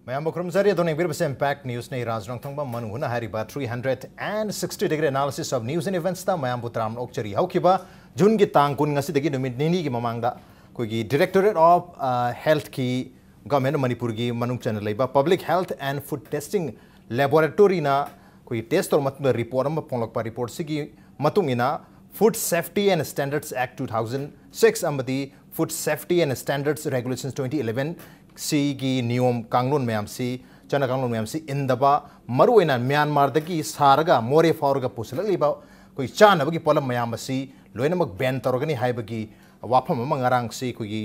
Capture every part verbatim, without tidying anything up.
ꯃꯌꯥꯝꯕꯨ ꯈꯨꯔꯨꯝꯖꯔꯤ꯫ ꯑꯗꯣꯝꯅ ꯌꯦꯡꯕꯤꯔꯤꯕꯁꯦ Impact Newsꯅꯤ꯫ ꯔꯥꯖ ꯔꯣꯡꯊꯣꯡꯕꯝ ꯃꯅꯨꯡ ꯍꯨꯠꯅ ꯍꯥꯏꯔꯤꯕ three hundred and sixty degree analysis of news and eventsꯇ ꯃꯌꯥꯝꯕꯨ ꯇꯔꯥꯝꯅ ꯑꯣꯛꯆꯔꯤ꯫ ꯍꯧꯈꯤꯕ Juneꯒꯤ ꯇꯥꯡ ꯀꯨꯟ ꯉꯁꯤꯗꯒꯤ ꯅꯨꯃꯤꯠ ꯅꯤꯅꯤꯒꯤ ꯃꯃꯥꯡꯗ ꯑꯩꯈꯣꯏꯒꯤ Directorate of, ꯑ, Healthꯀꯤ, Government of ꯃꯅꯤꯄꯨꯔꯒꯤ ꯃꯅꯨꯡ ꯆꯟꯅ ꯂꯩꯕ Public Health and Food Testing Laboratoryꯅ ꯑꯩꯈꯣꯏꯒꯤ test ꯇꯧꯔ ꯃꯇꯨꯡꯗ report ꯑꯃ ꯐꯣꯡꯂꯛꯄ꯫ Reportꯁꯤꯒꯤ ꯃꯇꯨꯡ ꯏꯟꯅ Food Safety and Standards Act two thousand six ꯑꯃꯗꯤ Food Safety and Standards Regulations twenty eleven ꯁꯤꯒꯤ ꯅꯤꯌꯣꯝ ꯀꯥꯡꯂꯣꯟ ꯃꯌꯥꯝꯁꯤ, ꯆꯠꯅ ꯀꯥꯡꯂꯣꯟ ꯃꯌꯥꯝꯁꯤ ꯏꯟꯗꯕ, ꯃꯔꯨꯑꯣꯏꯅ ꯃ꯭ꯌꯥꯟꯃꯥꯔꯗꯒꯤ ꯁꯥꯔꯒ ꯃꯣꯔꯦ ꯐꯥꯎꯔꯒ ꯄꯨꯁꯤꯜꯂꯛꯂꯤꯕ ꯑꯩꯈꯣꯏ ꯆꯥꯅꯕꯒꯤ ꯄꯣꯠꯂꯝ ꯃꯌꯥꯝ ꯑꯁꯤ ꯂꯣꯏꯅꯃꯛ ban ꯇꯧꯔꯒꯅꯤ ꯍꯥꯏꯕꯒꯤ ꯋꯥꯐꯝ ꯑꯃ ꯉꯔꯥꯡꯁꯤ ꯑꯩꯈꯣꯏꯒꯤ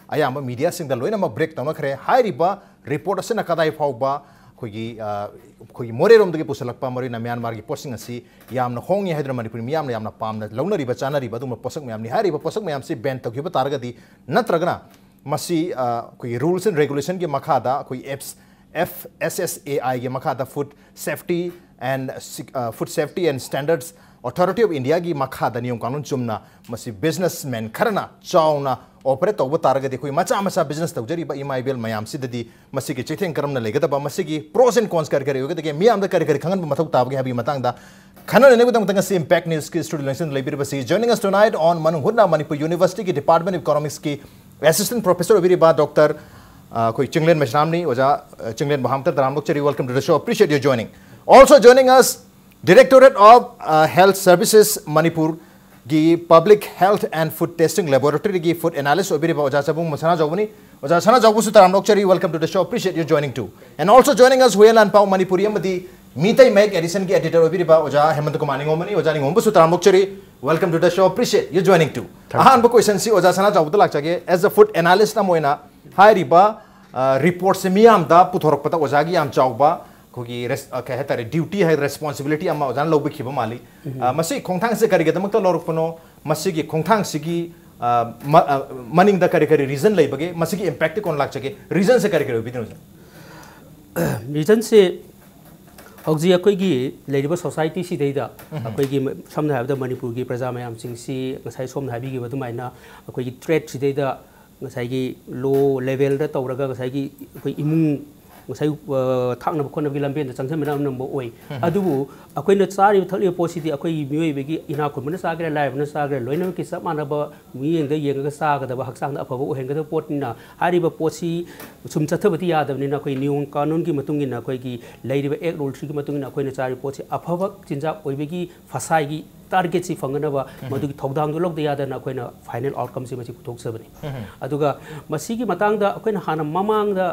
ꯑꯌꯥꯝꯕ mediaꯁꯤꯡꯗ ꯂꯣꯏꯅꯃꯛ break ꯇꯧꯅꯈ꯭ꯔꯦ꯫ ꯍꯥꯏꯔꯤꯕ report ꯑꯁꯤꯅ ꯀꯗꯥꯏ ꯐꯥꯎꯕ ꯑꯩꯈꯣꯏꯒꯤ, ꯑ, ꯑꯩꯈꯣꯏꯒꯤ ꯃꯣꯔꯦꯔꯣꯝꯗꯒꯤ ꯄꯨꯁꯤꯜꯂꯛꯄ, ꯃꯔꯨꯑꯣꯏꯅ ꯃ꯭ꯌꯥꯟꯃꯥꯔꯒꯤ ꯄꯣꯠꯁꯤꯡ ꯑꯁꯤ ꯌꯥꯝꯅ ꯍꯣꯡꯉꯤ ꯍꯥꯏꯗꯨꯅ ꯃꯅꯤꯄꯨꯔꯤ ꯃꯤꯌꯥꯝꯅ ꯌꯥꯝꯅ ꯄꯥꯝꯅ ꯂꯧꯅꯔꯤꯕ, ꯆꯥꯅꯔꯤꯕ ꯑꯗꯨꯒꯨꯝꯕ ꯄꯣꯠꯁꯛ ꯃꯌꯥꯝꯅꯤ꯫ ꯍꯥꯏꯔꯤꯕ ꯄꯣꯠꯁꯛ ꯃꯌꯥꯝꯁꯤ ban ꯇꯧꯈꯤꯕ ꯇꯥꯔꯒꯗꯤ, ꯅꯠꯇ꯭ꯔꯒꯅ ꯃꯁꯤ, ꯑ, ꯑꯩꯈꯣꯏꯒꯤ rules and regulationꯒꯤ ꯃꯈꯥꯗ, ꯑꯩꯈꯣꯏ F S S A Iꯒꯤ ꯃꯈꯥꯗ Food Safety and Sec-, ꯑ, Food Safety and Standards Authority of Indiaꯒꯤ ꯃꯈꯥꯗ ꯅꯤꯌꯣꯝ ꯀꯥꯡꯂꯣꯟ ꯆꯨꯝꯅ ꯃꯁꯤ businessman ꯈꯔꯅ ꯆꯥꯎꯅ operate ꯇꯧꯕ ꯇꯥꯔꯒꯗꯤ, ꯑꯩꯈꯣꯏ ꯃꯆꯥ ꯃꯆꯥ business ꯇꯧꯖꯔꯤꯕ ꯏꯃꯥ ꯏꯕꯦꯜ ꯃꯌꯥꯝꯁꯤꯗꯗꯤ ꯃꯁꯤꯒꯤ ꯆꯩꯊꯦꯡ ꯀꯔꯝꯅ ꯂꯩꯒꯗꯕ, ꯃꯁꯤꯒꯤ pros and cons ꯀꯔꯤ ꯀꯔꯤ ꯑꯣꯏꯒꯗꯒꯦ, ꯃꯤꯌꯥꯝꯗ ꯀꯔꯤ ꯀꯔꯤ ꯈꯪꯍꯟꯕ ꯃꯊꯧ ꯇꯥꯕꯒꯦ ꯍꯥꯏꯕꯒꯤ ꯃꯇꯥꯡꯗ ꯈꯟꯅ ꯅꯩꯅꯕꯒꯤꯗꯃꯛꯇ ꯉꯁꯤ Impact Newsꯀꯤ studio ꯂꯦꯡꯁꯤꯟ ꯂꯩꯕꯤꯔꯤꯕꯁꯤ, joining us tonight on ꯃꯅꯨꯡ ꯍꯨꯠꯅ Manipur Universityꯒꯤ Department of Economicsꯀꯤ assistant professor ꯑꯣꯏꯕꯤꯔꯤꯕ Doctor, ꯑ, ꯑꯩꯈꯣꯏ ꯆꯤꯡꯂꯦꯟ ꯃꯩꯁꯅꯥꯝꯅꯤ꯫ ꯑꯣꯖꯥ, ꯑ, ꯆꯤꯡꯂꯦꯟꯕꯨ ꯍꯥꯝꯇ ꯇꯔꯥꯝꯅ ꯑꯣꯛꯆꯔꯤ꯫ Welcome to the show. Appreciate you joining. Also joining us, Directorate of, uh, Health Services ꯃꯅꯤꯄꯨꯔꯒꯤ Public Health and Food Testing Laboratoryꯒꯤ food analyst ꯑꯣꯏꯕꯤꯔꯤꯕ ꯑꯣꯖꯥ ꯆꯕꯨꯡ ꯁꯅꯥꯖꯥꯎꯕꯅꯤ꯫ ꯑꯣꯖꯥ ꯁꯅꯥꯖꯥꯎꯕꯁꯨ ꯇꯔꯥꯝꯅ ꯑꯣꯛꯆꯔꯤ꯫ Welcome to the show. Appreciate you joining too. And also joining us, Huiyen ꯂꯥꯟꯄꯥꯎ ꯃꯅꯤꯄꯨꯔꯤ ꯑꯃꯗꯤ ꯃꯤꯇꯩ ꯃꯌꯦꯛ editionꯒꯤ editor ꯑꯣꯏꯕꯤꯔꯤꯕ ꯑꯣꯖꯥ ꯍꯦꯃꯟꯇ ꯀꯨꯃꯥꯔ ꯅꯤꯉꯣꯝꯕꯅꯤ꯫ ꯑꯣꯖꯥ ꯅꯤꯉꯣꯝꯕꯁꯨ ꯇꯔꯥꯝꯅ ꯑꯣꯛꯆꯔꯤ꯫ Welcome to the show. Appreciate you joining too. ꯑꯍꯥꯟꯕ questionꯁꯤ ꯑꯣꯖꯥ ꯁꯅꯥꯖꯥꯎꯕꯗ ꯂꯥꯛꯆꯒꯦ꯫ As a food analyst ꯑꯃ ꯑꯣꯏꯅ ꯍꯥꯏꯔꯤꯕ, ꯑ, reportꯁꯦ ꯃꯤꯌꯥꯝꯗ ꯄꯨꯊꯣꯔꯛꯄꯗ ꯑꯣꯖꯥꯒꯤ ꯌꯥꯝ ꯆꯥꯎꯕ ꯑꯩꯈꯣꯏꯒꯤ res-, ꯑ, ꯀꯩ ꯍꯥꯏꯇꯥꯔꯦ, duty ꯍꯥꯏ, responsibility ꯑꯃ ꯑꯣꯖꯥꯅ ꯂꯧꯕꯤꯈꯤꯕ ꯃꯥꯜꯂꯤ꯫ ꯑ, ꯃꯁꯤ ꯈꯣꯡꯊꯥꯡꯁꯦ ꯀꯔꯤꯒꯤꯗꯃꯛꯇ ꯂꯧꯔꯛꯄꯅꯣ? ꯃꯁꯤꯒꯤ ꯈꯣꯡꯊꯥꯡꯁꯤꯒꯤ, ꯑ, ꯃ-, ꯑ, ꯃꯅꯤꯡꯗ ꯀꯔꯤ ꯀꯔꯤ reason ꯂꯩꯕꯒꯦ? ꯃꯁꯤꯒꯤ impactꯇꯤ ꯀꯣꯟꯅ ꯂꯥꯛꯆꯒꯦ꯫ Reasonꯁꯦ ꯀꯔꯤ ꯀꯔꯤ ꯑꯣꯏꯕꯤꯗꯣꯏꯅꯣ, ꯁꯥꯔ? Reasonꯁꯦ ꯍꯧꯖꯤꯛ ꯑꯩꯈꯣꯏꯒꯤ ꯂꯩꯔꯤꯕ societyꯁꯤꯗꯩꯗ ꯑꯩꯈꯣꯏꯒꯤ ꯃ-, ꯁꯝꯅ ꯍꯥꯏꯔꯕꯗ ꯃꯅꯤꯄꯨꯔꯒꯤ ꯄ꯭ꯔꯖꯥ ꯃꯌꯥꯝꯁꯤꯡꯁꯤ ꯉꯁꯥꯏ ꯁꯣꯝꯅ ꯍꯥꯏꯕꯤꯈꯤꯕ ꯑꯗꯨꯃꯥꯏꯅ ꯑꯩꯈꯣꯏꯒꯤ threatꯁꯤꯗꯩꯗ ꯉꯁꯥꯏꯒꯤ low levelꯗ ꯇꯧꯔꯒ ꯉꯁꯥꯏꯒꯤ ꯑꯩꯈꯣꯏ ꯏꯃꯨꯡ ꯉꯁꯥꯏ ꯊꯥꯛꯅꯕ ꯈꯣꯠꯅꯕꯒꯤ ꯂꯝꯕꯦꯟꯗ ꯆꯪꯁꯤꯟꯕꯅ ꯑꯅꯝꯕ ꯑꯣꯏ꯫ ꯑꯗꯨꯕꯨ ꯑꯩꯈꯣꯏꯅ ꯆꯥꯔꯤꯕ ꯊꯛꯂꯤꯕ ꯄꯣꯠꯁꯤꯗꯤ ꯑꯩꯈꯣꯏꯒꯤ ꯃꯤꯑꯣꯏꯕꯒꯤ, ꯏꯅꯥꯛ ꯈꯨꯟꯕꯅ ꯆꯥꯒꯦꯔꯥ, ꯂꯥꯏꯔꯕꯅ ꯆꯥꯒꯦꯔꯥ, ꯂꯣꯏꯅꯃꯛꯀꯤ ꯆꯞ ꯃꯥꯟꯅꯕ ꯃꯤꯠꯌꯦꯡꯗ ꯌꯦꯡꯉꯒ ꯆꯥꯒꯗꯕ, ꯍꯛꯆꯥꯡꯗ ꯑꯐꯕ ꯑꯣꯏꯍꯟꯒꯗꯕ ꯄꯣꯠꯅꯤꯅ, ꯍꯥꯏꯔꯤꯕ ꯄꯣꯠꯁꯤ ꯁꯨꯝ ꯆꯠꯊꯕꯗꯤ ꯌꯥꯗꯕꯅꯤꯅ, ꯑꯩꯈꯣꯏ ꯅꯤꯌꯣꯝ ꯀꯥꯅꯨꯟꯒꯤ ꯃꯇꯨꯡ ꯏꯟꯅ, ꯑꯩꯈꯣꯏꯒꯤ ꯂꯩꯔꯤꯕ ꯑꯦꯛ ꯔꯨꯜꯁꯤꯒꯤ ꯃꯇꯨꯡ ꯏꯟꯅ ꯑꯩꯈꯣꯏꯅ ꯆꯥꯔꯤꯕ ꯄꯣꯠꯁꯤ ꯑꯐꯕ ꯆꯤꯟꯖꯥꯛ ꯑꯣꯏꯕꯒꯤ ꯐꯁꯥꯏꯒꯤ ꯇꯥꯔꯒꯦꯠꯁꯤ ꯐꯪꯒꯅꯕ ꯃꯗꯨꯒꯤ ꯊꯧꯗꯥꯡꯗꯨ ꯂꯧꯗ ꯌꯥꯗꯅ ꯑꯩꯈꯣꯏꯅ ꯐꯥꯏꯅꯦꯜ ꯑꯥꯎꯠꯀꯝꯁꯤ ꯃꯁꯤ ꯄꯨꯊꯣꯛꯆꯕꯅꯤ꯫ ꯑꯗꯨꯒ ꯃꯁꯤꯒꯤ ꯃꯇꯥꯡꯗ ꯑꯩꯈꯣꯏꯅ ꯍꯥꯟꯅ ꯃꯃꯥꯡꯗ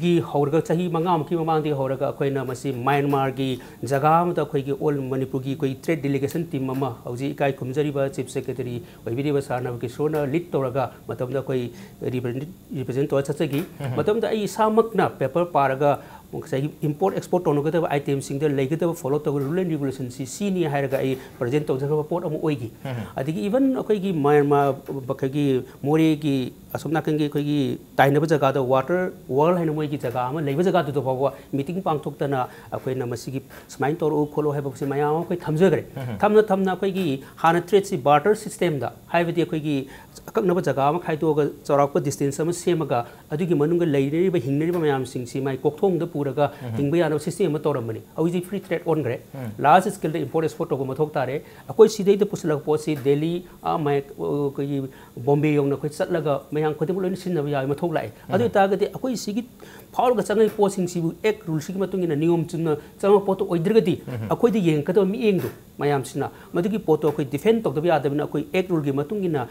ꯒꯤ ꯍꯧꯔꯒ, ꯆꯍꯤ ꯃꯉꯥꯃꯨꯛꯀꯤ ꯃꯃꯥꯡꯗꯒꯤ ꯍꯧꯔꯒ ꯑꯩꯈꯣꯏꯅ ꯃꯁꯤ ꯃ꯭ꯌꯥꯟꯃꯥꯔꯒꯤ ꯖꯒꯥ ꯑꯃꯗ ꯑꯩꯈꯣꯏꯒꯤ ꯑꯣꯜ ꯃꯅꯤꯄꯨꯔꯒꯤ ꯑꯩꯈꯣꯏ ꯇ꯭ꯔꯦꯗ ꯗꯦꯂꯤꯒꯦꯁꯟ ꯇꯤꯝ ꯑꯃ, ꯍꯧꯖꯤꯛ ꯏꯀꯥꯏ ꯈꯨꯝꯖꯔꯤꯕ ꯆꯤꯐ ꯁꯦꯀ꯭ꯔꯦꯇꯔꯤ ꯑꯣꯏꯕꯤꯔꯤꯕ ꯁꯥꯔ ꯅꯕꯀꯤꯁꯣꯔꯅ ꯂꯤꯗ ꯇꯧꯔꯒ ꯃꯇꯝꯗ ꯑꯩꯈꯣꯏ ꯔꯤꯄ꯭ꯔꯖꯦꯟ ꯇꯧꯔ ꯆꯠꯆꯈꯤ꯫ ꯃꯇꯝꯗ ꯑꯩ ꯏꯁꯥꯃꯛꯅ ꯄꯦꯄꯔ ꯄꯥꯔꯒ ꯉꯁꯥꯏꯒꯤ ꯏꯝꯄꯣꯔꯠ ꯑꯦꯛꯁꯄꯣꯔꯠ ꯇꯧꯅꯒꯗꯕ ꯑꯥꯏꯇꯦꯝꯁꯤꯡꯗ ꯂꯩꯒꯗꯕ ꯐꯣꯂꯣ ꯇꯧꯕ ꯔꯨꯜ ꯑꯦꯟ ꯔꯤꯒꯨꯂꯦꯁꯟꯁꯤ ꯁꯤꯅꯤ ꯍꯥꯏꯔꯒ ꯑꯩ ꯄ꯭ꯔꯖꯦꯟ ꯇꯧꯖꯈ꯭ꯔꯕ ꯄꯣꯠ ꯑꯃ ꯑꯣꯏꯈꯤ꯫ ꯑꯗꯒꯤ ꯏꯚꯟ ꯑꯩꯈꯣꯏꯒꯤ ꯃ꯭ꯌꯥꯟꯃꯥꯔ, ꯑꯩꯈꯣꯏꯒꯤ ꯃꯣꯔꯦꯒꯤ ꯑꯁꯣꯝ ꯅꯥꯀꯟꯒꯤ ꯑꯩꯈꯣꯏꯒꯤ ꯇꯥꯏꯅꯕ ꯖꯒꯥꯗ ꯋꯥꯇꯔ ꯋꯥꯔꯜ ꯍꯥꯏꯅ ꯃꯣꯏꯒꯤ ꯖꯒꯥ ꯑꯃ ꯂꯩꯕ ꯖꯒꯥꯗꯨꯗ ꯐꯥꯎꯕ ꯃꯤꯇꯤꯡ ꯄꯥꯡꯊꯣꯛꯇꯅ ꯑꯩꯈꯣꯏꯅ ꯃꯁꯤꯒꯤ ꯁꯨꯃꯥꯏꯅ ꯇꯧꯔꯛꯎ ꯈꯣꯠꯂꯨ ꯍꯥꯏꯕꯁꯤ ꯃꯌꯥꯝ ꯑꯃ ꯑꯩꯈꯣꯏ ꯊꯝꯖꯈ꯭ꯔꯦ꯫ ꯊꯝꯅ ꯊꯝꯅ ꯑꯩꯈꯣꯏꯒꯤ ꯍꯥꯟꯅ ꯇ꯭ꯔꯦꯗꯁꯤ ꯕꯥꯔꯇꯔ ꯁꯤꯁꯇꯦꯝꯗ, ꯍꯥꯏꯕꯗꯤ ꯑꯩꯈꯣꯏꯒꯤ ꯑꯀꯛꯅꯕ ꯖꯒꯥ ꯑꯃ ꯈꯥꯏꯗꯣꯛꯑꯒ ꯆꯥꯎꯔꯥꯛꯄ ꯗꯤꯁꯇꯦꯟꯁ ꯑꯃ ꯁꯦꯝꯃꯒ ꯑꯗꯨꯒꯤ ꯃꯅꯨꯡꯗ ꯂꯩꯅꯔꯤꯕ, ꯍꯤꯡꯅꯔꯤꯕ ꯃꯌꯥꯝꯁꯤꯡꯁꯤ ꯃꯥꯏ ꯀꯣꯛꯊꯣꯡꯗ ꯄꯨꯔꯒ ꯍꯤꯡꯕ ꯌꯥꯅꯕ ꯁꯤꯁꯇꯦꯝ ꯑꯃ ꯇꯧꯔꯝꯕꯅꯤ꯫ ꯍꯧꯖꯤꯛꯇꯤ ꯐ꯭ꯔꯤ ꯇ꯭ꯔꯦꯗ ꯑꯣꯟꯈ꯭ꯔꯦ꯫ ꯂꯥꯔꯖ ꯁ꯭ꯀꯦꯜꯗ ꯏꯝꯄꯣꯔꯠ ꯑꯦꯛꯁꯄꯣꯔꯠ ꯇꯧꯕ ꯃꯊꯧ ꯇꯥꯔꯦ꯫ ꯑꯩꯈꯣꯏ ꯁꯤꯗꯩꯗ ꯄꯨꯁꯤꯜꯂꯛꯄ ꯄꯣꯠꯁꯤ ꯗꯦꯜꯂꯤ, ꯑꯥ, ꯃꯌꯥ-, ꯑꯩꯈꯣꯏꯒꯤ ꯕꯣꯝꯕꯦ ꯌꯧꯅ ꯑꯩꯈꯣꯏ ꯆꯠꯂꯒ ꯃꯌꯥꯝ ꯈꯨꯗꯤꯡꯃꯛ ꯂꯣꯏꯅ ꯁꯤꯖꯤꯟꯅꯕ ꯌꯥꯕꯒꯤ ꯃꯊꯧ ꯂꯥꯛꯑꯦ꯫ ꯑꯗꯨ ꯑꯣꯏꯇꯥꯔꯒꯗꯤ ꯑꯩꯈꯣꯏ ꯁꯤꯒꯤ ꯐꯥꯎꯔꯒ ꯆꯪꯉꯛꯏ ꯄꯣꯠꯁꯤꯡꯁꯤꯕꯨ ꯑꯦꯛ ꯔꯨꯜꯁꯤꯒꯤ ꯃꯇꯨꯡ ꯏꯟꯅ ꯅꯤꯌꯣꯝ ꯆꯨꯝꯅ ꯆꯪꯉꯛꯄ ꯄꯣꯠꯇꯨ ꯑꯣꯏꯗ꯭ꯔꯒꯗꯤ ꯑꯩꯈꯣꯏꯗ ꯌꯦꯡꯉꯛꯀꯗꯕ ꯃꯤꯠꯌꯦꯡꯗꯣ ꯃꯌꯥꯝꯁꯤꯅ ꯃꯗꯨꯒꯤ ꯄꯣꯠꯇꯣ ꯑꯩꯈꯣꯏ ꯗꯤꯐꯦꯟ ꯇꯧꯗꯕ ꯌꯥꯗꯕꯅꯤꯅ ꯑꯩꯈꯣꯏ ꯑꯦꯛ ꯔꯨꯜꯒꯤ ꯃꯇꯨꯡ ꯏꯟꯅ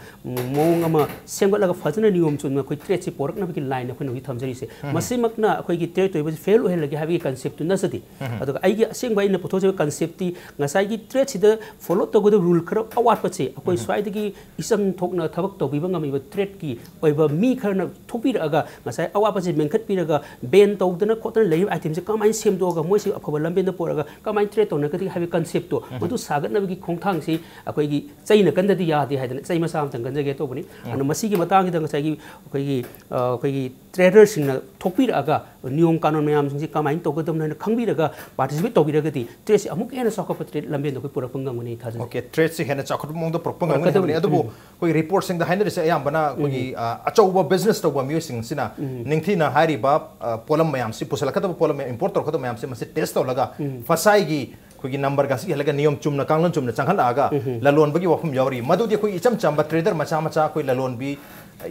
ꯃꯑꯣꯡ ꯑꯃ ꯁꯦꯝꯒꯠꯂꯒ ꯐꯖꯅ ꯅꯤꯌꯣꯝ ꯆꯨꯝꯅ ꯑꯩꯈꯣꯏ ꯇ꯭ꯔꯦꯗꯁꯤ ꯄꯣꯔꯛꯅꯕꯒꯤ ꯂꯥꯏꯟ ꯑꯩꯈꯣꯏꯅ ꯍꯧꯖꯤꯛ ꯊꯝꯖꯔꯤꯁꯦ꯫ ꯃꯁꯤꯃꯛꯅ ꯑꯩꯈꯣꯏꯒꯤ ꯇ꯭ꯔꯦꯗ ꯇꯧꯔꯤꯕꯁꯤ ꯐꯦꯜ ꯑꯣꯏꯍꯜꯂꯒꯦ ꯍꯥꯏꯕꯒꯤ ꯀꯟꯁꯦꯞꯇꯨ ꯅꯠꯆꯗꯦ꯫ ꯑꯗꯨꯒ ꯑꯩꯒꯤ ꯑꯁꯦꯡꯕ ꯑꯩꯅ ꯄꯨꯊꯣꯛꯆꯕ ꯀꯟꯁꯦꯞꯇꯤ ꯉꯁꯥꯏꯒꯤ ꯇ꯭ꯔꯦꯗꯁꯤꯗ ꯐꯣꯂꯣ ꯇꯧꯒꯗꯕ ꯔꯨꯜ ꯈꯔ ꯑꯋꯥꯠꯄꯁꯦ ꯑꯩꯈꯣꯏ ꯁ꯭ꯋꯥꯏꯗꯒꯤ ꯏꯆꯝ ꯊꯣꯛꯅ ꯊꯕꯛ ꯇꯧꯕꯤꯕ ꯉꯝꯃꯤꯕ ꯇ꯭ꯔꯦꯗꯀꯤ ꯑꯣꯏꯕ ꯃꯤ ꯈꯔꯅ ꯊꯣꯛꯄꯤꯔꯛꯑꯒ ꯉꯁꯥꯏ ꯑꯋꯥꯠꯄꯁꯦ ꯃꯦꯟꯈꯠꯄꯤꯔꯒ ꯕꯦꯟ ꯇꯧꯗꯅ ꯈꯣꯠꯇꯅ ꯂꯩꯔꯤꯕ ꯑꯥꯏꯇꯦꯝꯁꯦ ꯀꯃꯥꯏꯅ ꯁꯦꯝꯗꯣꯛꯑꯒ ꯃꯣꯏꯁꯤ ꯑꯐꯕ ꯂꯝꯕꯦꯟꯗ ꯄꯨꯔꯛꯑꯒ ꯀꯃꯥꯏꯅ ꯇ꯭ꯔꯦꯗ ꯇꯧꯅꯒꯗꯒꯦ ꯍꯥꯏꯕꯒꯤ ꯀꯟꯁꯦꯞꯇꯣ ꯃꯗꯨ ꯁꯥꯒꯠꯅꯕꯒꯤ ꯈꯣꯡꯊꯥꯡꯁꯤ ꯑꯩꯈꯣꯏꯒꯤ ꯆꯩꯅ ꯀꯟꯗꯗꯤ ꯌꯥꯗꯦ ꯍꯥꯏꯗꯅ ꯆꯩ ꯃꯆꯥ ꯑꯃꯇꯪ ꯀꯟꯖꯒꯦ ꯇꯧꯕꯅꯤ꯫ ꯑꯗꯨꯅ ꯃꯁꯤꯒꯤ ꯃꯇꯥꯡꯁꯤꯗ ꯉꯁꯥꯏꯒꯤ ꯑꯩꯈꯣꯏꯒꯤ, ꯑ, ꯑꯩꯈꯣꯏꯒꯤ traderꯁꯤꯡꯅ ꯊꯣꯛꯄꯤꯔꯛꯑꯒ ꯅꯤꯌꯣꯝ ꯀꯥꯅꯣꯟ ꯃꯌꯥꯝꯁꯤꯡꯁꯤ ꯀꯃꯥꯏꯅ ꯇꯧꯒꯗꯕꯅꯣ ꯍꯥꯏꯅ ꯈꯪꯕꯤꯔꯒ participate ꯇꯧꯕꯤꯔꯒꯗꯤ tradeꯁꯤ ꯑꯃꯨꯛꯀ ꯍꯦꯟꯅ ꯆꯥꯎꯈꯠꯄ trade ꯂꯝꯕꯦꯟꯗ ꯑꯩꯈꯣꯏ ꯄꯨꯔꯛꯄ ꯉꯝꯒꯅꯤ ꯊꯥꯖꯩ꯫ Okay, tradeꯁꯤ ꯍꯦꯟꯅ ꯆꯥꯎꯈꯠꯄ ꯃꯑꯣꯡꯗ ꯄꯨꯔꯛꯄ ꯉꯝꯒꯅꯤ ꯄꯨꯔꯛꯀꯗꯕꯅꯤ꯫ ꯍꯥꯏꯕꯅꯤ꯫ ꯑꯗꯨꯕꯨ ꯎꯝ꯫ ꯑꯩꯈꯣꯏꯒꯤ reportꯁꯤꯡꯗ ꯍꯥꯏꯅꯔꯤꯁꯦ ꯑꯌꯥꯝꯕꯅ ꯑꯩꯈꯣꯏꯒꯤ, ꯎꯝ꯫ ꯑ, ꯑꯆꯧꯕ business ꯇꯧꯕ ꯃꯤꯑꯣꯏꯁꯤꯡꯁꯤꯅ ꯎꯝ꯫ ꯅꯤꯡꯊꯤꯅ ꯍꯥꯏꯔꯤꯕ, ꯑ, ꯄꯣꯠꯂꯝ ꯃꯌꯥꯝꯁꯤ, ꯄꯨꯁꯤꯜꯂꯛꯀꯗꯕ ꯄꯣꯠꯂꯝ ꯃꯌꯥꯝ, import ꯇꯧꯔꯛꯀꯗꯕ ꯃꯌꯥꯝꯁꯦ ꯃꯁꯤ test ꯇꯧꯔꯒ ꯎꯝ꯫ ꯐꯁꯥꯏꯒꯤ ꯑꯩꯈꯣꯏꯒꯤ number ꯒꯁꯤ ꯍꯦꯜꯂꯒ ꯅꯤꯌꯣꯝ ꯆꯨꯝꯅ ꯀꯥꯡꯂꯣꯟ ꯆꯨꯝꯅ ꯆꯪꯍꯜꯂꯛꯑꯒ ꯎꯝ꯫ ꯂꯂꯣꯟꯕꯒꯤ ꯋꯥꯐꯝ ꯌꯥꯎꯔꯤ꯫ ꯃꯗꯨꯗꯤ ꯑꯩꯈꯣꯏ ꯏꯆꯝ ꯆꯝꯕ trader ꯃꯆꯥ ꯃꯆꯥ ꯑꯩꯈꯣꯏ ꯂꯂꯣꯟꯕꯤ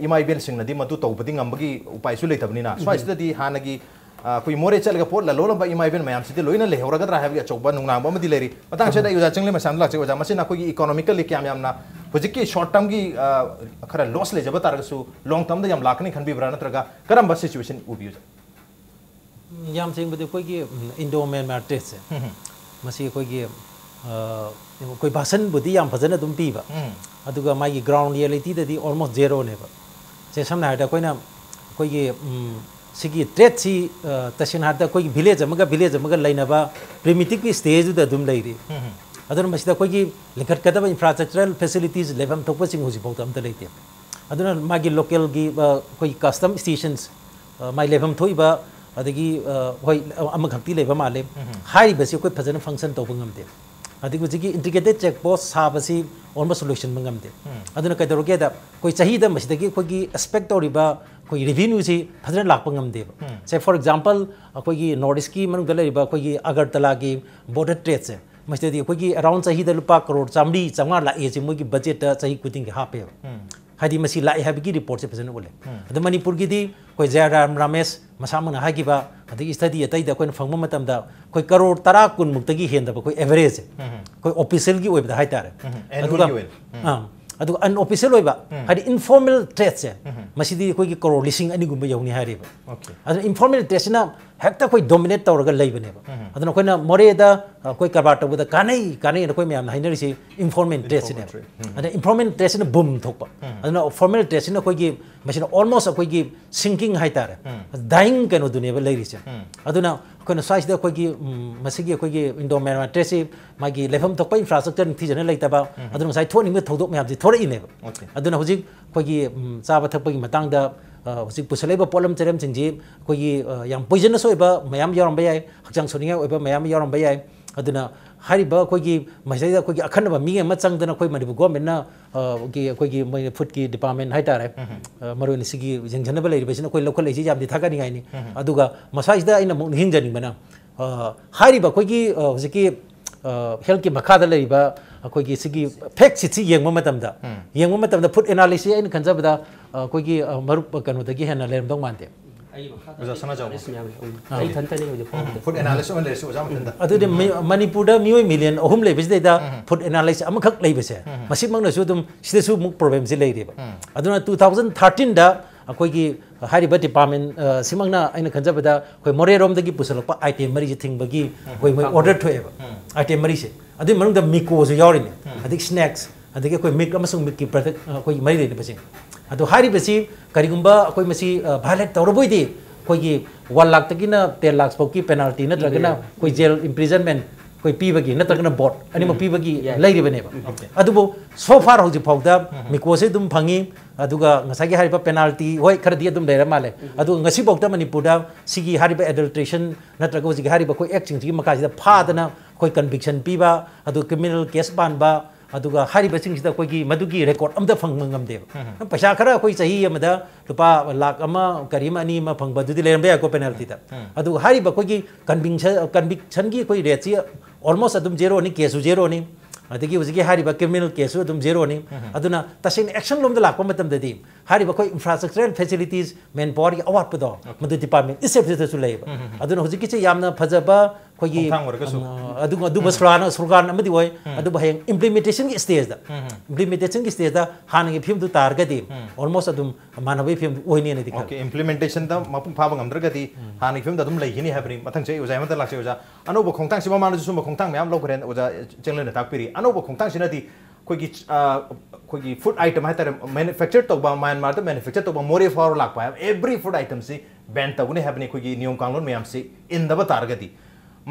ꯏꯃꯥ ꯏꯕꯦꯜꯁꯤꯡꯅꯗꯤ ꯃꯗꯨ ꯇꯧꯕꯗꯤ ꯉꯝꯕꯒꯤ ꯎꯄꯥꯏꯁꯨ ꯂꯩꯇꯕꯅꯤꯅ ꯎꯝ꯫ ꯁ꯭ꯋꯥꯏꯁꯤꯗꯗꯤ ꯍꯥꯟꯅꯒꯤ, ꯑ, ꯑꯩꯈꯣꯏ ꯃꯣꯔꯦ ꯆꯠꯂꯒ ꯄꯣꯠ ꯂꯂꯣꯜꯂꯝꯕ ꯏꯃꯥ ꯏꯕꯦꯜ ꯃꯌꯥꯝꯁꯤꯗꯤ ꯂꯣꯏꯅ ꯂꯩꯍꯧꯔꯒꯗ꯭ꯔꯥ ꯍꯥꯏꯕꯒꯤ ꯑꯆꯧꯕ ꯅꯨꯡꯅꯥꯡꯕ ꯑꯃꯗꯤ ꯂꯩꯔꯤ꯫ ꯃꯇꯥꯡꯁꯤꯗ ꯑꯩ ꯑꯣꯖꯥ ꯆꯤꯡꯂꯦꯝꯕꯝ ꯃꯁꯥꯝꯗ ꯂꯥꯛꯆꯒꯦ꯫ ꯑꯣꯖꯥ, ꯃꯁꯤꯅ ꯑꯩꯈꯣꯏꯒꯤ economically ꯀꯌꯥꯝ ꯌꯥꯝꯅ ꯍꯧꯖꯤꯛꯀꯤ short term ꯒꯤ, ꯑ, ꯈꯔ loss ꯂꯩꯖꯕ ꯇꯥꯔꯒꯁꯨ long term ꯗ ꯌꯥꯝ ꯂꯥꯛꯀꯅꯤ ꯈꯟꯕꯤꯕ꯭ꯔꯥ, ꯅꯠꯇ꯭ꯔꯒ ꯀꯔꯝꯕ situation ꯎꯕꯤ, ꯑꯣꯖꯥ? ꯎꯝ, ꯌꯥꯝ ꯁꯦꯡꯕꯗꯤ ꯑꯩꯈꯣꯏꯒꯤ, ꯎꯝ, Indo Myanmar trade ꯁꯦ, ꯎꯝ꯫ ꯃꯁꯤ ꯑꯩꯈꯣꯏꯒꯤ, ꯑ, ꯑꯩꯈꯣꯏ ꯚꯥꯁꯟꯕꯨꯗꯤ ꯌꯥꯝ ꯐꯖꯅ ꯑꯗꯨꯝ ꯄꯤꯕ, ꯎꯝ꯫ ꯑꯗꯨꯒ ꯃꯥꯒꯤ ground reality ꯗꯗꯤ almost zero ꯅꯦꯕ꯫ ꯁꯦ, ꯁꯝꯅ ꯍꯥꯏꯔꯕꯗ ꯑꯩꯈꯣꯏꯅ ꯑꯩꯈꯣꯏꯒꯤ, ꯎꯝ, ꯁꯤꯒꯤ trade ꯁꯤ, ꯑ, ꯇꯁꯦꯡꯅ ꯍꯥꯏꯔꯕꯗ ꯑꯩꯈꯣꯏꯒꯤ village ꯑꯃꯒ village ꯑꯃꯒ ꯂꯩꯅꯕ primitive ꯀꯤ stage ꯗꯨꯗ ꯑꯗꯨꯝ ꯂꯩꯔꯤ꯫ ꯎꯝ꯫ ꯑꯗꯨꯅ ꯃꯁꯤꯗ ꯑꯩꯈꯣꯏꯒꯤ ꯂꯤꯡꯈꯠꯀꯗꯕ infrastructural facilities ꯂꯩꯐꯝ ꯊꯣꯛꯄꯁꯤꯡ ꯍꯧꯖꯤꯛꯐꯥꯎꯗ ꯑꯝꯇ ꯂꯩꯇꯦ꯫ ꯑꯗꯨꯅ ꯃꯥꯒꯤ local ꯒꯤ, ꯑ, ꯑꯩꯈꯣꯏ custom stations, ꯑ, ꯃꯥꯏ ꯂꯩꯐꯝ ꯊꯣꯛꯏꯕ, ꯑꯗꯒꯤ, ꯑ, ꯍꯣꯏ, ꯑꯃꯈꯛꯇꯤ ꯂꯩꯕ ꯃꯥꯜꯂꯦ꯫ ꯎꯝ꯫ ꯍꯥꯏꯔꯤꯕꯁꯤ ꯑꯩꯈꯣꯏ ꯐꯖꯅ function ꯇꯧꯕ ꯉꯝꯗꯦ꯫ ꯑꯗꯒꯤ ꯍꯧꯖꯤꯛꯀꯤ integrated check post ꯁꯥꯕꯁꯤ almost ꯂꯣꯏꯁꯤꯟꯕ ꯉꯝꯗꯦ꯫ ꯎꯝ꯫ ꯑꯗꯨꯅ ꯀꯩꯗꯧꯔꯒꯦꯗ, ꯑꯩꯈꯣꯏ ꯆꯍꯤꯗ ꯃꯁꯤꯗꯒꯤ ꯑꯩꯈꯣꯏꯒꯤ expect ꯇꯧꯔꯤꯕ ꯑꯩꯈꯣꯏ revenue ꯁꯤ ꯐꯖꯅ ꯂꯥꯛꯄ ꯉꯝꯗꯦꯕ꯫ ꯎꯝ꯫ Say for example, ꯑꯩꯈꯣꯏꯒꯤ North East ꯀꯤ ꯃꯅꯨꯡꯗ ꯂꯩꯔꯤꯕ ꯑꯩꯈꯣꯏꯒꯤ ꯑꯒꯔꯇꯂꯥꯒꯤ border trade ꯁꯦ, ꯃꯁꯤꯗꯗꯤ ꯑꯩꯈꯣꯏꯒꯤ around ꯆꯍꯤꯗ ꯂꯨꯄꯥ ꯀꯔꯣꯔ ꯆꯥꯃꯔꯤ ꯆꯥꯃꯉꯥ ꯂꯥꯛꯑꯦꯁꯦ ꯃꯣꯏꯒꯤ budget ꯇ ꯆꯍꯤ ꯈꯨꯗꯤꯡꯒꯤ ꯍꯥꯞꯄꯦꯕ꯫ ꯎꯝ꯫ ꯍꯥꯏꯗꯤ ꯃꯁꯤ ꯂꯥꯛꯑꯦ ꯍꯥꯏꯕꯒꯤ report ꯁꯦ ꯐꯖꯅ ꯎꯠꯂꯦ꯫ ꯎꯝ꯫ ꯑꯗ ꯃꯅꯤꯄꯨꯔꯒꯤꯗꯤ ꯑꯩꯈꯣꯏ ꯖꯌꯔꯥꯝ ꯔꯥꯃꯦꯁ ꯃꯁꯥꯃꯛꯅ ꯍꯥꯏꯈꯤꯕ, ꯑꯗꯒꯤ study ꯑꯇꯩꯗ ꯑꯩꯈꯣꯏꯅ ꯐꯪꯕ ꯃꯇꯝꯗ ꯑꯩꯈꯣꯏ ꯀꯔꯣꯔ ꯇꯔꯥ ꯀꯨꯟ ꯃꯨꯛꯇꯒꯤ ꯍꯦꯟꯗꯕ ꯑꯩꯈꯣꯏ average ꯁꯦ, ꯎꯝ꯫ ꯑꯩꯈꯣꯏ official ꯒꯤ ꯑꯣꯏꯕꯗ ꯍꯥꯏꯇꯥꯔꯦ꯫ ꯎꯝ꯫ ꯑꯗꯨꯒ, annual ꯒꯤ ꯑꯣꯏꯅ꯫ ꯎꯝ꯫ ꯑꯥ, ꯑꯗꯨꯒ unofficial ꯑꯣꯏꯕ, ꯎꯝ꯫ ꯍꯥꯏꯗꯤ informal trade ꯁꯦ, ꯎꯝ꯫ ꯃꯁꯤꯗꯤ ꯑꯩꯈꯣꯏꯒꯤ ꯀꯔꯣꯔ ꯂꯤꯁꯤꯡ ꯑꯅꯤꯒꯨꯝꯕ ꯌꯧꯅꯤ ꯍꯥꯏꯔꯤꯕ꯫ Okay꯫ ꯑꯗꯨꯅ informal trade ꯁꯤꯅ ꯍꯦꯛꯇ ꯑꯩꯈꯣꯏ ꯗꯣꯃꯤꯅꯦꯠ ꯇꯧꯔꯒ ꯂꯩꯕꯅꯦꯕ꯫ ꯑꯗꯨꯅ ꯑꯩꯈꯣꯏꯅ ꯃꯣꯔꯦꯗ ꯑꯩꯈꯣꯏ ꯀꯔꯕꯥꯔ ꯇꯧꯕꯗ ꯀꯥꯟꯅꯩ ꯀꯥꯟꯅꯩꯅ ꯑꯩꯈꯣꯏ ꯃꯌꯥꯝꯅ ꯍꯥꯏꯅꯔꯤꯁꯤ ꯏꯟꯐꯣꯔꯃꯦꯜ ꯇ꯭ꯔꯦꯗꯁꯤꯅꯦꯕ꯫ ꯑꯗꯨꯅ ꯏꯟꯐꯣꯔꯃꯦꯜ ꯇ꯭ꯔꯦꯗꯁꯤꯅ ꯕꯨꯝ ꯊꯣꯛꯄ꯫ ꯑꯗꯨꯅ ꯐꯣꯔꯃꯦꯜ ꯇ꯭ꯔꯦꯗꯁꯤꯅ ꯑꯩꯈꯣꯏꯒꯤ ꯃꯁꯤꯅ ꯑꯣꯜꯃꯣꯁ ꯑꯩꯈꯣꯏꯒꯤ ꯁꯤꯡꯀꯤꯡ ꯍꯥꯏꯇꯥꯔꯦ, ꯗꯥꯏꯌꯤꯡ ꯀꯩꯅꯣꯗꯨꯅꯦꯕ ꯂꯩꯔꯤꯁꯦ꯫ ꯑꯗꯨꯅ ꯑꯩꯈꯣꯏꯅ ꯁ꯭ꯋꯥꯏꯁꯤꯗ ꯑꯩꯈꯣꯏꯒꯤ ꯎꯝ, ꯃꯁꯤꯒꯤ ꯑꯩꯈꯣꯏꯒꯤ ꯏꯟꯗꯣ ꯃꯌꯥꯟꯃꯥꯔ ꯇ꯭ꯔꯦꯗꯁꯤ ꯃꯥꯒꯤ ꯂꯩꯐꯝ ꯊꯣꯛꯄ ꯏꯟꯐ꯭ꯔꯥꯁ꯭ꯇ꯭ꯔꯛꯆꯔ ꯅꯤꯡꯊꯤꯖꯅ ꯂꯩꯇꯕ, ꯑꯗꯨꯅ ꯉꯁꯥꯏ ꯊꯣꯛꯍꯟꯅꯤꯡꯕ ꯊꯧꯗꯣꯛ ꯃꯌꯥꯝꯁꯤ ꯊꯣꯔꯛꯏꯅꯦꯕ꯫ ꯑꯗꯨꯅ ꯍꯧꯖꯤꯛ ꯑꯩꯈꯣꯏꯒꯤ ꯎꯝ, ꯆꯥꯕ ꯊꯛꯄꯒꯤ ꯃꯇꯥꯡꯗ ꯑ, ꯍꯧꯖꯤꯛ ꯄꯨꯁꯜꯂꯛꯏꯕ ꯄꯣꯠꯂꯝ ꯆꯩꯔꯝꯁꯤꯡꯁꯤ ꯑꯩꯈꯣꯏꯒꯤ ꯑ, ꯌꯥꯝ ꯄꯣꯏꯖꯅꯁ ꯑꯣꯏꯕ ꯃꯌꯥꯝ ꯌꯥꯎꯔꯝꯕ ꯌꯥꯏ, ꯍꯛꯆꯥꯡ ꯁꯣꯛꯅꯤꯡꯉꯥꯏ ꯑꯣꯏꯕ ꯃꯌꯥꯝ ꯌꯥꯎꯔꯝꯕ ꯌꯥꯏ꯫ ꯑꯗꯨꯅ ꯍꯥꯏꯔꯤꯕ ꯑꯩꯈꯣꯏꯒꯤ ꯃꯁꯤꯗꯩꯗ ꯑꯩꯈꯣꯏꯒꯤ ꯑꯈꯟꯅꯕ ꯃꯤ ꯑꯃ ꯆꯪꯗꯅ ꯑꯩꯈꯣꯏ ꯃꯅꯤꯄꯨꯔ ꯒꯣꯔꯃꯦꯟꯅ ꯑ, ꯒꯤ ꯑꯩꯈꯣꯏꯒꯤ ꯃꯣꯏ ꯐꯨꯗꯀꯤ ꯗꯤꯄꯥꯔꯠꯃꯦꯟ ꯍꯥꯏꯇꯥꯔꯦ, ꯑ, ꯃꯔꯨꯑꯣꯏꯅ ꯁꯤꯒꯤ ꯌꯦꯡꯁꯤꯟꯅꯕ ꯂꯩꯔꯤꯕꯁꯤꯅ ꯑꯩꯈꯣꯏ ꯂꯧꯈꯠꯂꯛꯏꯁꯤ ꯌꯥꯝꯗꯤ ꯊꯥꯒꯠꯅꯤꯡꯉꯥꯏꯅꯤ꯫ ꯑꯗꯨꯒ ꯃꯁꯥꯁꯤꯗ ꯑꯩꯅ ꯑꯃꯨꯛ ꯅꯤꯡꯁꯤꯡꯖꯅꯤꯡꯕꯅ, ꯑ, ꯍꯥꯏꯔꯤꯕ ꯑꯩꯈꯣꯏꯒꯤ ꯑ, ꯍꯧꯖꯤꯛꯀꯤ ꯑ, ꯍꯦꯜꯠꯀꯤ ꯃꯈꯥꯗ ꯂꯩꯔꯤꯕ ꯑꯩꯈꯣꯏꯒꯤ ꯁꯤꯒꯤ ꯐꯦꯛ ꯁꯤꯠꯁꯤ ꯌꯦꯡꯕ ꯃꯇꯝꯗ, ꯌꯦꯡꯕ ꯃꯇꯝꯗ ꯐꯨꯗ ꯑꯦꯅꯥꯂꯤꯁꯤ ꯑꯩꯅ ꯈꯟꯖꯕꯗ ꯑ, ꯑꯩꯈꯣꯏꯒꯤ ꯑ, ꯃꯔꯨꯞ ꯀꯩꯅꯣꯗꯒꯤ ꯍꯦꯟꯅ ꯂꯩꯔꯝꯗꯧ ꯃꯥꯟꯗꯦ꯫ ꯑꯣꯖꯥ ꯁꯅꯥꯖꯥꯎꯕ꯫ ꯑꯩ ꯏꯊꯟꯇꯅꯤ ꯍꯧꯖꯤꯛ ꯐꯥꯎꯕꯗ꯫ ꯐꯨꯗ ꯑꯦꯅꯥꯂꯤꯁ ꯑꯃ ꯂꯩꯔꯁꯨ ꯑꯣꯖꯥ ꯃꯊꯟꯇ꯫ ꯑꯗꯨꯗꯤ ꯃꯤ- ꯃꯅꯤꯄꯨꯔꯗ ꯃꯤꯑꯣꯏ ꯃꯤꯂꯤꯌꯟ ꯑꯍꯨꯝ ꯂꯩꯕꯁꯤꯗꯩꯗ ꯐꯨꯗ ꯑꯦꯅꯥꯂꯤꯁ ꯑꯃꯈꯛ ꯂꯩꯕꯁꯦ, ꯃꯁꯤꯃꯛꯅꯁꯨ ꯑꯗꯨꯝ ꯁꯤꯗꯁꯨ ꯑꯃꯨꯛ ꯄ꯭ꯔꯣꯕ꯭ꯂꯦꯝꯁꯦ ꯂꯩꯔꯤꯕ꯫ ꯑꯗꯨꯅ ꯇꯨ ꯊꯥꯎꯖꯟ ꯊꯥꯔꯇꯤꯟꯗ ꯑꯩꯈꯣꯏꯒꯤ ꯍꯥꯏꯔꯤꯕ ꯗꯤꯄꯥꯔꯠꯃꯦꯟ ꯑ, ꯁꯤꯃꯛꯅ ꯑꯩꯅ ꯈꯟꯖꯕꯗ ꯑꯩꯈꯣꯏ ꯃꯣꯔꯦꯔꯣꯝꯗꯒꯤ ꯄꯨꯁꯤꯜꯂꯛꯄ ꯑꯥꯏꯇꯦꯝ ꯃꯔꯤꯁꯦ ꯊꯤꯡꯕꯒꯤ ꯑꯩꯈꯣꯏ ꯃꯣꯏ ꯑꯣꯔꯗꯔ ꯊꯣꯛꯑꯦꯕ꯫ ꯑꯥꯏꯇꯦꯝ ꯃꯔꯤꯁꯦ, ꯑꯗꯨꯏ ꯃꯅꯨꯡꯗ ꯃꯤꯀꯣꯁꯨ ꯌꯥꯎꯔꯤꯅꯤ, ꯑꯗꯒꯤ ꯁ꯭ꯅꯦꯛꯁ, ꯑꯗꯒꯤ ꯑꯩꯈꯣꯏ ꯃꯤꯜꯛ ꯑꯃꯁꯨꯡ ꯃꯤꯜꯛꯀꯤ ꯄ꯭ꯔꯗꯛ ꯑꯩꯈꯣꯏꯒꯤ ꯃꯔꯤ ꯂꯩꯅꯕꯁꯤꯡ꯫ ꯑꯗꯣ ꯍꯥꯏꯔꯤꯕꯁꯤ ꯀꯔꯤꯒꯨꯝꯕ ꯑꯩꯈꯣꯏ ꯃꯁꯤ ꯚꯥꯏꯑꯣꯂꯦꯠ ꯇꯧꯔꯕ ꯑꯣꯏꯗꯤ ꯑꯩꯈꯣꯏꯒꯤ ꯋꯥꯟ ꯂꯥꯛꯇꯒꯤꯅ ꯇꯦꯟ ꯂꯥꯛꯁ ꯐꯥꯎꯒꯤ ꯄꯦꯅꯥꯜꯇꯤ ꯅꯠꯇ꯭ꯔꯒꯅ ꯑꯩꯈꯣꯏ ꯖꯦꯜ ꯏꯝꯄ꯭ꯔꯤꯖꯟꯃꯦꯟ ꯑꯩꯈꯣꯏ ꯄꯤꯕꯒꯤ ꯅꯠꯇ꯭ꯔꯒꯅ ꯕꯣꯠ ꯑꯅꯤꯃꯛ ꯄꯤꯕꯒꯤ ꯌꯥꯏ꯫ ꯂꯩꯔꯤꯕꯅꯦꯕ꯫ ꯑꯗꯨꯕꯨ ꯁꯣ ꯐꯥꯔ ꯍꯧꯖꯤꯛ ꯐꯥꯎꯗ ꯃꯤꯀꯣꯁꯦ ꯑꯗꯨꯝ ꯐꯪꯉꯤ, ꯑꯗꯨꯒ ꯉꯁꯥꯏꯒꯤ ꯍꯥꯏꯔꯤꯕ ꯄꯦꯅꯥꯜꯇꯤ ꯍꯣꯏ ꯈꯔꯗꯤ ꯑꯗꯨꯝ ꯂꯩꯔ ꯃꯥꯜꯂꯦ꯫ ꯑꯗꯨꯒ ꯉꯁꯤꯐꯥꯎꯗ ꯃꯅꯤꯄꯨꯔꯗ ꯁꯤꯒꯤ ꯍꯥꯏꯔꯤꯕ ꯑꯦꯗꯜꯇ꯭ꯔꯦꯁꯟ ꯅꯠꯇ꯭ꯔꯒ ꯍꯧꯖꯤꯛꯀꯤ ꯍꯥꯏꯔꯤꯕ ꯑꯩꯈꯣꯏ ꯑꯦꯛꯁꯤꯡꯁꯤꯒꯤ ꯃꯈꯥꯁꯤꯗ ꯐꯥꯗꯅ ꯑꯩꯈꯣꯏ ꯀꯟꯚꯤꯛꯁꯟ ꯄꯤꯕ, ꯑꯗꯨꯒ ꯀ꯭ꯔꯤꯃꯤꯅꯦꯜ ꯀꯦꯁ ꯄꯥꯟꯕ, ꯑꯗꯨꯒ ꯍꯥꯏꯔꯤꯕꯁꯤꯡꯁꯤꯗ ꯑꯩꯈꯣꯏꯒꯤ ꯃꯗꯨꯒꯤ ꯔꯦꯀꯣꯔꯠ ꯑꯝꯇ ꯐꯪꯕ ꯉꯝꯗꯦꯕ꯫ ꯄꯩꯁꯥ ꯈꯔ ꯑꯩꯈꯣꯏ ꯆꯍꯤ ꯑꯃꯗ ꯂꯨꯄꯥ ꯂꯥꯛ ꯑꯃ ꯀꯔꯤ ꯑꯃ ꯑꯅꯤ ꯑꯃ ꯐꯪꯕ ꯑꯗꯨꯗꯤ ꯂꯩꯔꯝꯕ ꯌꯥꯏꯀꯣ ꯄꯦꯅꯥꯜꯇꯤꯗ꯫ ꯑꯗꯨꯒ ꯍꯥꯏꯔꯤꯕ ꯑꯩꯈꯣꯏꯒꯤ ꯀꯟꯚꯤꯛꯁꯟ ꯀꯟꯚꯤꯛꯁꯟꯒꯤ ꯑꯩꯈꯣꯏ ꯔꯦꯠꯁꯤ ꯑꯣꯜꯃꯣꯁ ꯑꯗꯨꯝ ꯖꯦꯔꯣꯅꯤ, ꯀꯦꯁꯁꯨ ꯖꯦꯔꯣꯅꯤ, ꯑꯗꯒꯤ ꯍꯧꯖꯤꯛꯀꯤ ꯍꯥꯏꯔꯤꯕ ꯀ꯭ꯔꯤꯃꯤꯅꯦꯜ ꯀꯦꯁꯁꯨ ꯑꯗꯨꯝ ꯖꯦꯔꯣꯅꯤ꯫ ꯑꯗꯨꯅ ꯇꯁꯦꯡꯅ ꯑꯦꯛꯁꯟ ꯂꯣꯝꯗ ꯂꯥꯛꯄ ꯃꯇꯝꯗꯗꯤ ꯍꯥꯏꯔꯤꯕ ꯑꯩꯈꯣꯏ ꯏꯟꯐ꯭ꯔꯥꯁ꯭ꯇ꯭ꯔꯛꯆꯔꯦꯜ ꯐꯦꯁꯤꯂꯤꯇꯤꯁ, ꯃꯦꯟ ꯄꯥꯋꯔꯒꯤ ꯑꯋꯥꯠꯄꯗꯣ, ꯃꯗꯨ ꯗꯤꯄꯥꯔꯠꯃꯦꯟ ꯏꯁ ꯁꯦꯞ ꯁꯤꯗꯁꯨ ꯂꯩꯌꯦꯕ꯫ ꯑꯗꯨꯅ ꯍꯧꯖꯤꯛꯀꯤꯁꯦ ꯌꯥꯝꯅ ꯐꯖꯕ ꯑꯩꯈꯣꯏꯒꯤ, ꯈꯣꯡꯊꯥꯡ ꯑꯣꯏꯔꯒꯁꯨ꯫ ꯑ, ꯑꯗꯨꯒ ꯑꯗꯨꯝꯕ ꯁꯣꯔꯥꯅ, ꯁꯣꯔꯀꯥꯔ ꯑꯃꯗꯤ ꯑꯣꯏ, ꯑꯗꯨꯕꯨ ꯍꯌꯦꯡ ꯏꯝꯄ꯭ꯂꯤꯃꯦꯟꯇꯦꯁꯟꯒꯤ ꯁ꯭ꯇꯦꯖꯇ, ꯏꯝꯄ꯭ꯂꯤꯃꯦꯟꯇꯦꯁꯟꯒꯤ ꯁ꯭ꯇꯦꯖꯇ ꯍꯥꯟꯅꯒꯤ ꯐꯤꯕꯝꯗꯨ ꯇꯥꯔꯒꯗꯤ ꯑꯣꯜꯃꯣꯁ ꯑꯗꯨꯝ ꯃꯥꯟꯅꯕꯒꯤ ꯐꯤꯕꯝꯗꯨ ꯑꯣꯏꯅꯦꯅꯗꯤ ꯈꯜꯂꯤ꯫ ꯑꯣꯀꯦ, ꯏꯝꯄ꯭ꯂꯤꯃꯦꯟꯇꯦꯁꯟꯗ ꯃꯄꯨꯡ ꯐꯥꯕ ꯉꯝꯗ꯭ꯔꯒꯗꯤ ꯍꯥꯟꯅꯒꯤ ꯐꯤꯕꯝꯗ ꯑꯗꯨꯝ ꯂꯩꯈꯤꯅꯤ ꯍꯥꯏꯕꯅꯤ꯫ ꯃꯊꯪ ꯆꯍꯤ ꯑꯣꯖꯥ ꯑꯃꯗ ꯂꯥꯛꯆꯩ꯫ ꯑꯣꯖꯥ, ꯑꯅꯧꯕ ꯈꯣꯡꯊꯥꯡꯁꯤ ꯃꯃꯥꯡꯗꯁꯨ ꯁꯨꯝꯕ ꯈꯣꯡꯊꯥꯡ ꯃꯌꯥꯝ ꯂꯧꯈ꯭ꯔꯦ, ꯑꯣꯖꯥ ꯆꯦꯡꯂꯦꯟꯅ ꯇꯥꯛꯄꯤꯔꯤ꯫ ꯑꯅꯧꯕ ꯈꯣꯡꯊꯥꯡꯁꯤꯅꯗꯤ ꯑꯩꯈꯣꯏꯒꯤ, ꯑ, ꯑꯩꯈꯣꯏꯒꯤ ꯐꯨꯗ ꯑꯥꯏꯇꯝ ꯍꯥꯏꯇꯥꯔꯦ, ꯃꯦꯅꯨꯐꯦꯛꯆꯔ ꯇꯧꯕ, ꯃ꯭ꯌꯥꯟꯃꯥꯔꯗ ꯃꯦꯅꯨꯐꯦꯛꯆꯔ ꯇꯧꯕ ꯃꯣꯔꯦ ꯐꯥꯎꯔ ꯂꯥꯛꯄ ꯍꯥꯏꯕ ꯑꯦꯚ꯭ꯔꯤ ꯐꯨꯗ ꯑꯥꯏꯇꯝꯁꯤ ꯕꯦꯟ ꯇꯧꯒꯅꯤ ꯍꯥꯏꯕꯅꯤ, ꯑꯩꯈꯣꯏꯒꯤ ꯅꯤꯌꯣꯝ ꯀꯥꯡꯂꯣꯟ ꯃꯌꯥꯝꯁꯤ ꯏꯟꯗꯕ ꯇꯥꯔꯒꯗꯤ꯫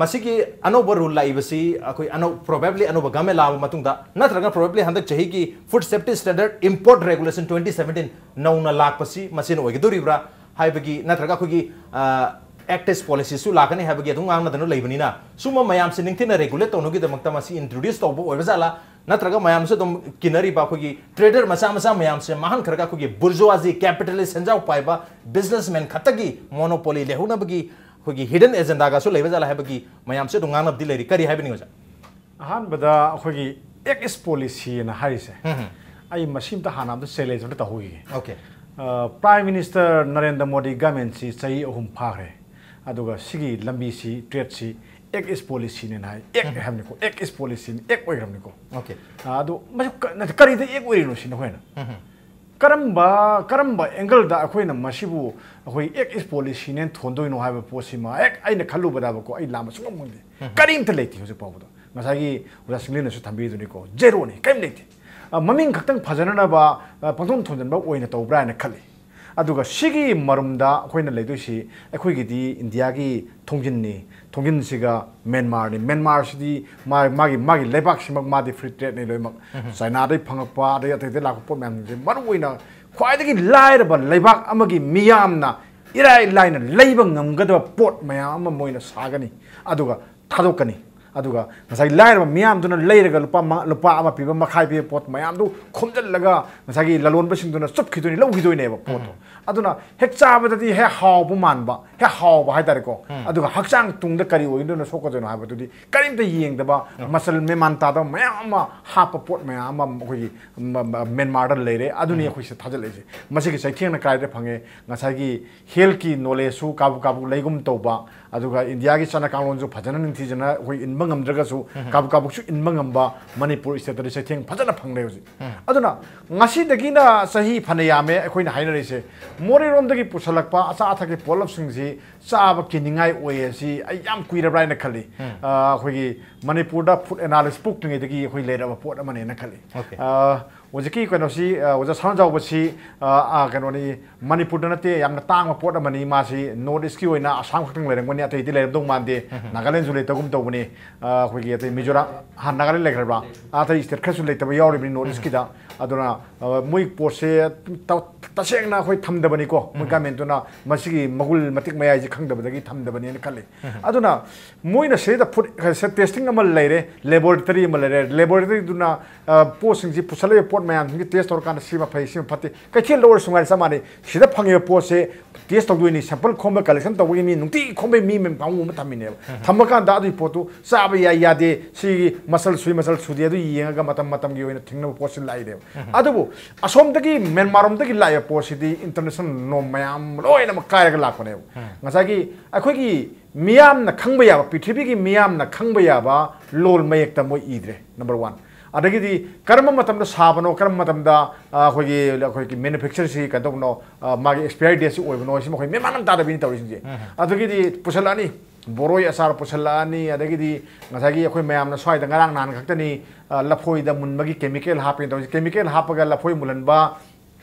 ꯃꯁꯤꯒꯤ ꯑꯅꯧꯕ ꯔꯨꯜ ꯂꯥꯛꯏꯕꯁꯤ ꯑꯩꯈꯣꯏ ꯑꯅꯧ-, ꯄ꯭ꯔꯣꯕꯦꯕ꯭ꯂꯤ ꯑꯅꯧꯕ ꯒꯃꯦꯟ ꯂꯥꯛꯑꯕ ꯃꯇꯨꯡꯗ, ꯅꯠꯇ꯭ꯔꯒ ꯄ꯭ꯔꯣꯕꯦꯕ꯭ꯂꯤ ꯍꯟꯗꯛ ꯆꯍꯤꯒꯤ food safety standard import regulation twenty seventeen ꯅꯧꯅ ꯂꯥꯛꯄꯁꯤ ꯃꯁꯤꯅ ꯑꯣꯏꯒꯗꯧꯔꯤꯕ꯭ꯔꯥ ꯍꯥꯏꯕꯒꯤ, ꯅꯠꯇ꯭ꯔꯒ ꯑꯩꯈꯣꯏꯒꯤ, ꯑ, ꯑꯦꯛꯇꯦꯁ ꯄꯣꯂꯤꯁꯤꯁꯨ ꯂꯥꯛꯀꯅꯤ ꯍꯥꯏꯕꯒꯤ ꯑꯗꯨꯝ ꯉꯥꯡꯅꯗꯅ ꯂꯩꯕꯅꯤꯅ, ꯁꯨꯝꯕ ꯃꯌꯥꯝꯁꯤ ꯅꯤꯡꯊꯤꯅ ꯔꯦꯒꯨꯂꯦꯠ ꯇꯧꯅꯕꯒꯤꯗꯃꯛꯇ ꯃꯁꯤ ꯏꯟꯇ꯭ꯔꯣꯗ꯭ꯌꯨꯁ ꯇꯧꯕ ꯑꯣꯏꯕ ꯖꯥꯠꯂꯥ? ꯅꯠꯇ꯭ꯔꯒ ꯃꯌꯥꯝꯁꯨ ꯑꯗꯨꯝ ꯀꯤꯅꯔꯤꯕ ꯑꯩꯈꯣꯏꯒꯤ ꯇ꯭ꯔꯦꯗꯔ ꯃꯆꯥ ꯃꯆꯥ ꯃꯌꯥꯝꯁꯦ ꯃꯥꯡꯍꯟꯈ꯭ꯔꯒ ꯑꯩꯈꯣꯏꯒꯤ ꯕꯨꯔꯖꯨꯋꯥꯖꯤ ꯀꯦꯄꯤꯇꯦꯂꯤꯁ ꯁꯦꯟꯖꯥꯎ ꯄꯥꯏꯕ ꯕꯤꯖꯤꯅꯦꯁꯃꯦꯟ ꯈꯛꯇꯒꯤ ꯃꯣꯅꯣꯄꯣꯂꯤ ꯂꯩꯍꯧꯅꯕꯒꯤ ꯑꯩꯈꯣꯏꯒꯤ ꯍꯤꯗꯟ ꯑꯦꯖꯦꯟꯗꯥꯒꯁꯨ ꯂꯩꯕ ꯖꯥꯠꯂꯥ ꯍꯥꯏꯕꯒꯤ ꯃꯌꯥꯝꯁꯨ ꯑꯗꯨꯝ ꯉꯥꯡꯅꯕꯗꯤ ꯂꯩꯔꯤ꯫ ꯀꯔꯤ ꯍꯥꯏꯕꯤꯅꯤꯡꯉꯤ ꯑꯣꯖꯥ? ꯑꯍꯥꯟꯕꯗ ꯑꯩꯈꯣꯏꯒꯤ ꯑꯦꯛ ꯏꯁ ꯄꯣꯂꯤꯁꯤꯅ ꯍꯥꯏꯔꯤꯁꯦ, ꯑꯩ ꯃꯁꯤꯝꯇ ꯍꯥꯟꯅ ꯑꯝꯇ ꯆꯦꯂꯦꯟꯖ ꯑꯝꯇ ꯇꯧꯍꯧꯈꯤꯒꯦ꯫ Okay. Prime minister Narendra Modi ꯒꯃꯦꯟꯁꯤ ꯆꯍꯤ ꯑꯍꯨꯝ ꯐꯥꯈ꯭ꯔꯦ, ꯑꯗꯨꯒ ꯁꯤꯒꯤ ꯂꯝꯕꯤꯁꯤ, ꯇ꯭ꯔꯦꯗꯁꯤ ꯑꯦꯛ ꯏꯁ ꯄꯣꯂꯤꯁꯤꯅꯦꯅ ꯍꯥꯏ꯫ ꯑꯦꯛ ꯍꯥꯏꯕꯅꯤꯀꯣ, ꯑꯦꯛ ꯏꯁ ꯄꯣꯂꯤꯁꯤꯅꯤ, ꯑꯦꯛ ꯑꯣꯏꯈ꯭ꯔꯕꯅꯤꯀꯣ꯫ ꯑꯣꯀꯦ꯫ ꯑꯗꯨ ꯃꯁꯤ ꯀ-, ꯅꯠꯇꯦ, ꯀꯔꯤꯗ ꯑꯦꯛ ꯑꯣꯏꯔꯤꯅꯣ ꯁꯤꯅꯤ ꯑꯩꯈꯣꯏꯅ꯫ ꯀꯔꯝꯕ, ꯀꯔꯝꯕ ꯑꯦꯡꯒꯜꯗ ꯑꯩꯈꯣꯏꯅ ꯃꯁꯤꯕꯨ ꯑꯩꯈꯣꯏ ꯑꯦꯛ ꯏꯁ ꯄꯣꯂꯤꯁꯤꯅꯦꯅ ꯊꯣꯟꯗꯣꯏꯅꯣ ꯍꯥꯏꯕ ꯄꯣꯠꯁꯤꯃ ꯍꯦꯛ ꯑꯩꯅ ꯈꯜꯂꯨꯕꯗꯕꯀꯣ, ꯑꯩ ꯂꯥꯝꯕ ꯁꯨꯡꯉꯝ ꯉꯝꯗꯦ꯫ ꯀꯔꯤꯝꯇ ꯂꯩꯇꯦ ꯍꯧꯖꯤꯛ ꯐꯥꯎꯕꯗ꯫ ꯉꯁꯥꯏꯒꯤ ꯑꯣꯖꯥ ꯁꯤꯡꯂꯦꯟꯅꯁꯨ ꯊꯝꯕꯤꯗꯨꯅꯤꯀꯣ, ꯖꯦꯔꯣꯅꯤ, ꯀꯔꯤꯝ ꯂꯩꯇꯦ꯫ ꯑ, ꯃꯃꯤꯡ ꯈꯛꯇꯪ ꯐꯖꯅꯅꯕ, ꯑ, ꯄꯪꯊꯣꯟ ꯊꯣꯟꯖꯟꯕ ꯑꯣꯏꯅ ꯇꯧꯕ꯭ꯔꯥ ꯍꯥꯏꯅ ꯈꯜꯂꯤ꯫ ꯑꯗꯨꯒ ꯁꯤꯒꯤ ꯃꯔꯨꯝꯗ ꯑꯩꯈꯣꯏꯅ ꯂꯩꯗꯣꯏꯁꯤ, ꯑꯩꯈꯣꯏꯒꯤꯗꯤ ꯏꯟꯗꯤꯌꯥꯒꯤ ꯊꯣꯡꯖꯤꯟꯅꯤ, ꯊꯣꯡꯖꯤꯟꯁꯤꯒ ꯃꯦꯟꯃꯥꯔꯅꯤ꯫ ꯃꯦꯟꯃꯥꯔꯁꯤꯗꯤ ꯃꯥ-, ꯃꯥꯒꯤ, ꯃꯥꯒꯤ ꯂꯩꯕꯥꯛꯁꯤꯃꯛ ꯃꯥꯗꯤ ꯐ꯭ꯔꯤ ꯇ꯭ꯔꯦꯗꯅꯤ ꯂꯣꯏꯅꯃꯛ꯫ ꯆꯥꯏꯅꯥꯗꯒꯤ ꯐꯪꯉꯛꯄ, ꯑꯗꯩ ꯑꯇꯩ ꯑꯇꯩ ꯂꯥꯛꯄ ꯄꯣꯠ ꯃꯌꯥꯝꯁꯤꯡꯁꯦ, ꯃꯔꯨ ꯑꯣꯏꯅ ꯈ꯭ꯋꯥꯏꯗꯒꯤ ꯂꯥꯏꯔꯕ ꯂꯩꯕꯥꯛ ꯑꯃꯒꯤ ꯃꯤꯌꯥꯝꯅ ꯏꯔꯥꯏ ꯂꯥꯏꯅ ꯂꯩꯕ ꯉꯝꯒꯗꯕ ꯄꯣꯠ ꯃꯌꯥꯝ ꯑꯃ ꯃꯣꯏꯅ ꯁꯥꯒꯅꯤ, ꯑꯗꯨꯒ ꯊꯥꯗꯣꯛꯀꯅꯤ꯫ ꯑꯗꯨꯒ ꯉꯁꯥꯏ ꯂꯥꯏꯔꯕ ꯃꯤꯌꯥꯝꯗꯨꯅ ꯂꯩꯔꯒ ꯂꯨꯄꯥ ꯃ- ꯂꯨꯄꯥ ꯑꯃ ꯄꯤꯕ, ꯃꯈꯥꯏ ꯄꯤꯕ ꯄꯣꯠ ꯃꯌꯥꯝꯗꯨ ꯈꯣꯝꯖꯤꯜꯂꯒ ꯉꯁꯥꯏꯒꯤ ꯂꯂꯣꯟꯕꯁꯤꯡꯗꯨꯅ ꯆꯨꯞꯈꯤꯗꯣꯏꯅꯤ, ꯂꯧꯈꯤꯗꯣꯏꯅꯦꯕ ꯄꯣꯠꯇꯣ꯫ ꯑꯗꯨꯅ ꯍꯦꯛ ꯆꯥꯕꯗꯗꯤ ꯍꯦꯛ ꯍꯥꯎꯕ ꯃꯥꯟꯕ, ꯍꯦꯛ ꯍꯥꯎꯕ ꯍꯥꯏꯇꯥꯔꯦꯀꯣ꯫ ꯑꯗꯨꯒ ꯍꯛꯆꯥꯡ ꯇꯨꯡꯗ ꯀꯔꯤ ꯑꯣꯏꯗꯣꯏꯅꯣ, ꯁꯣꯛꯀꯗꯣꯏꯅꯣ ꯍꯥꯏꯕꯗꯨꯗꯤ ꯀꯔꯤꯝꯇ ꯌꯦꯡꯗꯕ, ꯃꯆꯜ ꯃꯦꯃꯥꯟ ꯇꯥꯗꯕ ꯃꯌꯥꯝ ꯑꯃ ꯍꯥꯞꯄ ꯄꯣꯠ ꯃꯌꯥꯝ ꯑꯃ ꯑꯩꯈꯣꯏꯒꯤ ꯃ- ꯃ- ꯃ꯭ꯌꯥꯟꯃꯥꯔꯗ ꯂꯩꯔꯦ꯫ ꯑꯗꯨꯅꯤ ꯑꯩꯈꯣꯏꯁꯤꯗ ꯊꯥꯖꯤꯜꯂꯛꯏꯁꯦ꯫ ꯃꯁꯤꯒꯤ ꯆꯩꯊꯦꯡꯅ ꯀꯥꯏꯗ ꯐꯪꯉꯦ? ꯉꯁꯥꯏꯒꯤ ꯍꯦꯜꯊꯀꯤ ꯅꯣꯂꯦꯖꯁꯨ ꯀꯥꯕꯨ ꯀꯥꯕꯨ ꯂꯩꯒꯨꯝ ꯇꯧꯕ, ꯑꯗꯨꯒ ꯏꯟꯗꯤꯌꯥꯒꯤ ꯆꯠꯅ ꯀꯥꯡꯂꯣꯟꯁꯨ ꯐꯖꯅ ꯅꯤꯡꯊꯤꯖꯅ ꯑꯩꯈꯣꯏ ꯏꯟꯕ ꯉꯝꯗ꯭ꯔꯒꯁꯨ ꯀꯥꯕꯨ ꯀꯥꯕꯨꯁꯨ ꯏꯟꯕ ꯉꯝꯕ ꯃꯅꯤꯄꯨꯔ ꯁ꯭ꯇꯦꯠꯇꯗꯤ ꯆꯩꯊꯦꯡ ꯐꯖꯅ ꯐꯪꯂꯦ ꯍꯧꯖꯤꯛ꯫ ꯑꯗꯨꯅ ꯉꯁꯤꯗꯒꯤꯅ ꯆꯍꯤ ꯐꯅ ꯌꯥꯝꯃꯦ ꯑꯩꯈꯣꯏꯅ ꯍꯥꯏꯅꯔꯤꯁꯦ, ꯃꯣꯔꯦꯔꯣꯝꯗꯒꯤ ꯄꯨꯁꯜꯂꯛꯄ ꯑꯆꯥ ꯑꯊꯛꯀꯤ ꯄꯣꯠꯂꯝꯁꯤꯡꯁꯤ ꯆꯥꯕ ꯀꯤꯅꯤꯡꯉꯥꯏ ꯑꯣꯏ꯫ ꯑꯁꯤ ꯑꯩ ꯌꯥꯝ ꯀꯨꯏꯔꯕ꯭ꯔꯥ ꯍꯥꯏꯅ ꯈꯜꯂꯤ꯫ ꯑ, ꯑꯩꯈꯣꯏꯒꯤ ꯃꯅꯤꯄꯨꯔꯗ ꯐꯨꯗ ꯑꯦꯅꯥꯂꯤꯁ ꯄꯣꯛꯇ꯭ꯔꯤꯉꯩꯗꯒꯤ ꯑꯩꯈꯣꯏ ꯂꯩꯔꯕ ꯄꯣꯠ ꯑꯃꯅꯦꯅ ꯈꯜꯂꯤ꯫ ꯑ, ꯍꯧꯖꯤꯛꯀꯤ ꯀꯩꯅꯣꯁꯤ, ꯑ, ꯑꯣꯖꯥ ꯁꯅꯥꯖꯥꯎꯕꯁꯤ, ꯑ, ꯑ, ꯀꯩꯅꯣꯅꯤ, ꯃꯅꯤꯄꯨꯔꯗ ꯅꯠꯇꯦ, ꯌꯥꯝꯅ ꯇꯥꯡꯕ ꯄꯣꯠ ꯑꯃꯅꯤ꯫ ꯃꯥꯁꯤ ꯅꯣꯔꯠ ꯏꯁꯀꯤ ꯑꯣꯏꯅ ꯑꯁꯥꯝ ꯈꯛꯇꯪ ꯂꯩꯔꯝꯒꯅꯤ, ꯑꯇꯩꯗꯤ ꯂꯩꯔꯝꯗꯧ ꯃꯥꯟꯗꯦ꯫ ꯅꯥꯒꯥꯂꯦꯟꯁꯨ ꯂꯩꯇꯒꯨꯝ ꯇꯧꯕꯅꯤ꯫ ꯑ, ꯑꯩꯈꯣꯏꯒꯤ ꯑꯇꯩ ꯃꯤꯖꯣꯔꯥꯝ, ꯍꯥ, ꯅꯥꯒꯥꯂꯦꯟ ꯂꯩꯈ꯭ꯔꯕ꯭ꯔꯥ? ꯑꯇꯩ ꯁ꯭ꯇꯦꯠ ꯈꯔꯁꯨ ꯂꯩꯇꯕ ꯌꯥꯎꯔꯤꯕꯅꯤ ꯅꯣꯔꯠ ꯏꯁꯀꯤꯗ꯫ ꯑꯗꯨꯅ, ꯑ, ꯃꯣꯏ ꯄꯣꯠꯁꯦ ꯇ- ꯇꯁꯦꯡꯅ ꯑꯩꯈꯣꯏ ꯊꯝꯗꯕꯅꯤꯀꯣ꯫ ꯃꯣꯏ ꯒꯃꯦꯟꯇꯨꯅ ꯃꯁꯤꯒꯤ ꯃꯒꯨꯜ ꯃꯇꯤꯛ ꯃꯌꯥꯏꯁꯦ ꯈꯪꯗꯕꯗꯒꯤ ꯊꯝꯗꯕꯅꯦꯅ ꯈꯜꯂꯤ꯫ ꯑꯗꯨꯅ ꯃꯣꯏꯅ ꯁꯤꯗ ꯐꯨꯗ ꯇꯦꯁꯇꯤꯡ ꯑꯃ ꯂꯩꯔꯦ, ꯂꯦꯕꯣꯔꯦꯇꯔꯤ ꯑꯃ ꯂꯩꯔꯦ꯫ ꯂꯦꯕꯣꯔꯦꯇꯔꯤꯗꯨꯅ, ꯑ, ꯄꯣꯠꯁꯤꯡꯁꯤ ꯄꯨꯁꯜꯂꯛꯏꯕ ꯄꯣꯠ ꯃꯌꯥꯝꯁꯤꯡꯁꯤ ꯇꯦꯁ ꯇꯧꯔꯀꯥꯟꯗ ꯁꯤꯃ ꯐꯩ, ꯁꯤꯃ ꯐꯠꯇꯦ꯫ ꯀꯩꯊꯦꯜꯗ ꯑꯣꯏꯔꯁꯨ ꯉꯥꯏꯔꯦ ꯆꯞ ꯃꯥꯟꯅꯩ꯫ ꯁꯤꯗ ꯐꯪꯉꯤꯕ ꯄꯣꯠꯁꯦ ꯇꯦꯁ ꯇꯧꯗꯣꯏꯅꯤ, ꯁꯦꯝꯄꯜ ꯈꯣꯝꯕ, ꯀꯂꯦꯛꯁꯟ ꯇꯧꯕꯒꯤ ꯃꯤ ꯅꯨꯡꯇꯤꯒꯤ ꯈꯣꯝꯕꯩ ꯃꯤ ꯃꯌꯥꯝ ꯀꯥꯡꯕꯨ ꯑꯃ ꯊꯝꯃꯤꯅꯦꯕ꯫ ꯊꯝꯃꯀꯥꯟꯗ ꯑꯗꯨꯒꯤ ꯄꯣꯠꯇꯨ ꯆꯥꯕ ꯌꯥꯏ ꯌꯥꯗꯦ, ꯁꯤꯒꯤ ꯃꯆꯜ ꯁꯨꯏ ꯃꯆꯜ ꯁꯨꯗꯦ, ꯑꯗꯨ ꯌꯦꯡꯉꯒ ꯃꯇꯝ ꯃꯇꯝꯒꯤ ꯑꯣꯏꯅ ꯊꯤꯡꯅꯕ ꯄꯣꯠꯁꯤ ꯂꯥꯛꯏꯅꯦꯕ꯫ ꯑꯗꯨꯕꯨ ꯑꯁꯣꯝꯗꯒꯤ ꯃ꯭ꯌꯥꯟꯃꯥꯔꯔꯣꯝꯗꯒꯤ ꯂꯥꯛꯏꯕ ꯄꯣꯠꯁꯤꯗꯤ ꯏꯟꯇꯔꯅꯦꯁꯅꯦꯜ ꯅꯣꯔꯝ ꯃꯌꯥꯝ ꯂꯣꯏꯅꯃꯛ ꯀꯥꯏꯔꯒ ꯂꯥꯛꯄꯅꯦꯕ꯫ ꯉꯁꯥꯏꯒꯤ ꯑꯩꯈꯣꯏꯒꯤ ꯃꯤꯌꯥꯝꯅ ꯈꯪꯕ ꯌꯥꯕ, ꯄ꯭ꯔꯤꯊꯤꯕꯤꯒꯤ ꯃꯤꯌꯥꯝꯅ ꯈꯪꯕ ꯌꯥꯕ ꯂꯣꯜ ꯃꯌꯦꯛꯇ ꯃꯣꯏ ꯏꯗ꯭ꯔꯦ, ꯅꯝꯕꯔ ꯋꯥꯟ꯫ ꯑꯗꯒꯤꯗꯤ ꯀꯔꯝꯕ ꯃꯇꯝꯗ ꯁꯥꯕꯅꯣ, ꯀꯔꯝꯕ ꯃꯇꯝꯗ, ꯑ, ꯑꯩꯈꯣꯏꯒꯤ, ꯑꯩꯈꯣꯏꯒꯤ ꯃꯦꯅꯨꯐꯦꯛꯆꯔꯁꯤ ꯀꯩꯅꯣ ꯇꯧꯕꯅꯣ, ꯑ, ꯃꯥꯒꯤ ꯑꯦꯛꯁꯄꯥꯌꯔ ꯗꯦꯠꯁꯤ ꯑꯣꯏꯕꯅꯣ, ꯁꯤ ꯃꯈꯣꯏ ꯃꯦꯟ ꯃꯥꯟ ꯑꯃ ꯇꯥꯗꯕꯤꯅꯤ ꯇꯧꯔꯤꯁꯤꯡꯁꯦ꯫ ꯑꯗꯒꯤꯗꯤ ꯄꯨꯁꯜꯂꯛꯑꯅꯤ, ꯕꯣꯔꯣꯏ ꯑꯆꯥꯔ ꯄꯨꯁꯜꯂꯛꯑꯅꯤ, ꯑꯗꯒꯤꯗꯤ ꯉꯁꯥꯏꯒꯤ ꯑꯩꯈꯣꯏ ꯃꯌꯥꯝꯅ ꯁ꯭ꯋꯥꯏꯗ ꯉꯔꯥꯡ ꯅꯍꯥꯟ ꯈꯛꯇꯅꯤ, ꯑ, ꯂꯐꯣꯏꯗ ꯃꯨꯟꯕꯒꯤ ꯀꯦꯃꯤꯀꯦꯜ ꯍꯥꯞꯄꯦꯅ ꯇꯧꯔꯤꯁꯦ꯫ ꯀꯦꯃꯤꯀꯦꯜ ꯍꯥꯞꯄꯒ ꯂꯐꯣꯏ ꯃꯨꯜꯍꯟꯕ,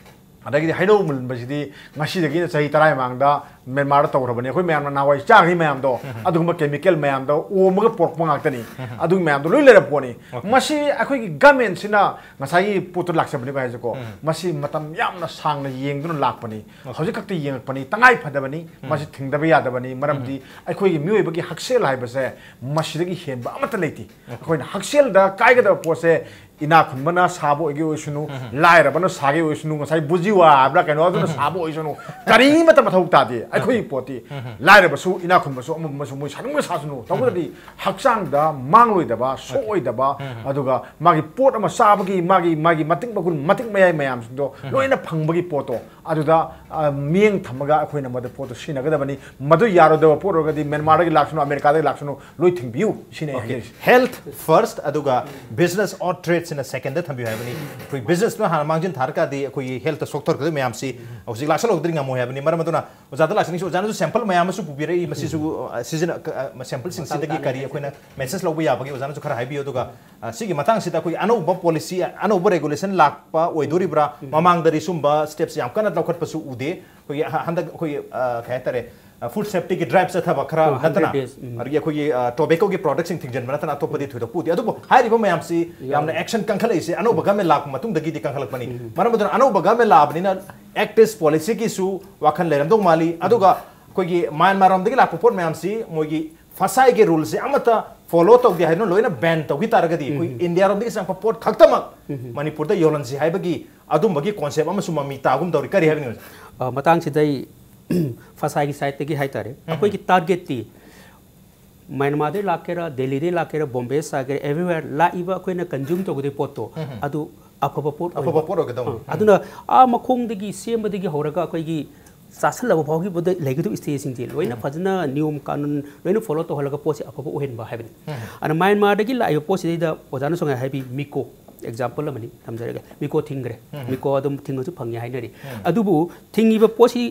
ꯑꯗꯒꯤꯗꯤ ꯍꯩꯅꯧ ꯃꯨꯟꯕꯁꯤꯗꯤ ꯉꯁꯤꯗꯒꯤꯅ ꯆꯍꯤ ꯇꯔꯥ ꯃꯃꯥꯡꯗ ꯃ꯭ꯌꯥꯟꯃꯥꯔꯗ ꯇꯧꯈ꯭ꯔꯕꯅꯤ꯫ ꯑꯩꯈꯣꯏ ꯃꯌꯥꯝꯅ ꯅꯍꯥꯟꯋꯥꯏ ꯆꯥꯈ꯭ꯔꯤ ꯃꯌꯥꯝꯗꯣ, ꯑꯗꯨꯒꯨꯝꯕ ꯀꯦꯃꯤꯀꯦꯜ ꯃꯌꯥꯝꯗꯣ ꯑꯣꯝꯃꯒ ꯄꯨꯔꯛꯄ ꯉꯥꯛꯇꯅꯤ꯫ ꯑꯗꯨꯒꯤ ꯃꯌꯥꯝꯗꯣ ꯂꯣꯏ ꯂꯩꯔꯕ ꯄꯣꯠꯅꯤ꯫ ꯃꯁꯤ ꯑꯩꯈꯣꯏꯒꯤ ꯒꯃꯦꯟꯁꯤꯅ ꯉꯁꯥꯏꯒꯤ ꯄꯣꯠꯇꯣ ꯂꯥꯛꯆꯕꯅꯤꯀꯣ ꯍꯥꯏꯁꯦꯀꯣ, ꯃꯁꯤ ꯃꯇꯝ ꯌꯥꯝꯅ ꯁꯥꯡꯅ ꯌꯦꯡꯗꯨꯅ ꯂꯥꯛꯄꯅꯤ꯫ ꯍꯧꯖꯤꯛ ꯈꯛꯇ ꯌꯦꯡꯉꯛꯄꯅꯤ, ꯇꯉꯥꯏ ꯐꯗꯕꯅꯤ꯫ ꯃꯁꯤ ꯊꯤꯡꯗꯕ ꯌꯥꯗꯕꯅꯤ꯫ ꯃꯔꯝꯗꯤ ꯑꯩꯈꯣꯏꯒꯤ ꯃꯤꯑꯣꯏꯕꯒꯤ ꯍꯛꯁꯦꯜ ꯍꯥꯏꯕꯁꯦ ꯃꯁꯤꯗꯒꯤ ꯍꯦꯟꯕ ꯑꯃꯠꯇ ꯂꯩꯇꯦ꯫ ꯑꯩꯈꯣꯏꯅ ꯍꯛꯁꯦꯜꯗ ꯀꯥꯏꯒꯗꯕ ꯄꯣꯠꯁꯦ ꯏꯅꯥꯛ ꯈꯨꯟꯕꯅ ꯁꯥꯕ ꯑꯣꯏꯒꯦ ꯑꯣꯏꯁꯅꯨ, ꯂꯥꯏꯔꯕꯅ ꯁꯥꯒꯦ ꯑꯣꯏꯁꯅꯨ, ꯉꯁꯥꯏ ꯕꯨꯖꯤꯋꯥ ꯍꯥꯏꯕ꯭ꯔꯥ ꯀꯩꯅꯣ ꯑꯗꯨꯅ ꯁꯥꯕ ꯑꯣꯏꯁꯅꯨ, ꯀꯔꯤꯃꯠꯇ ꯃꯊꯧ ꯇꯥꯗꯦ꯫ ꯑꯩꯈꯣꯏꯒꯤ ꯄꯣꯠꯇꯤ ꯂꯥꯏꯔꯕꯁꯨ ꯏꯅꯥꯛ ꯈꯨꯟꯕꯁꯨ ꯑꯃꯁꯨ ꯃꯣꯏ ꯁꯥꯅꯤꯡꯕ ꯁꯥꯁꯅꯨ, ꯇꯧꯕꯗꯗꯤ ꯍꯛꯆꯥꯡꯗ ꯃꯥꯡꯂꯣꯏꯗꯕ, ꯁꯣꯛꯑꯣꯏꯗꯕ, ꯑꯗꯨꯒ ꯃꯥꯒꯤ ꯄꯣꯠ ꯑꯃ ꯆꯥꯕꯒꯤ ꯃꯥꯒꯤ ꯃꯥꯒꯤ ꯃꯇꯤꯛ ꯃꯒꯨꯟ, ꯃꯇꯤꯛ ꯃꯌꯥꯏ ꯃꯌꯥꯝꯁꯤꯡꯗꯣ ꯂꯣꯏꯅ ꯐꯪꯕꯒꯤ ꯄꯣꯠꯇꯣ ꯑꯗꯨꯗ, ꯑ, ꯃꯤꯠꯌꯦꯡ ꯊꯝꯃꯒ ꯑꯩꯈꯣꯏꯅ ꯃꯗꯨ ꯄꯣꯠꯇꯣ ꯁꯤꯖꯤꯟꯅꯒꯗꯕꯅꯤ꯫ ꯃꯗꯨ ꯌꯥꯔꯣꯏꯗꯕ ꯄꯣꯠ ꯑꯣꯏꯔꯒꯗꯤ ꯃ꯭ꯌꯥꯟꯃꯥꯔꯗꯒꯤ ꯂꯥꯛꯁꯅꯨ, ꯑꯃꯦꯔꯤꯀꯥꯗꯒꯤ ꯂꯥꯛꯁꯅꯨ, ꯂꯣꯏ ꯊꯤꯡꯕꯤꯌꯨ, ꯁꯤꯅꯤ ꯑꯩ ꯍꯥꯏꯖꯔꯤꯁꯦ꯫ Health first ꯑꯗꯨꯒ business or tradeꯁꯤꯅ secondꯗ ꯊꯝꯕꯤꯌꯨ ꯍꯥꯏꯕꯅꯤ꯫ ꯑꯩꯈꯣꯏ businessꯇꯨꯅ ꯍꯥꯟꯅ ꯃꯥꯡꯖꯤꯟ ꯊꯥꯔꯀꯥꯟꯗꯤ ꯑꯩꯈꯣꯏꯒꯤ healthꯇ ꯁꯣꯛꯊꯔꯛꯀꯗꯣꯏ ꯃꯌꯥꯝꯁꯤ ꯍꯧꯖꯤꯛ ꯂꯥꯛꯁꯜꯍꯧꯗ꯭ꯔꯗꯤ ꯉꯝꯃꯣꯏ ꯍꯥꯏꯕꯅꯤ꯫ ꯃꯔꯝ ꯑꯗꯨꯅ ꯑꯣꯖꯥꯗ ꯂꯥꯛꯆꯅꯤꯡꯁꯤ, ꯑꯣꯖꯥꯅꯁꯨ sample ꯃꯌꯥꯝ ꯑꯃꯁꯨ ꯄꯨꯕꯤꯔꯛꯏ꯫ ꯃꯁꯤꯁꯨ, ꯑ, ꯁꯤꯖꯤꯟꯅ-, ꯑ, sampleꯁꯤꯡꯁꯤꯗꯒꯤ ꯀꯔꯤ ꯑꯩꯈꯣꯏꯅ message ꯂꯧꯕ ꯌꯥꯕꯒꯦ ꯑꯣꯖꯥꯅꯁꯨ ꯈꯔ ꯍꯥꯏꯕꯤꯌꯨ꯫ ꯑꯗꯨꯒ, ꯑ, ꯁꯤꯒꯤ ꯃꯇꯥꯡꯁꯤꯗ ꯑꯩꯈꯣꯏꯒꯤ ꯑꯅꯧꯕ policy, ꯑꯅꯧꯕ regulation ꯂꯥꯛꯄ ꯑꯣꯏꯗꯣꯔꯤꯕ꯭ꯔꯥ? ꯃꯃꯥꯡꯗꯗꯤ ꯁꯨꯝꯕ stepꯁꯦ ꯌꯥꯝ ꯀꯟꯅ ꯂꯧꯈꯠꯄꯁꯨ ꯎꯗꯦ꯫ ꯑꯩꯈꯣꯏꯒꯤ ꯍ-, ꯍꯟꯗꯛ ꯑꯩꯈꯣꯏꯒꯤ, ꯑ, ꯀꯩ ꯍꯥꯏꯇꯥꯔꯦ, ꯑ, food safetyꯒꯤ drive ꯆꯠꯊꯕ ꯈꯔ ꯑ, ꯅꯠꯇꯅ, hundred days, ꯎꯝ꯫ ꯑꯗꯒꯤ ꯑꯩꯈꯣꯏꯒꯤ, ꯑ, tobaccoꯒꯤ productꯁꯤꯡ ꯊꯤꯡꯖꯤꯟꯕ ꯅꯠꯇꯅ ꯑꯇꯣꯞꯄꯗꯤ ꯊꯣꯏꯗꯣꯛꯄ ꯎꯗꯦ꯫ ꯑꯗꯨꯕꯨ ꯍꯥꯏꯔꯤꯕ ꯃꯌꯥꯝꯁꯤ ꯌꯥꯝꯅ action ꯀꯟꯈꯠꯂꯛꯏꯁꯦ ꯑꯅꯧꯕ government ꯂꯥꯛꯄ ꯃꯇꯨꯡꯗꯒꯤꯗꯤ ꯀꯟꯈꯠꯂꯛꯄꯅꯤ꯫ ꯃꯔꯝ ꯑꯗꯨꯅ ꯑꯅꯧꯕ government ꯂꯥꯛꯑꯕꯅꯤꯅ Act East policyꯒꯤꯁꯨ ꯋꯥꯈꯜ ꯂꯩꯔꯝꯗꯧ ꯃꯥꯜꯂꯤ꯫ ꯑꯗꯨꯒ ꯑꯩꯈꯣꯏꯒꯤ ꯃ꯭ꯌꯥꯟꯃꯥꯔ ꯂꯣꯝꯗꯒꯤ ꯂꯥꯛꯄ ꯄꯣꯠ ꯃꯌꯥꯝꯁꯤ ꯃꯣꯏꯒꯤ ꯐꯁꯥꯏꯒꯤ ruleꯁꯦ ꯑꯃꯠꯇ follow ꯇꯧꯗꯦ ꯍꯥꯏꯗꯨꯅ ꯂꯣꯏꯅ ban ꯇꯧꯈꯤ ꯇꯥꯔꯒꯗꯤ ꯑꯩꯈꯣꯏ ꯏꯟꯗꯤꯌꯥꯔꯣꯝꯗꯒꯤ ꯆꯪꯉꯛꯄ ꯄꯣꯠ ꯈꯛꯇꯃꯛ ꯃꯅꯤꯄꯨꯔꯗ ꯌꯣꯜꯍꯟꯁꯤ ꯍꯥꯏꯕꯒꯤ ꯑꯗꯨꯝꯕꯒꯤ concept ꯑꯃꯁꯨ ꯃꯃꯤ ꯇꯥꯒꯨꯝ ꯇꯧꯔꯤ꯫ ꯀꯔꯤ ꯍꯥꯏꯕꯤꯅꯤꯡꯕ? ꯑ, ꯃꯇꯥꯡꯁꯤꯗ ꯑꯩ ꯐꯁꯥꯏꯒꯤ sideꯇꯒꯤ ꯍꯥꯏꯇꯥꯔꯦ, ꯑꯩꯈꯣꯏꯒꯤ targetꯇꯤ ꯃ꯭ꯌꯥꯟꯃꯥꯔꯗꯩ ꯂꯥꯛꯀꯦꯔꯥ, ꯗꯦꯜꯂꯤꯗꯩ ꯂꯥꯛꯀꯦꯔꯥ, ꯕꯣꯝꯕꯦ ꯂꯥꯛꯀꯦꯔꯥ, everywhere ꯂꯥꯛꯏꯕ ꯑꯩꯈꯣꯏꯅ consume ꯇꯧꯒꯗꯣꯏ ꯄꯣꯠꯇꯣ ꯑꯗꯨ ꯑꯐꯕ ꯄꯣꯠ ꯑꯣꯏꯅ꯫ ꯑꯐꯕ ꯄꯣꯠ ꯑꯣꯏꯒꯗꯧꯅꯤ꯫ ꯑ, ꯑꯗꯨꯅ ꯑꯥ ꯃꯈꯣꯡꯗꯒꯤ ꯁꯦꯝꯕꯗꯒꯤ ꯍꯧꯔꯒ ꯑꯩꯈꯣꯏꯒꯤ ꯆꯥꯁꯜꯂꯕ ꯐꯥꯎꯈꯤꯕꯗ ꯂꯩꯒꯗꯧꯕ stageꯁꯤꯡꯁꯦ ꯂꯣꯏꯅ ꯐꯖꯅ ꯅꯤꯌꯣꯝ ꯀꯥꯅꯨꯟ ꯂꯣꯏꯅ follow ꯇꯧꯍꯜꯂꯒ ꯄꯣꯠꯁꯦ ꯑꯐꯕ ꯑꯣꯏꯍꯟꯕ ꯍꯥꯏꯕꯅꯤ꯫ ꯑꯗ ꯃ꯭ꯌꯥꯟꯃꯥꯔꯗꯒꯤ ꯂꯥꯛꯏꯕ ꯄꯣꯠꯁꯤꯗꯩꯗ ꯑꯣꯖꯥꯅꯁꯨ ꯉꯁꯥꯏ ꯍꯥꯏꯕꯤ ꯃꯤꯀꯣ example ꯑꯃꯅꯤ ꯊꯝꯖꯔꯒꯦ꯫ ꯃꯤꯀꯣ ꯊꯤꯡꯈ꯭ꯔꯦ꯫ ꯃꯤꯀꯣ ꯑꯗꯨꯝ ꯊꯤꯡꯉꯁꯨ ꯐꯪꯉꯦ ꯍꯥꯏꯅꯔꯤ꯫ ꯑꯗꯨꯕꯨ ꯊꯤꯡꯉꯤꯕ ꯄꯣꯠꯁꯤ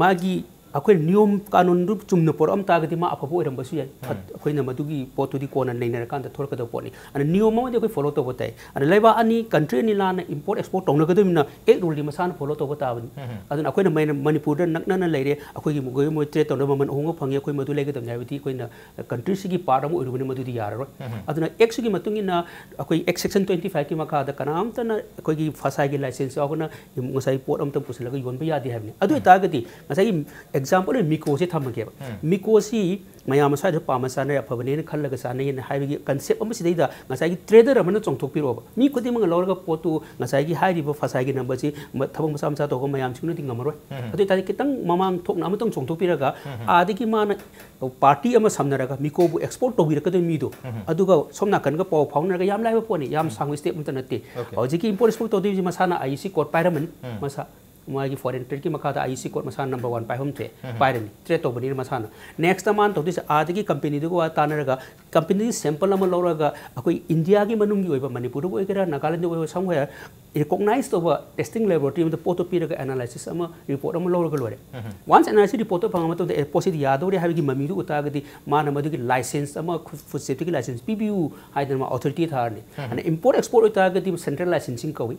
ꯃꯥꯒꯤ ꯑꯩꯈꯣꯏꯅ ꯅꯤꯌꯣꯝ ꯀꯥꯅꯨꯟꯗꯨ ꯆꯨꯝꯅ ꯄꯨꯔꯛꯑꯝ ꯇꯥꯔꯒꯗꯤ ꯃꯥ ꯑꯐꯕ ꯑꯣꯏꯔꯝꯕꯁꯨ ꯌꯥꯏ꯫ ꯐꯠ-, ꯑꯩꯈꯣꯏꯅ ꯃꯗꯨꯒꯤ ꯄꯣꯠꯇꯨꯗꯤ ꯀꯣꯟꯅ ꯅꯩꯅꯔꯀꯥꯟꯗ ꯊꯣꯛꯂꯛꯀꯗꯕ ꯄꯣꯠꯅꯤ꯫ ꯑꯗꯨꯅ ꯅꯤꯌꯣꯝ ꯑꯃꯗꯤ ꯑꯩꯈꯣꯏ follow ꯇꯧꯕ ꯇꯥꯏ꯫ ꯑꯗꯨꯅ ꯂꯩꯕꯥꯛ ꯑꯅꯤ, country ꯑꯅꯤ ꯂꯥꯟꯅ import export ꯇꯧꯅꯒꯗꯕꯅꯤꯅ act ruleꯗꯤ ꯃꯁꯥꯅ follow ꯇꯧꯕ ꯇꯥꯕꯅꯤ꯫ ꯑꯗꯨꯅ ꯑꯩꯈꯣꯏꯅ ꯃꯩꯅ-, ꯃꯅꯤꯄꯨꯔꯗ ꯅꯛꯅꯅ ꯂꯩꯔꯦ, ꯑꯩꯈꯣꯏꯒꯤ ꯃꯈꯣꯏ ꯃꯣꯏ trade ꯇꯧꯅꯕ ꯃꯃꯜ ꯑꯍꯣꯡꯕ ꯐꯪꯉꯦ, ꯑꯩꯈꯣꯏ ꯃꯗꯨ ꯂꯩꯒꯗꯕꯅꯤ ꯍꯥꯏꯕꯗꯤ ꯑꯩꯈꯣꯏꯅ countryꯁꯤꯒꯤ part ꯑꯃ ꯑꯣꯏꯔꯨꯕꯅꯤ, ꯃꯗꯨꯗꯤ ꯌꯥꯔꯔꯣꯏ꯫ ꯑꯗꯨꯅ actꯁꯤꯒꯤ ꯃꯇꯨꯡ ꯏꯟꯅ ꯑꯩꯈꯣꯏ act section twenty fiveꯀꯤ ꯃꯈꯥꯗ ꯀꯅꯥꯝꯇꯅ ꯑꯩꯈꯣꯏꯒꯤ ꯐꯁꯥꯏꯒꯤ license ꯌꯥꯎꯗꯅ ꯉꯁꯥꯏ ꯄꯣꯠ ꯑꯝꯇ ꯄꯨꯁꯤꯜꯂꯒ ꯌꯣꯟꯕ ꯌꯥꯗꯦ ꯍꯥꯏꯕꯅꯤ꯫ ꯑꯗꯨ ꯑꯣꯏꯇꯥꯔꯒꯗꯤ ꯉꯁꯥꯏꯒꯤ example ꯑꯣꯏꯅ ꯃꯤꯀꯣꯁꯦ ꯊꯝꯃꯒꯦꯕ꯫ ꯃꯤꯀꯣꯁꯤ ꯃꯌꯥꯝ ꯑꯁ꯭ꯋꯥꯏꯗ ꯄꯥꯝꯅ ꯆꯥꯅꯩ, ꯑꯐꯕꯅꯦꯅ ꯈꯜꯂꯒ ꯆꯥꯅꯩꯅ ꯍꯥꯏꯕꯒꯤ concept ꯑꯃꯁꯤꯗꯩꯗ ꯉꯁꯥꯏꯒꯤ trader ꯑꯃꯅ ꯆꯣꯡꯊꯣꯛꯄꯤꯔꯛꯑꯣꯕ꯫ ꯃꯤ ꯈꯨꯗꯤꯡꯃꯛꯅ ꯂꯧꯔꯒ ꯄꯣꯠꯇꯨ ꯉꯁꯥꯏꯒꯤ ꯍꯥꯏꯔꯤꯕ ꯐꯁꯥꯏꯒꯤ numberꯁꯤ ꯃ-, ꯊꯕꯛ ꯃꯆꯥ ꯃꯆꯥ ꯇꯧꯕ ꯃꯌꯥꯝꯁꯤꯡꯅꯗꯤ ꯉꯝꯃꯔꯣꯏ꯫ ꯑꯗꯨ ꯑꯣꯏꯇꯥꯔꯗꯤ ꯈꯤꯇꯪ ꯃꯃꯥꯡ ꯊꯣꯛꯅ ꯑꯃꯇꯪ ꯆꯣꯡꯊꯣꯛꯄꯤꯔꯒ ꯑꯥꯗꯒꯤ ꯃꯥꯅ party ꯑꯃ ꯁꯝꯅꯔꯒ ꯃꯤꯀꯣꯕꯨ export ꯇꯧꯕꯤꯔꯛꯀꯗꯣꯏ ꯃꯤꯗꯣ, ꯑꯗꯨꯒ ꯁꯣꯝ ꯅꯥꯀꯟꯒ ꯄꯥꯎ ꯐꯥꯎꯅꯔꯒ ꯌꯥꯝ ꯂꯥꯏꯕ ꯄꯣꯠꯅꯤ, ꯌꯥꯝ ꯁꯥꯡꯕ step ꯑꯝꯇ ꯅꯠꯇꯦ꯫ Okay. ꯍꯧꯖꯤꯛꯀꯤ import export ꯇꯧꯗꯣꯏꯁꯦ ꯃꯁꯥꯅ IEC code ꯄꯥꯏꯔꯝꯃꯅꯤ꯫ ꯃꯁꯥ ꯃꯥꯒꯤ foreign tradeꯀꯤ ꯃꯈꯥꯗ IEC code ꯃꯁꯥꯅ number one ꯄꯥꯏꯐꯝ ꯊꯣꯛꯑꯦ, ꯄꯥꯏꯔꯅꯤ, trade ꯇꯧꯕꯅꯤꯅ ꯃꯁꯥꯅ꯫ Next ꯃꯥꯅ ꯇꯧꯗꯣꯏꯁꯦ ꯑꯥꯗꯒꯤ companyꯗꯨꯒ ꯋꯥ ꯇꯥꯟꯅꯔꯒ company sample ꯑꯃ ꯂꯧꯔꯒ ꯑꯩꯈꯣꯏ Indiaꯒꯤ ꯃꯅꯨꯡꯒꯤ ꯑꯣꯏꯕ, ꯃꯅꯤꯄꯨꯔꯗꯕꯨ ꯑꯣꯏꯒꯦꯔꯥ, ꯅꯥꯒꯥꯂꯦꯟꯗ ꯑꯣꯏꯒꯦꯔꯥ, somewhere recognize ꯇꯧꯕ testing laboratory ꯑꯃꯗ ꯄꯣꯠꯇꯣ ꯄꯤꯔꯒ analysis ꯑꯃ, report ꯑꯃ ꯂꯧꯔꯒ ꯂꯣꯏꯔꯦ꯫ Once analysis reportꯇꯣ ꯐꯪꯉ ꯃꯇꯨꯡꯗ, ꯑꯦ, ꯄꯣꯠꯁꯤꯗꯤ ꯌꯥꯗꯧꯔꯦ ꯍꯥꯏꯕꯒꯤ ꯃꯃꯤꯗꯨ ꯎꯠꯇꯥꯔꯒꯗꯤ ꯃꯥꯅ ꯃꯗꯨꯒꯤ license ꯑꯃ, food safetyꯒꯤ license ꯄꯤꯕꯤꯌꯨ ꯍꯥꯏꯗꯅ ꯃꯥ authority ꯊꯥꯔꯅꯤ꯫ ꯑꯗꯨꯅ import export ꯑꯣꯏꯇꯥꯔꯒꯗꯤ central licensing ꯀꯧꯏ꯫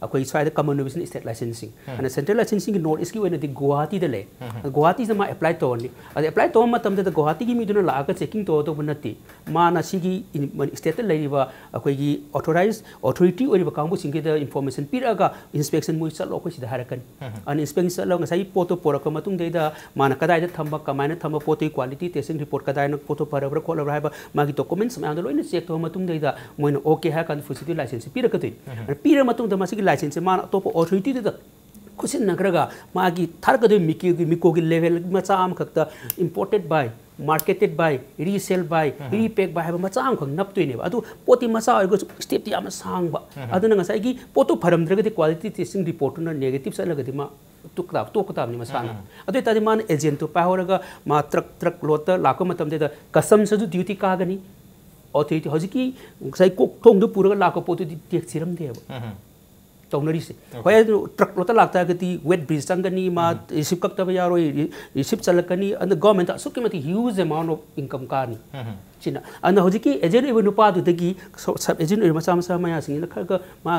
ꯑꯩꯈꯣꯏ ꯁ꯭ꯋꯥꯏꯗ common ꯑꯣꯏꯕꯁꯤꯅ state licensing꯫ ꯑꯗꯨꯅ central licensingꯒꯤ North Eastꯀꯤ ꯑꯣꯏꯅꯗꯤ ꯒꯨꯋꯥꯍꯥꯇꯤꯗ ꯂꯩ꯫ ꯒꯨꯋꯥꯍꯥꯇꯤꯁꯤꯗ ꯃꯥ apply ꯇꯧꯔꯅꯤ꯫ ꯑꯗ apply ꯇꯧꯕ ꯃꯇꯝꯗꯗ ꯒꯨꯋꯥꯍꯥꯇꯤꯒꯤ ꯃꯤꯗꯨꯅ ꯂꯥꯛꯑꯒ checking ꯇꯧꯔꯗꯧꯕ ꯅꯠꯇꯦ꯫ ꯃꯥꯅ ꯁꯤꯒꯤ in-, stateꯇ ꯂꯩꯔꯤꯕ ꯑꯩꯈꯣꯏꯒꯤ authorized authority ꯑꯣꯏꯔꯤꯕ ꯀꯥꯡꯕꯨꯁꯤꯡꯁꯤꯗ information ꯄꯤꯔꯛꯑꯒ inspection ꯃꯣꯏ ꯆꯠꯂꯣ, ꯑꯩꯈꯣꯏ ꯁꯤꯗ ꯍꯥꯏꯔꯛꯀꯅꯤ꯫ ꯑꯗꯨꯅ inspection ꯆꯠꯂꯒ ꯉꯁꯥꯏꯒꯤ ꯄꯣꯠꯇꯣ ꯄꯣꯔꯛꯄ ꯃꯇꯨꯡꯗꯩꯗ ꯃꯥꯅ ꯀꯗꯥꯏꯗ ꯊꯝꯕ, ꯀꯃꯥꯏꯅ ꯊꯝꯕ, ꯄꯣꯠꯇꯨꯒꯤ quality testing report ꯀꯗꯥꯏꯅ, ꯄꯣꯠꯇꯣ ꯐꯔꯕ꯭ꯔꯥ ꯈꯣꯠꯂꯕ꯭ꯔꯥ ꯍꯥꯏꯕ ꯃꯥꯒꯤ documents ꯃꯌꯥꯝꯗꯣ ꯂꯣꯏꯅ check ꯇꯧꯔ ꯃꯇꯨꯡꯗꯩꯗ ꯃꯣꯏꯅ okay ꯍꯥꯏꯔ ꯀꯥꯟꯗ food safety license ꯄꯤꯔꯛꯀꯗꯣꯏꯅꯤ꯫ ꯑꯗꯨꯅ ꯄꯤꯔ ꯃꯇꯨꯡꯗ ꯃꯁꯤꯒꯤ licenseꯁꯦ ꯃꯥꯅ ꯑꯇꯣꯞꯄ authorityꯗꯨꯗ ꯈꯨꯠꯁꯤꯟꯅꯈ꯭ꯔꯒ ꯃꯥꯒꯤ ꯊꯥꯔꯛꯀꯗꯣꯏ ꯃꯤꯀꯣꯒꯤ, ꯃꯤꯀꯣꯒꯤ label ꯃꯆꯥ ꯑꯃꯈꯛꯇ imported by, marketed by, resell by, repack by ꯍꯥꯏꯕ ꯃꯆꯥ ꯑꯃꯈꯛ ꯅꯞꯇꯣꯏꯅꯦꯕ꯫ ꯑꯗꯨ ꯄꯣꯠꯇꯤ ꯃꯆꯥ ꯑꯣꯏꯔꯒꯁꯨ stepꯇꯤ ꯌꯥꯝꯅ ꯁꯥꯡꯕ꯫ ꯑꯗꯨꯅ ꯉꯁꯥꯏꯒꯤ ꯄꯣꯠꯇꯣ ꯐꯔꯝꯗ꯭ꯔꯒꯗꯤ quality testing reportꯇꯨꯅ negative ꯆꯠꯂꯒꯗꯤ ꯃꯥ ꯇꯣꯛ ꯇꯥꯕ, ꯇꯣꯛꯄ ꯇꯥꯕꯅꯤ ꯃꯁꯥꯅ꯫ ꯑꯗꯨ ꯑꯣꯏꯇꯥꯔꯗꯤ ꯃꯥꯅ agentꯇꯣ ꯄꯥꯏꯍꯧꯔꯒ ꯃꯥ truck, truck loadꯇ ꯂꯥꯛꯄ ꯃꯇꯝꯗꯨꯗ customs ꯑꯗꯨ duty ꯀꯥꯒꯅꯤ, authority ꯍꯧꯖꯤꯛꯀꯤ ꯉꯁꯥꯏ ꯀꯣꯛ ꯊꯣꯡꯗ ꯄꯨꯔꯒ ꯂꯥꯛꯄ ꯄꯣꯠꯇꯨꯗꯤ tax ꯊꯤꯔꯝꯗꯦꯕ꯫ ꯇꯧꯅꯔꯤꯁꯦ꯫ ꯍꯣꯏ, ꯑꯗꯨ ꯇ꯭ꯔꯛ ꯂꯣꯠꯇ ꯂꯥꯛꯇꯥꯔꯒꯗꯤ ꯋꯦꯠ ꯕ꯭ꯔꯤꯖ ꯆꯪꯒꯅꯤ, ꯃꯥ ꯔꯤꯁꯤꯞ ꯀꯛꯇꯕ ꯌꯥꯔꯣꯏ, ꯔꯤꯁꯤꯞ ꯆꯠꯂꯛꯀꯅꯤ, ꯑꯗꯨꯅ ꯒꯣꯔꯃꯦꯟꯇ ꯑꯁꯨꯛꯀꯤ ꯃꯇꯤꯛ huge amount of income ꯀꯥꯅꯤ꯫ ꯁꯤꯅ ꯑꯗꯨꯅ ꯍꯧꯖꯤꯛꯀꯤ ꯑꯦꯖꯦꯟ ꯑꯣꯏꯕ ꯅꯨꯄꯥꯗꯨꯗꯒꯤ ꯁꯕ ꯑꯦꯖꯦꯟ ꯑꯣꯏꯕ ꯃꯆꯥ ꯃꯆꯥ ꯃꯌꯥꯁꯤꯡꯁꯤꯅ ꯈꯔ ꯈꯔ ꯃꯥ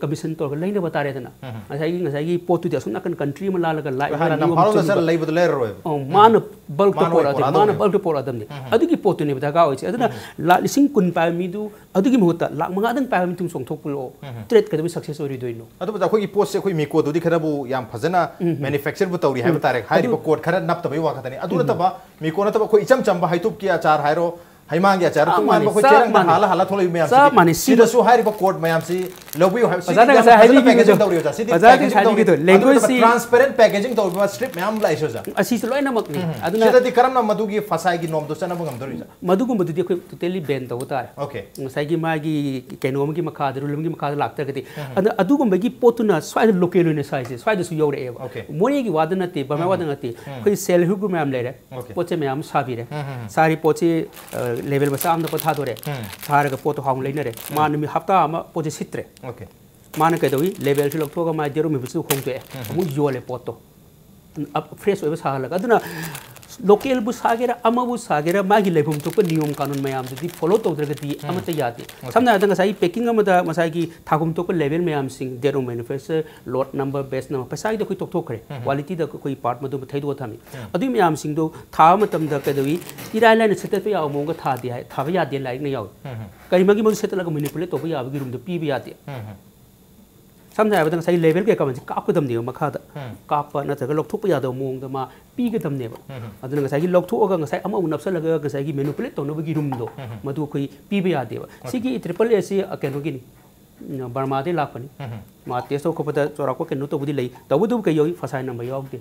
ꯀꯃꯤꯁꯟ ꯇꯧꯔꯒ ꯂꯩꯅꯕ ꯇꯥꯔꯦꯗꯅ꯫ ꯉꯁꯥꯏꯒꯤ ꯉꯁꯥꯏꯒꯤ ꯄꯣꯠꯇꯨꯗꯤ ꯑꯁꯣꯝ ꯅꯥꯀꯟ ꯀꯟꯇ꯭ꯔꯤ ꯑꯃ ꯂꯥꯜꯂꯒ ꯂꯥꯏ ꯑꯃ ꯍꯥꯟꯅ ꯅꯤꯌꯣꯝ ꯅꯝꯐꯥꯂꯣꯡꯗ ꯆꯨꯝꯕ ꯆꯠꯂ ꯂꯩꯕꯗꯣ ꯂꯩꯔꯔꯣꯏꯕ꯫ ꯑꯣ, ꯃꯥꯅ ꯕꯜꯛꯇ ꯃꯥꯅ ꯑꯣꯏꯅ ꯄꯣꯔꯛꯑꯗꯝꯅꯤ, ꯃꯥꯅ ꯄꯣꯔꯛꯑꯗꯧꯅꯦꯕ꯫ ꯕꯜꯛꯇ ꯄꯣꯔꯛꯑꯗꯝꯅꯤ꯫ ꯑꯗꯨꯒꯤ ꯄꯣꯠꯇꯨꯅꯦꯕ ꯗꯔꯀꯥꯔ ꯑꯣꯏꯁꯦ꯫ ꯑꯗꯨꯅ ꯂꯥꯛ ꯂꯤꯁꯤꯡ ꯀꯨꯟ ꯄꯥꯏꯕ ꯃꯤꯗꯨ ꯑꯗꯨꯒꯤ ꯃꯍꯨꯠꯇ ꯂꯥꯛ ꯃꯉꯥꯗꯪ ꯄꯥꯏꯕ ꯃꯤꯗꯨ ꯆꯣꯡꯊꯣꯛꯄꯤꯔꯛꯑꯣ꯫ ꯇ꯭ꯔꯦꯠ ꯀꯩꯗꯧꯕꯩ ꯁꯛꯁꯦꯁ ꯑꯣꯏꯔꯣꯏꯗꯣꯏꯅꯣ? ꯑꯗꯨꯕꯨꯗ ꯑꯩꯈꯣꯏꯒꯤ ꯄꯣꯠꯁꯦ ꯑꯩꯈꯣꯏ ꯃꯤꯀꯣꯗꯨꯗꯤ ꯈꯔꯕꯨ ꯌꯥꯝ ꯐꯖꯅ ꯃꯦꯅꯨꯐꯦꯛꯆꯔꯕꯨ ꯇꯧꯔꯤ ꯍꯥꯏꯕ ꯇꯥꯔꯦ꯫ ꯍꯥꯏꯔꯤꯕ ꯑꯗꯨ ꯀꯣꯠ ꯈꯔ ꯅꯞꯇꯕꯩ ꯋꯥ ꯈꯛꯇꯅꯤ꯫ ꯑꯗꯨ ꯅꯠꯇꯕ ꯃꯤꯀꯣ ꯅꯠꯇꯕ ꯑꯩꯈꯣꯏ ꯏꯆꯝ ꯆꯝꯕ ꯍꯩꯇꯨꯞꯀꯤ ꯑꯆꯥꯔ ꯍꯥꯏꯔꯣ, ꯍꯩꯃꯥꯡꯒꯤ ꯑꯆꯥꯔ, ꯆꯞ ꯃꯥꯟꯅꯩ, ꯇꯣꯉꯥꯟꯕ ꯑꯩꯈꯣꯏ ꯆꯞ ꯆꯦꯔꯪꯗ ꯃꯥꯟꯅꯩ꯫ ꯍꯥꯜꯂ ꯍꯥꯜꯂ ꯊꯣꯛꯂꯛꯏꯕ ꯃꯌꯥꯝꯁꯤ, ꯆꯞ ꯃꯥꯟꯅꯩ꯫ ꯁꯤꯗ ꯁꯤꯗꯁꯨ ꯍꯥꯏꯔꯤꯕ ꯀꯣꯠ ꯃꯌꯥꯝꯁꯤ ꯂꯧꯕꯤꯌꯨ ꯍꯥꯏꯕ꯫ ꯁꯤꯗꯤ ꯑꯣꯖꯥꯅ ꯌꯥꯝ ꯉꯁꯥꯏ ꯐꯖꯅ ꯍꯥꯏꯕꯤꯈꯤꯕꯗꯣ, packaging ꯇꯧꯔꯤ ꯑꯣꯖꯥ꯫ ꯁꯤꯗꯤ ꯑꯣꯖꯥꯅ packaging ꯉꯁꯥꯏ ꯇꯧ-, ꯍꯥꯏꯕꯤꯈꯤꯕꯗꯣ, ꯑꯗꯨ ꯅꯠꯇꯕ language ꯁꯤ transparent packaging ꯇꯧꯕ strip ꯃꯌꯥꯝ ꯑꯃ ꯂꯥꯛꯏꯁꯦ ꯑꯣꯖꯥ꯫ ꯑꯁꯤꯁꯨ ꯂꯣꯏꯅꯃꯛꯅꯤ꯫ ꯑꯗꯨꯅ ꯁꯤꯗꯗꯤ ꯀꯔꯝꯅ ꯃꯗꯨꯒꯤ ꯐꯁꯥꯏꯒꯤ ꯅꯣꯝꯗꯣ ꯆꯠꯅꯕ ꯉꯝꯗꯣꯔꯤ ꯑꯣꯖꯥ? ꯃꯗꯨꯒꯨꯝꯕꯗꯨꯗꯤ ꯑꯩꯈꯣꯏ totally ban ꯇꯧꯕ ꯇꯥꯔꯦ꯫ Okay꯫ ꯉꯁꯥꯏꯒꯤ ꯃꯥꯒꯤ ꯀꯩꯅꯣ ꯑꯃꯒꯤ ꯃꯈꯥꯗ, rule ꯑꯃꯒꯤ ꯃꯈꯥꯗ ꯂꯥꯛꯇ꯭ꯔꯒꯗꯤ꯫ ꯑꯗ ꯑꯗꯨꯒꯨꯝꯕꯒꯤ ꯄꯣꯠꯇꯨꯅ ꯁ꯭ꯋꯥꯏꯗ local ꯑꯣꯏꯅ ꯁꯥꯏꯁꯦ ꯁ꯭ꯋꯥꯏꯗꯁꯨ ꯌꯧꯔꯛꯑꯦꯕ꯫ Okay꯫ ꯃꯣꯔꯦꯒꯤ ꯋꯥꯗ ꯅꯠꯇꯦ, ꯕꯔꯃꯥ ꯋꯥꯗ ꯅꯠꯇꯦ꯫ ꯑꯩꯈꯣꯏ self help group ꯃꯌꯥꯝ ꯂꯩꯔꯦ꯫ Okay꯫ ꯄꯣꯠ ꯆꯩ ꯃꯌꯥꯝ ꯑꯃ ꯁꯥꯕꯤꯔꯦ꯫ ꯁꯥꯔꯤ ꯄꯣꯠꯁꯤ, ꯑ, level ꯃꯆꯥ ꯑꯃꯗ ꯄꯣꯠ ꯊꯥꯗꯣꯔꯦ꯫ ꯁꯥꯔꯒ ꯄꯣꯠꯇꯣ ꯍꯥꯎꯅ ꯂꯩꯅꯔꯦ꯫ ꯃꯥ ꯅꯨꯃꯤꯠ ꯍꯞꯇꯥ ꯑꯃ ꯄꯣꯠꯁꯦ ꯁꯤꯠꯇ꯭ꯔꯦ꯫ Okay꯫ ꯃꯥꯅ ꯀꯩꯗꯧꯏ? Labelꯁꯤ ꯂꯧꯊꯣꯛꯑꯒ ꯃꯥꯏ date of manufactureꯗꯨ ꯍꯣꯡꯗꯣꯛꯑꯦ꯫ ꯑꯃꯨꯛ ꯌꯣꯜꯂꯦ ꯄꯣꯠꯇꯣ꯫ Fresh ꯑꯣꯏꯕ ꯁꯥꯍꯜꯂꯒ꯫ ꯑꯗꯨꯅ localꯕꯨ ꯁꯥꯒꯦꯔꯥ, ꯑꯃꯕꯨ ꯁꯥꯒꯦꯔꯥ, ꯃꯥꯒꯤ ꯂꯩꯐꯝ ꯊꯣꯛꯄ ꯅꯤꯌꯣꯝ ꯀꯥꯅꯨꯟ ꯃꯌꯥꯝꯗꯨꯗꯤ follow ꯇꯧꯗ꯭ꯔꯒꯗꯤ ꯑꯃꯠꯇ ꯌꯥꯗꯦ꯫ Okay꯫ ꯁꯝꯅ ꯍꯥꯏꯔꯕꯗ ꯉꯁꯥꯏꯒꯤ packing ꯑꯃꯗ ꯉꯁꯥꯏꯒꯤ ꯊꯥꯐꯝ ꯊꯣꯛꯄ label ꯃꯌꯥꯝꯁꯤꯡ, date of manufacture, lot number, batch number, ꯄꯩꯁꯥꯒꯤꯗꯤ ꯑꯩꯈꯣꯏ ꯇꯣꯛꯊꯣꯛꯈ꯭ꯔꯦ꯫ Qualityꯗ ꯑꯩꯈꯣꯏ part ꯃꯗꯨ ꯊꯩꯗꯣꯛꯑ ꯊꯝꯃꯤ꯫ ꯑꯗꯨꯒꯤ ꯃꯌꯥꯝꯁꯤꯡꯗꯣ ꯊꯥꯕ ꯃꯇꯝꯗ ꯀꯩꯗꯧꯏ? ꯏꯔꯥꯏ ꯂꯥꯏꯅ ꯁꯦꯠꯇꯠꯄ ꯌꯥꯕ ꯃꯑꯣꯡꯗ ꯊꯥꯗꯦ ꯍꯥꯏ, ꯊꯥꯕ ꯌꯥꯗꯦ ꯂꯥꯏꯔꯤꯛꯅ ꯌꯥꯎꯏ꯫ ꯀꯔꯤꯃꯒꯤ ꯃꯗꯨ ꯁꯦꯠꯇꯠꯂꯒ manipulate ꯇꯧꯕ ꯌꯥꯕꯒꯤ roomꯗꯣ ꯄꯤꯕ ꯌꯥꯗꯦ꯫ ꯁꯝꯅ ꯍꯥꯏꯔꯕꯗ ꯉꯁꯥꯏꯒꯤ label ꯀꯩꯀꯥ ꯃꯌꯥꯝꯁꯦ ꯀꯥꯞꯀꯗꯕꯅꯦꯕ ꯃꯈꯥꯗ꯫ ꯀꯥꯞꯄ ꯅꯠꯇ꯭ꯔꯒ ꯂꯧꯊꯣꯛꯄ ꯌꯥꯗꯕ ꯃꯑꯣꯡꯗ ꯃꯥ ꯄꯤꯒꯗꯕꯅꯦꯕ꯫ ꯑꯗꯨꯅ ꯉꯁꯥꯏꯒꯤ ꯂꯧꯊꯣꯛꯑꯒ ꯉꯁꯥꯏ ꯑꯃꯃꯨꯛ ꯅꯞꯁꯜꯂꯒ ꯉꯁꯥꯏꯒꯤ manipulate ꯇꯧꯅꯕꯒꯤ roomꯗꯣ ꯃꯗꯨ ꯑꯩꯈꯣꯏ ꯄꯤꯕ ꯌꯥꯗꯦꯕ꯫ ꯁꯤꯒꯤ triple Aꯁꯤ, ꯑ, ꯀꯩꯅꯣꯒꯤꯅꯤ, ꯎꯝ, ꯕꯔꯃꯥꯗꯩ ꯂꯥꯛꯄꯅꯤ꯫ ꯃꯥ ꯇꯦꯁ ꯇꯧꯕ ꯈꯣꯠꯄꯗ ꯆꯥꯎꯔꯥꯛꯄ ꯀꯩꯅꯣ ꯇꯧꯕꯗꯤ ꯂꯩ, ꯇꯧꯕꯇꯕꯨ ꯀꯩ ꯌꯥꯎꯏ? ꯐꯁꯥꯏ ꯅꯝꯕ ꯌꯥꯎꯗꯦ꯫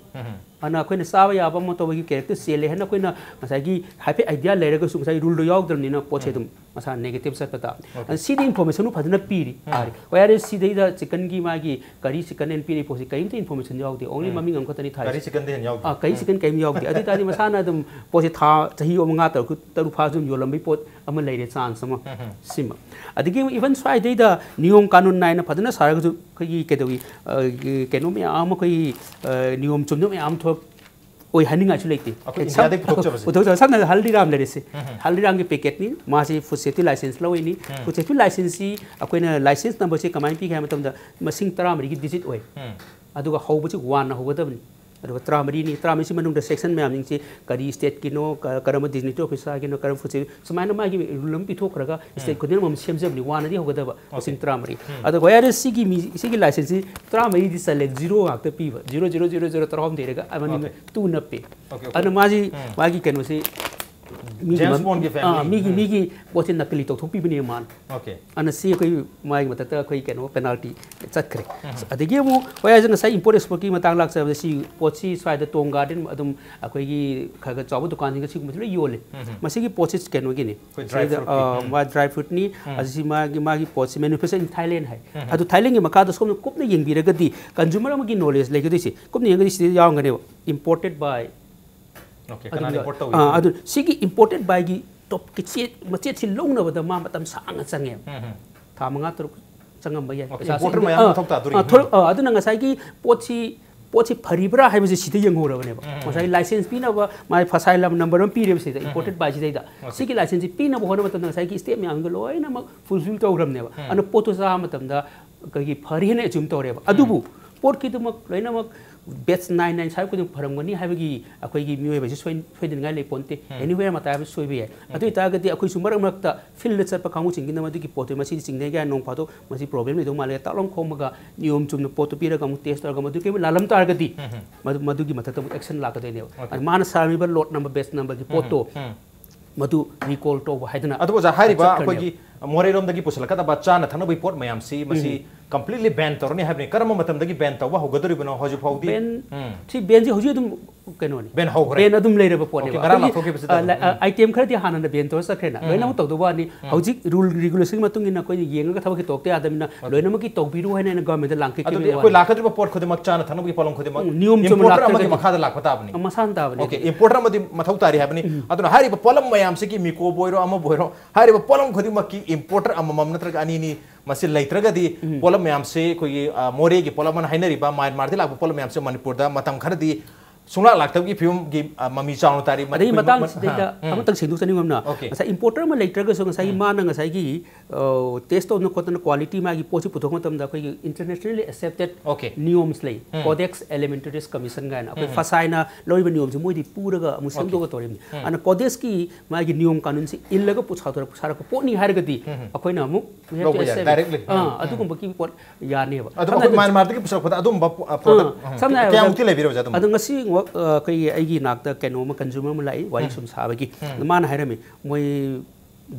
ꯑꯗꯨꯅ ꯑꯩꯈꯣꯏꯅ ꯆꯥꯕ ꯌꯥꯕ ꯑꯃ ꯇꯧꯕꯒꯤ ꯀꯦꯔꯦꯛꯇꯔ ꯆꯦꯜꯂꯦ ꯍꯥꯏꯅ ꯑꯩꯈꯣꯏꯅ ꯉꯁꯥꯏꯒꯤ ꯍꯥꯏꯐꯦꯠ ꯑꯥꯏꯗꯤꯌꯥ ꯂꯩꯔꯒꯁꯨ ꯉꯁꯥꯏ ꯔꯨꯜꯗꯣ ꯌꯥꯎꯗ꯭ꯔꯕꯅꯤꯅ ꯄꯣꯠꯁꯦ ꯑꯗꯨꯝ ꯃꯁꯥ ꯅꯦꯒꯦꯇꯤꯚ ꯆꯠꯄ ꯇꯥꯕꯅꯤ꯫ ꯑꯗꯨꯅ ꯁꯤꯗꯤ ꯏꯟꯐꯣꯔꯃꯦꯁꯟ ꯐꯖꯅ ꯄꯤꯔꯤ꯫ ꯎꯝ꯫ ꯍꯥꯏꯔꯦ, ꯁꯤꯗꯩꯗ ꯆꯤꯛꯀꯟꯒꯤ ꯃꯥꯒꯤ ꯀꯔꯤ ꯆꯤꯛꯀꯟ ꯑꯦꯟ ꯄꯤꯔꯤ ꯄꯣꯠꯁꯤ ꯀꯔꯤꯝꯇ ꯏꯟꯐꯣꯔꯃꯦꯁꯟ ꯌꯥꯎꯗꯦ, ꯑꯣꯡꯂꯤ ꯎꯝ꯫ ꯃꯃꯤꯡ ꯑꯃꯈꯛꯇꯅꯤ ꯊꯥꯏ꯫ ꯀꯔꯤ ꯆꯤꯛꯀꯟꯗꯤ ꯍꯦꯟꯅ ꯌꯥꯎꯗꯦ꯫ ꯑꯥ, ꯀꯔꯤ ꯎꯝ꯫ ꯆꯤꯛꯀꯟ ꯀꯔꯤꯝ ꯌꯥꯎꯗꯦ꯫ ꯑꯗꯨ ꯑꯣꯏꯇꯥꯔꯗꯤ ꯃꯁꯥꯅ ꯑꯗꯨꯝ ꯄꯣꯠꯁꯦ ꯊꯥ ꯆꯍꯤ ꯑꯃ ꯃꯉꯥ ꯇꯔꯨꯛ ꯇꯔꯨꯛ ꯐꯥ ꯑꯗꯨꯝ ꯌꯣꯜꯂꯝꯕꯒꯤ ꯄꯣꯠ ꯑꯃ ꯂꯩꯔꯦ, ꯆꯥꯟꯁ ꯑꯃ꯫ ꯎꯝ, ꯎꯝ꯫ ꯁꯤꯃ꯫ ꯑꯗꯒꯤ even ꯁ꯭ꯋꯥꯏꯗꯩꯗ ꯅꯤꯌꯣꯝ ꯀꯥꯅꯨꯟ ꯅꯥꯏꯅ ꯐꯖꯅ ꯁꯥꯔꯒꯁꯨ ꯑꯩꯈꯣꯏꯒꯤ ꯀꯩꯗꯧꯏ, ꯑ, ꯀꯩꯅꯣ ꯃꯌꯥꯝ ꯑꯃ ꯑꯩꯈꯣꯏꯒꯤ, ꯑ, ꯅꯤꯌꯣꯝ ꯆꯨꯝꯗ ꯃꯌꯥꯝ ꯊꯣꯛ ꯑꯣꯏꯍꯟꯅꯤꯡꯉꯥꯏꯁꯨ ꯂꯩꯇꯦ꯫ ꯑꯩꯈꯣꯏ ꯁꯝ-, ꯏꯟꯗꯤꯌꯥꯗꯩ ꯄꯨꯊꯣꯛꯆꯕꯁꯦ꯫ ꯄꯨꯊꯣꯛꯆꯕ꯫ ꯁꯝꯅ ꯍꯥꯏꯔꯕꯗ ꯍꯜꯗꯤꯔꯥꯝ ꯂꯩꯔꯤꯁꯦ꯫ ꯎꯝ, ꯎꯝ꯫ ꯍꯜꯗꯤꯔꯥꯝꯒꯤ ꯄꯦꯀꯦꯠꯅꯤ, ꯃꯥꯁꯤ ꯐꯨꯗ ꯁꯦꯐꯇꯤ ꯂꯥꯏꯁꯦꯟꯁ ꯂꯧꯔꯤꯅꯤ꯫ ꯎꯝ꯫ ꯐꯨꯗ ꯁꯦꯐꯇꯤ ꯂꯥꯏꯁꯦꯟꯁꯁꯤ ꯑꯩꯈꯣꯏꯅ ꯂꯥꯏꯁꯦꯟꯁ ꯅꯝꯕꯔꯁꯤ ꯀꯃꯥꯏꯅ ꯄꯤꯒꯦ ꯍꯥꯏꯕ ꯃꯇꯝꯗ ꯃꯁꯤꯡ ꯇꯔꯥꯃꯔꯤꯒꯤ ꯗꯤꯖꯤꯠ ꯑꯣꯏ꯫ ꯎꯝ꯫ ꯑꯗꯨꯒ ꯍꯧꯕꯁꯤ ꯋꯥꯟꯅ ꯍꯧꯒꯗꯕꯅꯤ꯫ ꯑꯗꯨꯒ ꯇꯔꯥꯃꯔꯤꯅꯤ, ꯇꯔꯥꯃꯔꯤꯁꯤ ꯃꯅꯨꯡꯗ ꯁꯦꯛꯁꯟ ꯃꯌꯥꯝꯁꯤꯡꯁꯤ ꯀꯔꯤ ꯁ꯭ꯇꯦꯠꯀꯤꯅꯣ, ꯀ-, ꯀꯔꯝꯕ ꯗꯤꯖꯤꯅꯦꯇꯦꯠ ꯑꯣꯐꯤꯁꯥꯔꯒꯤꯅꯣ, ꯀꯔꯝꯕ ꯐꯨꯗ ꯁꯦꯐꯇꯤ, ꯁꯨꯃꯥꯏꯅ ꯃꯥꯒꯤ ꯔꯨꯜ ꯑꯃ ꯄꯤꯊꯣꯛꯈ꯭ꯔꯒ ꯁ꯭ꯇꯦꯠ ꯎꯝ꯫ ꯈꯨꯗꯤꯡꯃꯛ ꯑꯃ ꯁꯦꯝꯖꯕꯅꯤ, ꯋꯥꯟꯅꯗꯤ ꯍꯧꯒꯗꯕ꯫ ꯑꯣꯀꯦ꯫ ꯃꯁꯤꯡ ꯇꯔꯥꯃꯔꯤ꯫ ꯎꯝ꯫ ꯑꯗꯣ ꯋꯥꯌꯥꯔ ꯁꯤꯒꯤ ꯃꯤ, ꯁꯤꯒꯤ ꯂꯥꯏꯁꯦꯟꯁꯁꯤ ꯇꯔꯥꯃꯔꯤꯗꯤ ꯆꯜꯂꯦ, ꯖꯤꯔꯣ ꯉꯥꯛꯇ ꯄꯤꯕ, ꯖꯤꯔꯣ ꯖꯤꯔꯣ ꯖꯤꯔꯣ ꯖꯤꯔꯣ ꯇꯔꯥꯍꯨꯝꯗꯣꯏꯔꯒ ꯑꯃꯅꯤ ꯑꯣꯀꯦ꯫ ꯇꯨ ꯅꯞꯄꯦ꯫ Okay, okay. ꯑꯗꯨꯅ ꯃꯥꯁꯤ, ꯎꯝ꯫ ꯃꯥꯒꯤ ꯀꯩꯅꯣꯁꯤ ꯃꯤꯒꯤ ꯖꯦꯝꯁ ꯃꯝ-, ꯕꯣꯟꯒꯤ ꯑꯥ, ꯐꯦꯃꯤꯂꯤ꯫ ꯃꯤꯒꯤ, ꯎꯝ꯫ ꯃꯤꯒꯤ ꯄꯣꯠꯁꯤ ꯅꯀꯂꯤ ꯇꯧꯊꯣꯛꯄꯤꯕꯅꯦ ꯃꯥꯅ꯫ ꯑꯣꯀꯦ꯫ ꯑꯗꯨꯅ ꯁꯤ ꯑꯩꯈꯣꯏ ꯃꯥꯒꯤ ꯃꯊꯛꯇ ꯑꯩꯈꯣꯏ ꯀꯩꯅꯣ ꯄꯦꯅꯥꯜꯇꯤ ꯆꯠꯈ꯭ꯔꯦ꯫ ꯎꯝ꯫ ꯑꯗꯒꯤ ꯑꯃꯨꯛ ꯍꯣꯏ, ꯑꯩꯁꯦ ꯉꯁꯥꯏ ꯏꯝꯄꯣꯔꯠ ꯑꯦꯛꯁꯄꯣꯔꯠꯀꯤ ꯃꯇꯥꯡ ꯂꯥꯛꯆꯕꯗ ꯁꯤ ꯄꯣꯠꯁꯤ ꯁ꯭ꯋꯥꯏꯗ ꯇꯣꯡ ꯒꯥꯔꯗꯦꯟ ꯑꯗꯨꯝ ꯑꯩꯈꯣꯏꯒꯤ ꯈꯔ ꯈꯔ ꯆꯥꯎꯕ ꯗꯨꯀꯥꯟꯁꯤꯡꯗ ꯁꯤꯒꯨꯝꯕꯁꯤ ꯂꯣꯏ ꯌꯣꯜꯂꯦ꯫ ꯎꯝ꯫ ꯃꯁꯤꯒꯤ ꯄꯣꯠꯁꯤ ꯀꯩꯅꯣꯒꯤꯅꯤ꯫ ꯑꯩꯈꯣꯏ ꯗ꯭ꯔꯥꯏ ꯁꯤꯗ, ꯐ꯭ꯔꯨꯠꯀꯤ꯫ ꯑꯥ, ꯎꯝ꯫ ꯃꯥ ꯗ꯭ꯔꯥꯏ ꯐ꯭ꯔꯨꯠꯅꯤ꯫ ꯎꯝ꯫ ꯑꯁꯤ ꯃꯥꯒꯤ, ꯃꯥꯒꯤ ꯄꯣꯠꯁꯤ manufacture in Thailand ꯍꯥꯏ꯫ ꯎꯝ꯫ ꯑꯗꯨ ꯊꯥꯏꯂꯦꯟꯒꯤ ꯃꯈꯥꯗ ꯁꯣꯝꯅ ꯀꯨꯞꯅ ꯌꯦꯡꯕꯤꯔꯒꯗꯤ consumer ꯑꯃꯒꯤ knowledge ꯂꯩꯒꯗꯣꯏꯁꯤ꯫ ꯀꯨꯞꯅ ꯌꯦꯡꯉꯒꯗꯤ ꯁꯤꯗ ꯌꯥꯎꯔꯝꯒꯅꯦꯕ, imported by꯫ ꯑꯣꯀꯦ, ꯀꯅꯥꯅ ꯑꯗꯨꯒ, import ꯇꯧꯏ? ꯑꯥ, ꯑꯗꯨ ꯁꯤꯒꯤ imported by ꯒꯤ ꯇꯣꯞꯀꯤ ꯆꯦ-, ꯃꯆꯦꯠꯁꯤ ꯂꯧꯅꯕꯗ ꯃꯥ ꯃꯇꯝ ꯁꯥꯡꯅ ꯆꯪꯉꯦꯕ꯫ ꯎꯝ, ꯎꯝ꯫ ꯊꯥ ꯃꯉꯥ ꯇꯔꯨꯛ ꯆꯪꯉꯝꯕ ꯌꯥꯏ꯫ ꯑꯣꯀꯦ, ꯄꯩꯁꯥꯁꯤ importer ꯑꯗꯨ-, ꯃꯌꯥꯝ ꯑꯥ, ꯃꯊꯧ ꯇꯥꯗꯣꯔꯤ꯫ ꯑꯥ, ꯊꯣꯔꯛ-, ꯑꯥ, ꯑꯗꯨꯅ ꯉꯁꯥꯏꯒꯤ ꯄꯣꯠꯁꯤ, ꯄꯣꯠꯁꯤ ꯐꯔꯤꯕ꯭ꯔꯥ ꯍꯥꯏꯕꯁꯤ ꯁꯤꯗ ꯌꯦꯡꯍꯧꯔꯕꯅꯦꯕ꯫ ꯎꯝ, ꯎꯝ, ꯉꯁꯥꯏꯒꯤ ꯎꯝ꯫ ꯂꯥꯏꯁꯦꯟꯁ ꯄꯤꯅꯕ ꯃꯥꯒꯤ ꯐꯁꯥꯏ ꯂꯝ ꯅꯝꯕꯔ ꯑꯃ ꯄꯤꯔꯦꯕ ꯁꯤꯗ, ꯎꯝ, imported ꯎꯝ꯫ By ꯁꯤꯗꯩꯗ꯫ ꯑꯣꯀꯦ꯫ ꯁꯤꯒꯤ ꯂꯥꯏꯁꯦꯟꯁꯁꯤ ꯄꯤꯅꯕ ꯍꯣꯠꯅꯕ ꯃꯇꯝꯗ ꯉꯁꯥꯏꯒꯤ ꯁ꯭ꯇꯦꯞ ꯃꯌꯥꯝꯗꯣ ꯂꯣꯏꯅꯃꯛ ꯐꯨꯜꯐꯤꯜ ꯇꯧꯈ꯭ꯔꯕꯅꯦꯕ꯫ ꯎꯝ꯫ ꯑꯗꯨꯅ ꯄꯣꯠꯇꯣ ꯆꯥꯕ ꯃꯇꯝꯗ ꯑꯩꯈꯣꯏꯒꯤ ꯐꯔꯦ ꯍꯥꯏꯅ ꯑꯦꯖ꯭ꯌꯨꯝ ꯇꯧꯔꯦꯕ꯫ ꯎꯝ꯫ ꯑꯗꯨꯕꯨ ꯄꯣꯠ ꯈꯨꯗꯤꯡꯃꯛ ꯂꯣꯏꯅꯃꯛ ꯕꯦꯠꯆ ꯅꯥꯏꯟ ꯅꯥꯏꯟ ꯁ꯭ꯋꯥꯏ ꯈꯨꯗꯤꯡꯃꯛ ꯐꯔꯝꯒꯅꯤ ꯍꯥꯏꯕꯒꯤ ꯑꯩꯈꯣꯏꯒꯤ ꯃꯤꯑꯣꯏꯕꯁꯤ ꯁꯣꯏ-, ꯁꯣꯏꯗꯅꯤꯡꯉꯥꯏ ꯂꯩ ꯄꯣꯟꯇꯦ꯫ ꯎꯝ꯫ Anywhere ꯃꯇꯥꯏ ꯍꯥꯏꯕ ꯁꯣꯏꯕ ꯌꯥꯏ꯫ ꯑꯗꯨ ꯑꯣꯀꯦ꯫ ꯑꯣꯏꯇꯥꯔꯒꯗꯤ ꯑꯩꯈꯣꯏꯁꯨ ꯃꯔꯛ ꯃꯔꯛꯇ ꯐꯤꯜꯗ ꯆꯠꯄ ꯀꯥꯡꯕꯨꯁꯤꯡꯒꯤꯅ ꯃꯗꯨꯒꯤ ꯄꯣꯠꯇꯨ ꯃꯁꯤꯗꯤ ꯆꯤꯡꯅꯩ ꯀꯥꯏꯅ ꯅꯣꯡ ꯐꯥꯗꯣꯛ ꯃꯁꯤ ꯄ꯭ꯔꯣꯕ꯭ꯂꯦꯝ ꯂꯩꯗꯧ ꯃꯥꯜꯂꯦ ꯇꯥꯛꯂꯝ ꯈꯣꯝꯃꯒ ꯅꯤꯌꯣꯝ ꯆꯨꯝꯅ ꯄꯣꯠꯇꯨ ꯄꯤꯔꯒ ꯑꯃꯨꯛ ꯇꯦꯁ ꯇꯧꯔꯒ ꯃꯗꯨ ꯀꯩꯒꯨꯝꯕ ꯂꯥꯜꯂꯝ ꯇꯥꯔꯒꯗꯤ ꯎꯝ, ꯎꯝ꯫ ꯃꯗꯨ, ꯃꯗꯨꯒꯤ ꯃꯊꯛꯇ ꯑꯃꯨꯛ ꯑꯦꯛꯁꯟ ꯂꯥꯛꯀꯗꯣꯏꯅꯦꯕ꯫ ꯑꯣꯀꯦ꯫ ꯑꯗꯨ ꯃꯥꯅ ꯁꯥꯔꯝꯃꯤꯕ ꯂꯣꯠ ꯅꯝꯕꯔ, ꯕꯦꯠꯆ ꯅꯝꯕꯔꯒꯤ ꯎꯝ, ꯄꯣꯠꯇꯣ ꯎꯝ꯫ ꯃꯗꯨ ꯔꯤꯀꯣꯜ ꯇꯧꯕ ꯍꯥꯏꯗꯅ ꯑꯗꯨꯕꯨ ꯑꯣꯖꯥ, ꯍꯥꯏꯔꯤꯕ ꯆꯠꯈ꯭ꯔꯅꯦꯕ꯫ ꯑꯩꯈꯣꯏꯒꯤ ꯃꯣꯔꯦꯔꯣꯝꯗꯒꯤ ꯄꯨꯁꯤꯜꯂꯛꯀꯗꯕ ꯆꯥꯅ ꯊꯛꯅꯕꯒꯤ ꯄꯣꯠ ꯃꯌꯥꯝꯁꯤ ꯃꯁꯤ ꯎꯝ꯫ ꯀꯝꯄ꯭ꯂꯤꯠꯂꯤ ꯕꯦꯟ ꯇꯧꯔꯅꯤ ꯍꯥꯏꯕꯅꯤ꯫ ꯀꯔꯝꯕ ꯃꯇꯝꯗꯒꯤ ꯕꯦꯟ ꯇꯧꯕ ꯍꯧꯒꯗꯧꯔꯤꯕꯅꯣ? ꯍꯧꯖꯤꯛ ꯐꯥꯎꯗꯤ ꯕꯦꯟ ꯎꯝ꯫ ꯁꯤ ꯕꯦꯟꯁꯤ ꯍꯧꯖꯤꯛ ꯑꯗꯨꯝ ꯀꯩꯅꯣꯅꯤ꯫ ꯕꯦꯟ ꯍꯧꯈ꯭ꯔꯦ꯫ ꯕꯦꯟ ꯑꯗꯨꯝ ꯂꯩꯔꯕ ꯄꯣꯠꯅꯦꯕ꯫ Okay, ꯉꯔꯥꯡ ꯑꯩꯈꯣꯏꯒꯤ, ꯂꯥꯞꯊꯣꯛꯈꯤꯕꯁꯤꯗ ꯑ, ꯑꯗꯨꯝ꯫ ꯂ-, ꯑ, ꯎꯝ꯫ ꯑꯥꯏꯇꯦꯝ ꯈꯔꯗꯤ ꯍꯥꯟꯅꯅ ꯕꯦꯟ ꯇꯧꯔ ꯆꯠꯈ꯭ꯔꯦꯅ꯫ ꯎꯝ꯫ ꯂꯣꯏꯅꯃꯛ ꯇꯧꯗꯧꯕ ꯋꯥꯅꯤ꯫ ꯎꯝ꯫ ꯍꯧꯖꯤꯛ ꯔꯨꯜ ꯔꯤꯒꯨꯂꯦꯁꯟꯒꯤ ꯃꯇꯨꯡ ꯏꯟꯅ ꯑꯩꯈꯣꯏꯅ ꯌꯦꯡꯉꯒ ꯊꯕꯛꯁꯤ ꯇꯧꯔꯛꯇ ꯌꯥꯗꯕꯅꯤꯅ Okay꯫ ꯂꯣꯏꯅꯃꯛꯀꯤ ꯇꯧꯕꯤꯔꯨ ꯍꯥꯏꯅ ꯑꯩꯅ ꯒꯚꯔꯟꯃꯦꯟꯠꯇ ꯂꯥꯡꯈꯠꯈꯤꯕꯅꯦ꯫ ꯑꯗꯨꯗꯤ ꯑꯩꯈꯣꯏ ꯂꯥꯛꯀꯗꯧꯔꯤꯕ ꯄꯣꯠ ꯈꯨꯗꯤꯡꯃꯛ ꯆꯥꯅ ꯊꯛꯅꯕꯒꯤ ꯄꯣꯠꯂꯝ ꯈꯨꯗꯤꯡꯃꯛ ꯎꯝ, ꯅꯤꯌꯣꯝ ꯆꯨꯝꯅ importer ꯑꯃꯒꯤ ꯂꯥꯛꯇ꯭ꯔꯒꯗꯤ ꯃꯈꯥꯗ ꯂꯥꯛꯄ ꯇꯥꯕꯅꯤ꯫ ꯑ, ꯃꯁꯥꯅ ꯇꯥꯕꯅꯤ꯫ Okay, importer ꯑꯃꯗꯤ ꯃꯊꯧ ꯇꯥꯔꯤ ꯍꯥꯏꯕꯅꯤ꯫ ꯑꯗꯨꯅ ꯍꯥꯏꯔꯤꯕ ꯄꯣꯠꯂꯝ ꯃꯌꯥꯝꯁꯤꯒꯤ, ꯃꯤꯀꯣꯕꯨ ꯑꯣꯏꯔꯣ, ꯑꯃꯕꯨ ꯑꯣꯏꯔꯣ, ꯍꯥꯏꯔꯤꯕ ꯄꯣꯠꯂꯝ ꯈꯨꯗꯤꯡꯃꯛꯀꯤ importer ꯑꯃꯃꯝ ꯅꯠꯇ꯭ꯔꯒ ꯑꯅꯤ ꯑꯅꯤ ꯃꯁꯤ ꯂꯩꯇ꯭ꯔꯒꯗꯤ ꯄꯣꯠꯂꯝ ꯃꯌꯥꯝꯁꯦ ꯑꯩꯈꯣꯏꯒꯤ, ꯑ, ꯃꯣꯔꯦꯒꯤ ꯄꯣꯠꯂꯝ ꯑꯃꯅ ꯍꯥꯏꯅꯔꯤꯕ ꯃ꯭ꯌꯥꯟꯃꯥꯔꯗꯒꯤ ꯂꯥꯛꯄ ꯄꯣꯠꯂꯝ ꯃꯌꯥꯝꯁꯦ ꯃꯅꯤꯄꯨꯔꯗ ꯃꯇꯝ ꯈꯔꯗꯤ ꯁꯨꯡꯂꯥꯛ ꯂꯥꯛꯇꯕꯒꯤ ꯐꯤꯕꯝꯒꯤ, ꯑ, ꯃꯃꯤ ꯆꯥꯎꯅ ꯇꯥꯔꯤ꯫ ꯑꯗꯩ ꯃ-, ꯃ-, ꯃꯇꯥꯡꯁꯤꯗꯩꯗ ꯎꯝ꯫ ꯑꯃꯇꯪ ꯁꯦꯡꯗꯣꯛꯆꯅꯤꯡꯕ ꯑꯃꯅ, Okay꯫ ꯉꯁꯥꯏ importer ꯑꯃ ꯂꯩꯇ꯭ꯔꯒꯁꯨ ꯉꯁꯥꯏꯒꯤ ꯃꯥꯅ ꯉꯁꯥꯏꯒꯤ, ꯑ, test ꯇꯧꯗꯅ ꯈꯣꯠꯇꯅ quality ꯃꯥꯒꯤ ꯄꯣꯠꯁꯤ ꯄꯨꯊꯣꯛꯄ ꯃꯇꯝꯗ ꯑꯩꯈꯣꯏꯒꯤ internationally accepted Okay꯫ ꯅꯤꯌꯣꯝꯁ ꯂꯩ꯫ ꯎꯝ꯫ Codex Alimentarius Commission ꯀꯥꯏꯅ ꯑꯩꯈꯣꯏ ꯎꯝ꯫ ꯐꯁꯥꯏꯅ ꯂꯧꯔꯤꯕ ꯅꯤꯌꯣꯝꯁꯤ ꯃꯣꯏꯗꯤ ꯄꯨꯔꯒ ꯑꯃꯨꯛ ꯁꯦꯝꯗꯣꯛꯑ ꯇꯧꯔꯤꯕꯅꯤ꯫ ꯑꯗꯨꯅ codex ꯀꯤ ꯃꯥꯒꯤ ꯅꯤꯌꯣꯝ ꯀꯥꯅꯨꯟꯁꯤ ꯏꯜꯂꯒ ꯄꯨ-, ꯁꯥꯗꯣꯔꯛ-, ꯁꯥꯔꯛꯄ ꯄꯣꯠꯅꯤ ꯍꯥꯏꯔꯒꯗꯤ ꯑꯩꯈꯣꯏꯅ ꯑꯃꯨꯛ we have to ꯂꯧꯕ ꯌꯥꯏ, accept꯫ directly꯫ ꯑꯥ, ꯎꯝ, ꯎꯝ꯫ ꯑꯗꯨꯒꯨꯝꯕꯒꯤ ꯄꯣꯠ ꯌꯥꯅꯦꯕ꯫ ꯑꯗꯨꯝ ꯁꯝꯅ ꯑꯩꯈꯣꯏ ꯍꯥꯏꯔꯕꯗ ꯃ꯭ꯌꯥꯟꯃꯥꯔꯗꯒꯤ ꯄꯨꯁꯤꯜꯂꯛꯄꯗ ꯑꯗꯨꯝꯕ ꯄꯣ-, ꯑ, product, ꯑꯥ, ꯎꯝ, ꯁꯝꯅ ꯍꯥꯏꯔꯕꯗ ꯀꯌꯥꯃꯨꯛꯇꯤ ꯂꯩꯕꯤꯔꯕꯁꯦ ꯑꯗꯨꯝꯕ? ꯑꯗꯣ ꯉꯁꯤ ꯉꯣ-, ꯑ, ꯑꯩꯈꯣꯏꯒꯤ ꯑꯩꯒꯤ ꯏꯅꯥꯛꯇ ꯀꯩꯅꯣ ꯑꯃ consumer ꯑꯃ ꯂꯥꯛꯏ, ꯋꯥꯔꯤ ꯁꯨꯝ ꯁꯥꯕꯒꯤ꯫ ꯑꯗ ꯃꯥꯅ ꯍꯥꯏꯔꯝꯃꯤ, ꯃꯣꯏ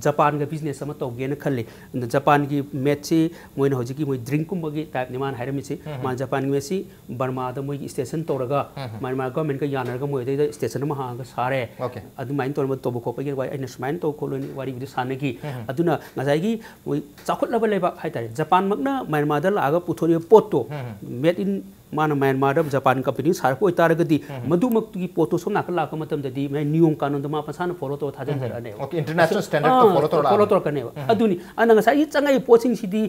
ꯖꯄꯥꯟꯒ business ꯑꯃ ꯇꯧꯒꯦꯅ ꯈꯜꯂꯤ꯫ ꯑꯗ ꯖꯄꯥꯟꯒꯤ ꯃꯦꯠꯁꯤ ꯃꯣꯏꯅ ꯍꯧꯖꯤꯛꯀꯤ ꯃꯣꯏ drink ꯀꯨꯝꯕꯒꯤ type ꯅꯤ ꯃꯥꯅ ꯍꯥꯏꯔꯝꯃꯤꯁꯤ꯫ ꯃꯥ ꯖꯄꯥꯟꯒꯤ ꯃꯦꯠꯁꯤ ꯕꯔꯃꯥꯗ ꯃꯣꯏꯒꯤ station ꯇꯧꯔꯒ ꯃ꯭ꯌꯥꯟꯃꯥꯔ government ꯀ ꯌꯥꯅꯔꯒ ꯃꯣꯏ ꯑꯗꯩꯗ station ꯑꯃ ꯍꯥꯡꯉꯒ ꯁꯥꯔꯦ꯫ Okay꯫ ꯑꯗꯨꯃꯥꯏꯅ ꯇꯧꯔꯒ ꯇꯧꯕ ꯈꯣꯠꯄꯒꯤ ꯋꯥꯔꯤ ꯑꯩꯅ ꯁꯨꯃꯥꯏꯅ ꯇꯧ ꯈꯣꯠꯂꯣꯏꯅ ꯋꯥꯔꯤꯕꯨꯗꯤ ꯁꯥꯟꯅꯈꯤ꯫ ꯑꯗꯨꯅ ꯉꯁꯥꯏꯒꯤ ꯃꯣꯏ ꯆꯥꯎꯈꯠꯂꯕ ꯂꯩꯕꯥꯛ ꯍꯥꯏꯇꯥꯔꯦ, ꯖꯄꯥꯟꯃꯛꯅ ꯃ꯭ꯌꯥꯟꯃꯥꯔꯗ ꯂꯥꯛꯑꯒ ꯄꯨꯊꯣꯔꯛꯏꯕ ꯄꯣꯠꯇꯣ made in ꯃꯥꯅ ꯃ꯭ꯌꯥꯟꯃꯥꯔꯗ ꯖꯄꯥꯟ company ꯁꯥꯔꯛꯄ ꯑꯣꯏꯇꯥꯔꯒꯗꯤ ꯃꯗꯨꯃꯛꯇꯨꯒꯤ ꯄꯣꯠꯇꯣ ꯁꯣꯝ ꯅꯥꯀꯟ ꯂꯥꯛꯄ ꯃꯇꯝꯗꯗꯤ ꯃꯥꯏ ꯅꯤꯌꯣꯝ ꯀꯥꯅꯣꯟꯗꯣ ꯃꯥ ꯃꯁꯥꯅ follow ꯇꯧꯔ ꯊꯥꯖꯤꯟꯖꯔꯛꯑꯅꯦꯕ꯫ Okay, international standard ꯇꯣ ꯑꯥ, follow ꯇꯧꯔ follow ꯂꯥꯛꯑꯅꯤ꯫ ꯇꯧꯔꯛꯀꯅꯦꯕ꯫ ꯑꯗꯨꯅꯤ꯫ ꯑꯗꯨꯅ ꯉꯁꯥꯏꯒꯤ ꯆꯪꯉꯛꯏꯕ ꯄꯣꯠꯁꯤꯡꯁꯤꯗꯤ,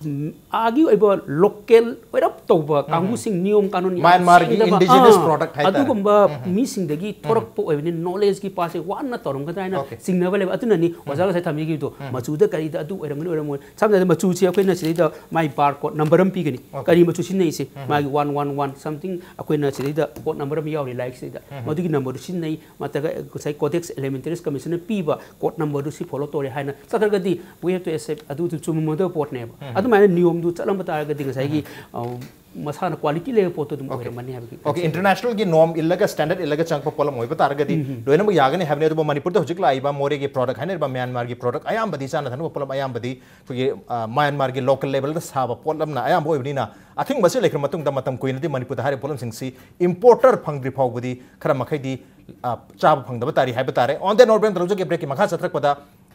ꯎꯝ, ꯑꯥꯒꯤ ꯑꯣꯏꯕ local ꯑꯣꯏꯔꯞ ꯇꯧꯕ ꯀꯥꯡꯕꯨꯁꯤꯡ ꯅꯤꯌꯣꯝ ꯀꯥꯅꯣꯟ ꯌꯥꯝ ꯃ꯭ꯌꯥꯟꯃꯥꯔꯒꯤ ꯁꯦꯡꯗꯕ, indigenous ꯑꯥ, product ꯍꯥꯏꯇꯥꯔꯦ꯫ ꯑꯗꯨꯒꯨꯝꯕ ꯃꯤꯁꯤꯡꯗꯒꯤ ꯊꯣꯔꯛꯄ ꯑꯣꯏꯕꯅꯤ, knowledge ꯒꯤ ꯄꯥꯁꯦ ꯋꯥꯅ ꯇꯧꯔꯝꯒꯗ꯭ꯔꯥ ꯍꯥꯏꯅ Okay꯫ ꯆꯤꯡꯅꯕ ꯂꯩꯕ꯫ ꯑꯗꯨꯅꯅꯤ ꯑꯣꯖꯥ ꯉꯁꯥꯏ ꯊꯝꯕꯤꯈꯤꯕꯗꯣ, ꯃꯆꯨꯗ ꯀꯔꯤꯗ ꯑꯗꯨ ꯑꯣꯏꯔꯝꯒꯅꯤ ꯑꯣꯏꯔꯝꯃꯣꯏ꯫ ꯁꯝꯅ ꯍꯥꯏꯔꯕꯗ ꯃꯆꯨꯁꯦ ꯑꯩꯈꯣꯏꯅ ꯁꯤꯗꯩꯗ ꯃꯥꯏ barcode number ꯑꯃ ꯄꯤꯒꯅꯤ꯫ Okay꯫ ꯀꯔꯤ ꯃꯆꯨ ꯁꯤꯖꯤꯟꯅꯩꯁꯦ? ꯃꯥꯒꯤ one one one something ꯑꯩꯈꯣꯏꯅ ꯁꯤꯗꯩꯗ code number ꯑꯃ ꯌꯥꯎꯔꯤ ꯂꯥꯏꯔꯤꯛꯁꯤꯗꯩꯗ꯫ ꯃꯗꯨꯒꯤ number ꯗꯨ ꯁꯤꯖꯤꯟꯅꯩ, ꯅꯠꯇ꯭ꯔꯒ ꯉꯁꯥꯏ Codex Alimentarius Commission ꯅ ꯄꯤꯕ code number ꯗꯨ ꯁꯤ follow ꯇꯧꯔꯦ ꯍꯥꯏꯅ ꯆꯠꯈ꯭ꯔꯒꯗꯤ we have to accept, ꯑꯗꯨꯗꯨ ꯆꯨꯝꯃꯝꯒꯗꯕ ꯄꯣꯠꯅꯦꯕ꯫ ꯑꯗꯨꯃꯥꯏꯅ ꯅꯤꯌꯣꯝꯗꯨ ꯆꯠꯂꯝꯕ ꯇꯥꯔꯒꯗꯤ ꯉꯁꯥꯏꯒꯤ, ꯑ, ꯃꯁꯥꯅ ꯀ꯭ꯋꯥꯂꯤꯇꯤ ꯂꯩꯕ ꯄꯣꯠꯇꯨ ꯑꯗꯨꯝ ꯑꯣꯏꯔꯝꯃꯅꯤ ꯍꯥꯏꯕꯒꯤ ꯑꯣꯀꯦ, ꯏꯟꯇꯔꯅꯦꯁꯅꯦꯜꯒꯤ ꯅꯣꯔꯝ ꯏꯜꯂꯒ, ꯁ꯭ꯇꯦꯟꯗꯔꯗ ꯏꯜꯂꯒ ꯆꯪꯉꯛꯄ ꯄꯣꯠꯂꯝ ꯑꯣꯏꯕ ꯇꯥꯔꯒꯗꯤ ꯂꯣꯏꯅꯃꯛ ꯌꯥꯒꯅꯤ ꯍꯥꯏꯕꯅꯤ꯫ ꯑꯗꯨꯕꯨ ꯃꯅꯤꯄꯨꯔꯗ ꯍꯧꯖꯤꯛ ꯂꯥꯛꯏꯕ ꯃꯣꯔꯦꯒꯤ ꯄ꯭ꯔꯣꯗꯛ ꯍꯥꯏꯅꯔꯤꯕ ꯃ꯭ꯌꯥꯟꯃꯥꯔꯒꯤ ꯄ꯭ꯔꯣꯗꯛ ꯑꯌꯥꯝꯕꯗꯤ, ꯆꯥꯅ ꯊꯛꯅꯕ ꯄꯣꯠꯂꯝ ꯑꯌꯥꯝꯕꯗꯤ ꯑꯩꯈꯣꯏꯒꯤ, ꯑ, ꯃ꯭ꯌꯥꯟꯃꯥꯔꯒꯤ ꯂꯣꯀꯦꯜ ꯂꯦꯕꯦꯜꯗ ꯁꯥꯕ ꯄꯣꯠꯂꯝꯅ ꯑꯌꯥꯝꯕ ꯑꯣꯏꯕꯅꯤꯅ, ꯑꯊꯤꯡꯕꯁꯤ ꯂꯩꯈ꯭ꯔ ꯃꯇꯨꯡꯗ ꯃꯇꯝ ꯀꯨꯏꯅꯗꯤ ꯃꯅꯤꯄꯨꯔꯗ ꯍꯥꯏꯔꯤꯕ ꯄꯣꯠꯂꯝꯁꯤꯡꯁꯤ ꯏꯝꯄꯣꯔꯇꯔ ꯐꯪꯗ꯭ꯔꯤ ꯐꯥꯎꯕꯗꯤ ꯈꯔ ꯃꯈꯩꯗꯤ, ꯑ, ꯆꯥꯕ ꯐꯪꯗꯕ ꯇꯥꯔꯤ ꯍꯥꯏꯕ ꯇꯥꯔꯦ꯫ On that note, ꯕ꯭ꯔꯦꯛ ꯑꯝꯇ ꯂꯧꯖꯒꯦ꯫ ꯕ꯭ꯔꯦꯛꯀꯤ ꯃꯈꯥ ꯆꯠꯊꯔꯛꯄꯗ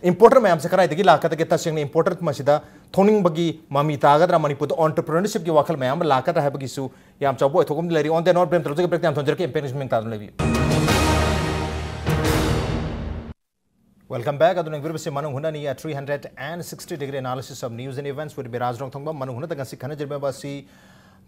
ꯏꯝꯄꯣꯔꯇꯔ ꯃꯌꯥꯝꯁꯦ ꯀꯗꯥꯏꯗꯒꯤ ꯂꯥꯛꯀꯗꯒꯦ? ꯇꯁꯦꯡꯅ ꯏꯝꯄꯣꯔꯇꯔ ꯃꯁꯤꯗ ꯊꯣꯛꯅꯤꯡꯕꯒꯤ ꯃꯃꯤ ꯇꯥꯒꯗ꯭ꯔꯥ? ꯃꯅꯤꯄꯨꯔꯗ ꯑꯣꯟꯇꯔꯄ꯭ꯔꯤꯅꯔꯁꯤꯞꯀꯤ ꯋꯥꯈꯜ ꯃꯌꯥꯝ ꯑꯃ ꯂꯥꯛꯀꯗ꯭ꯔꯥ ꯍꯥꯏꯕꯒꯤꯁꯨ ꯌꯥꯝ ꯆꯥꯎꯕ ꯑꯣꯏꯊꯣꯛꯐꯝꯗꯤ ꯂꯩꯔꯤ꯫ On that note, ꯕ꯭ꯔꯦꯛ ꯑꯝꯇ ꯂꯧꯖꯒꯦ꯫ ꯕ꯭ꯔꯦꯛ ꯌꯥꯝ ꯊꯣꯟꯖꯔꯛꯀꯦ꯫ ꯏꯝꯄꯦꯛ ꯅ꯭ꯌꯨꯁ ꯃꯤꯡ ꯇꯥꯗꯨꯅ ꯂꯩꯕꯤꯌꯨ꯫ Welcome back. ꯑꯗꯨꯅ ꯌꯦꯡꯕꯤꯔꯤꯕꯁꯤ ꯃꯅꯨꯡ ꯍꯨꯠꯅꯅꯤ, three hundred and sixty degree analysis of news and events with ꯕꯤꯔꯥꯖ ꯔꯣꯡꯊꯣꯡꯕ꯫ ꯃꯅꯨꯡ ꯍꯨꯠꯅꯗ ꯉꯁꯤ ꯈꯟꯅꯖꯔꯤꯕ ꯑꯁꯤ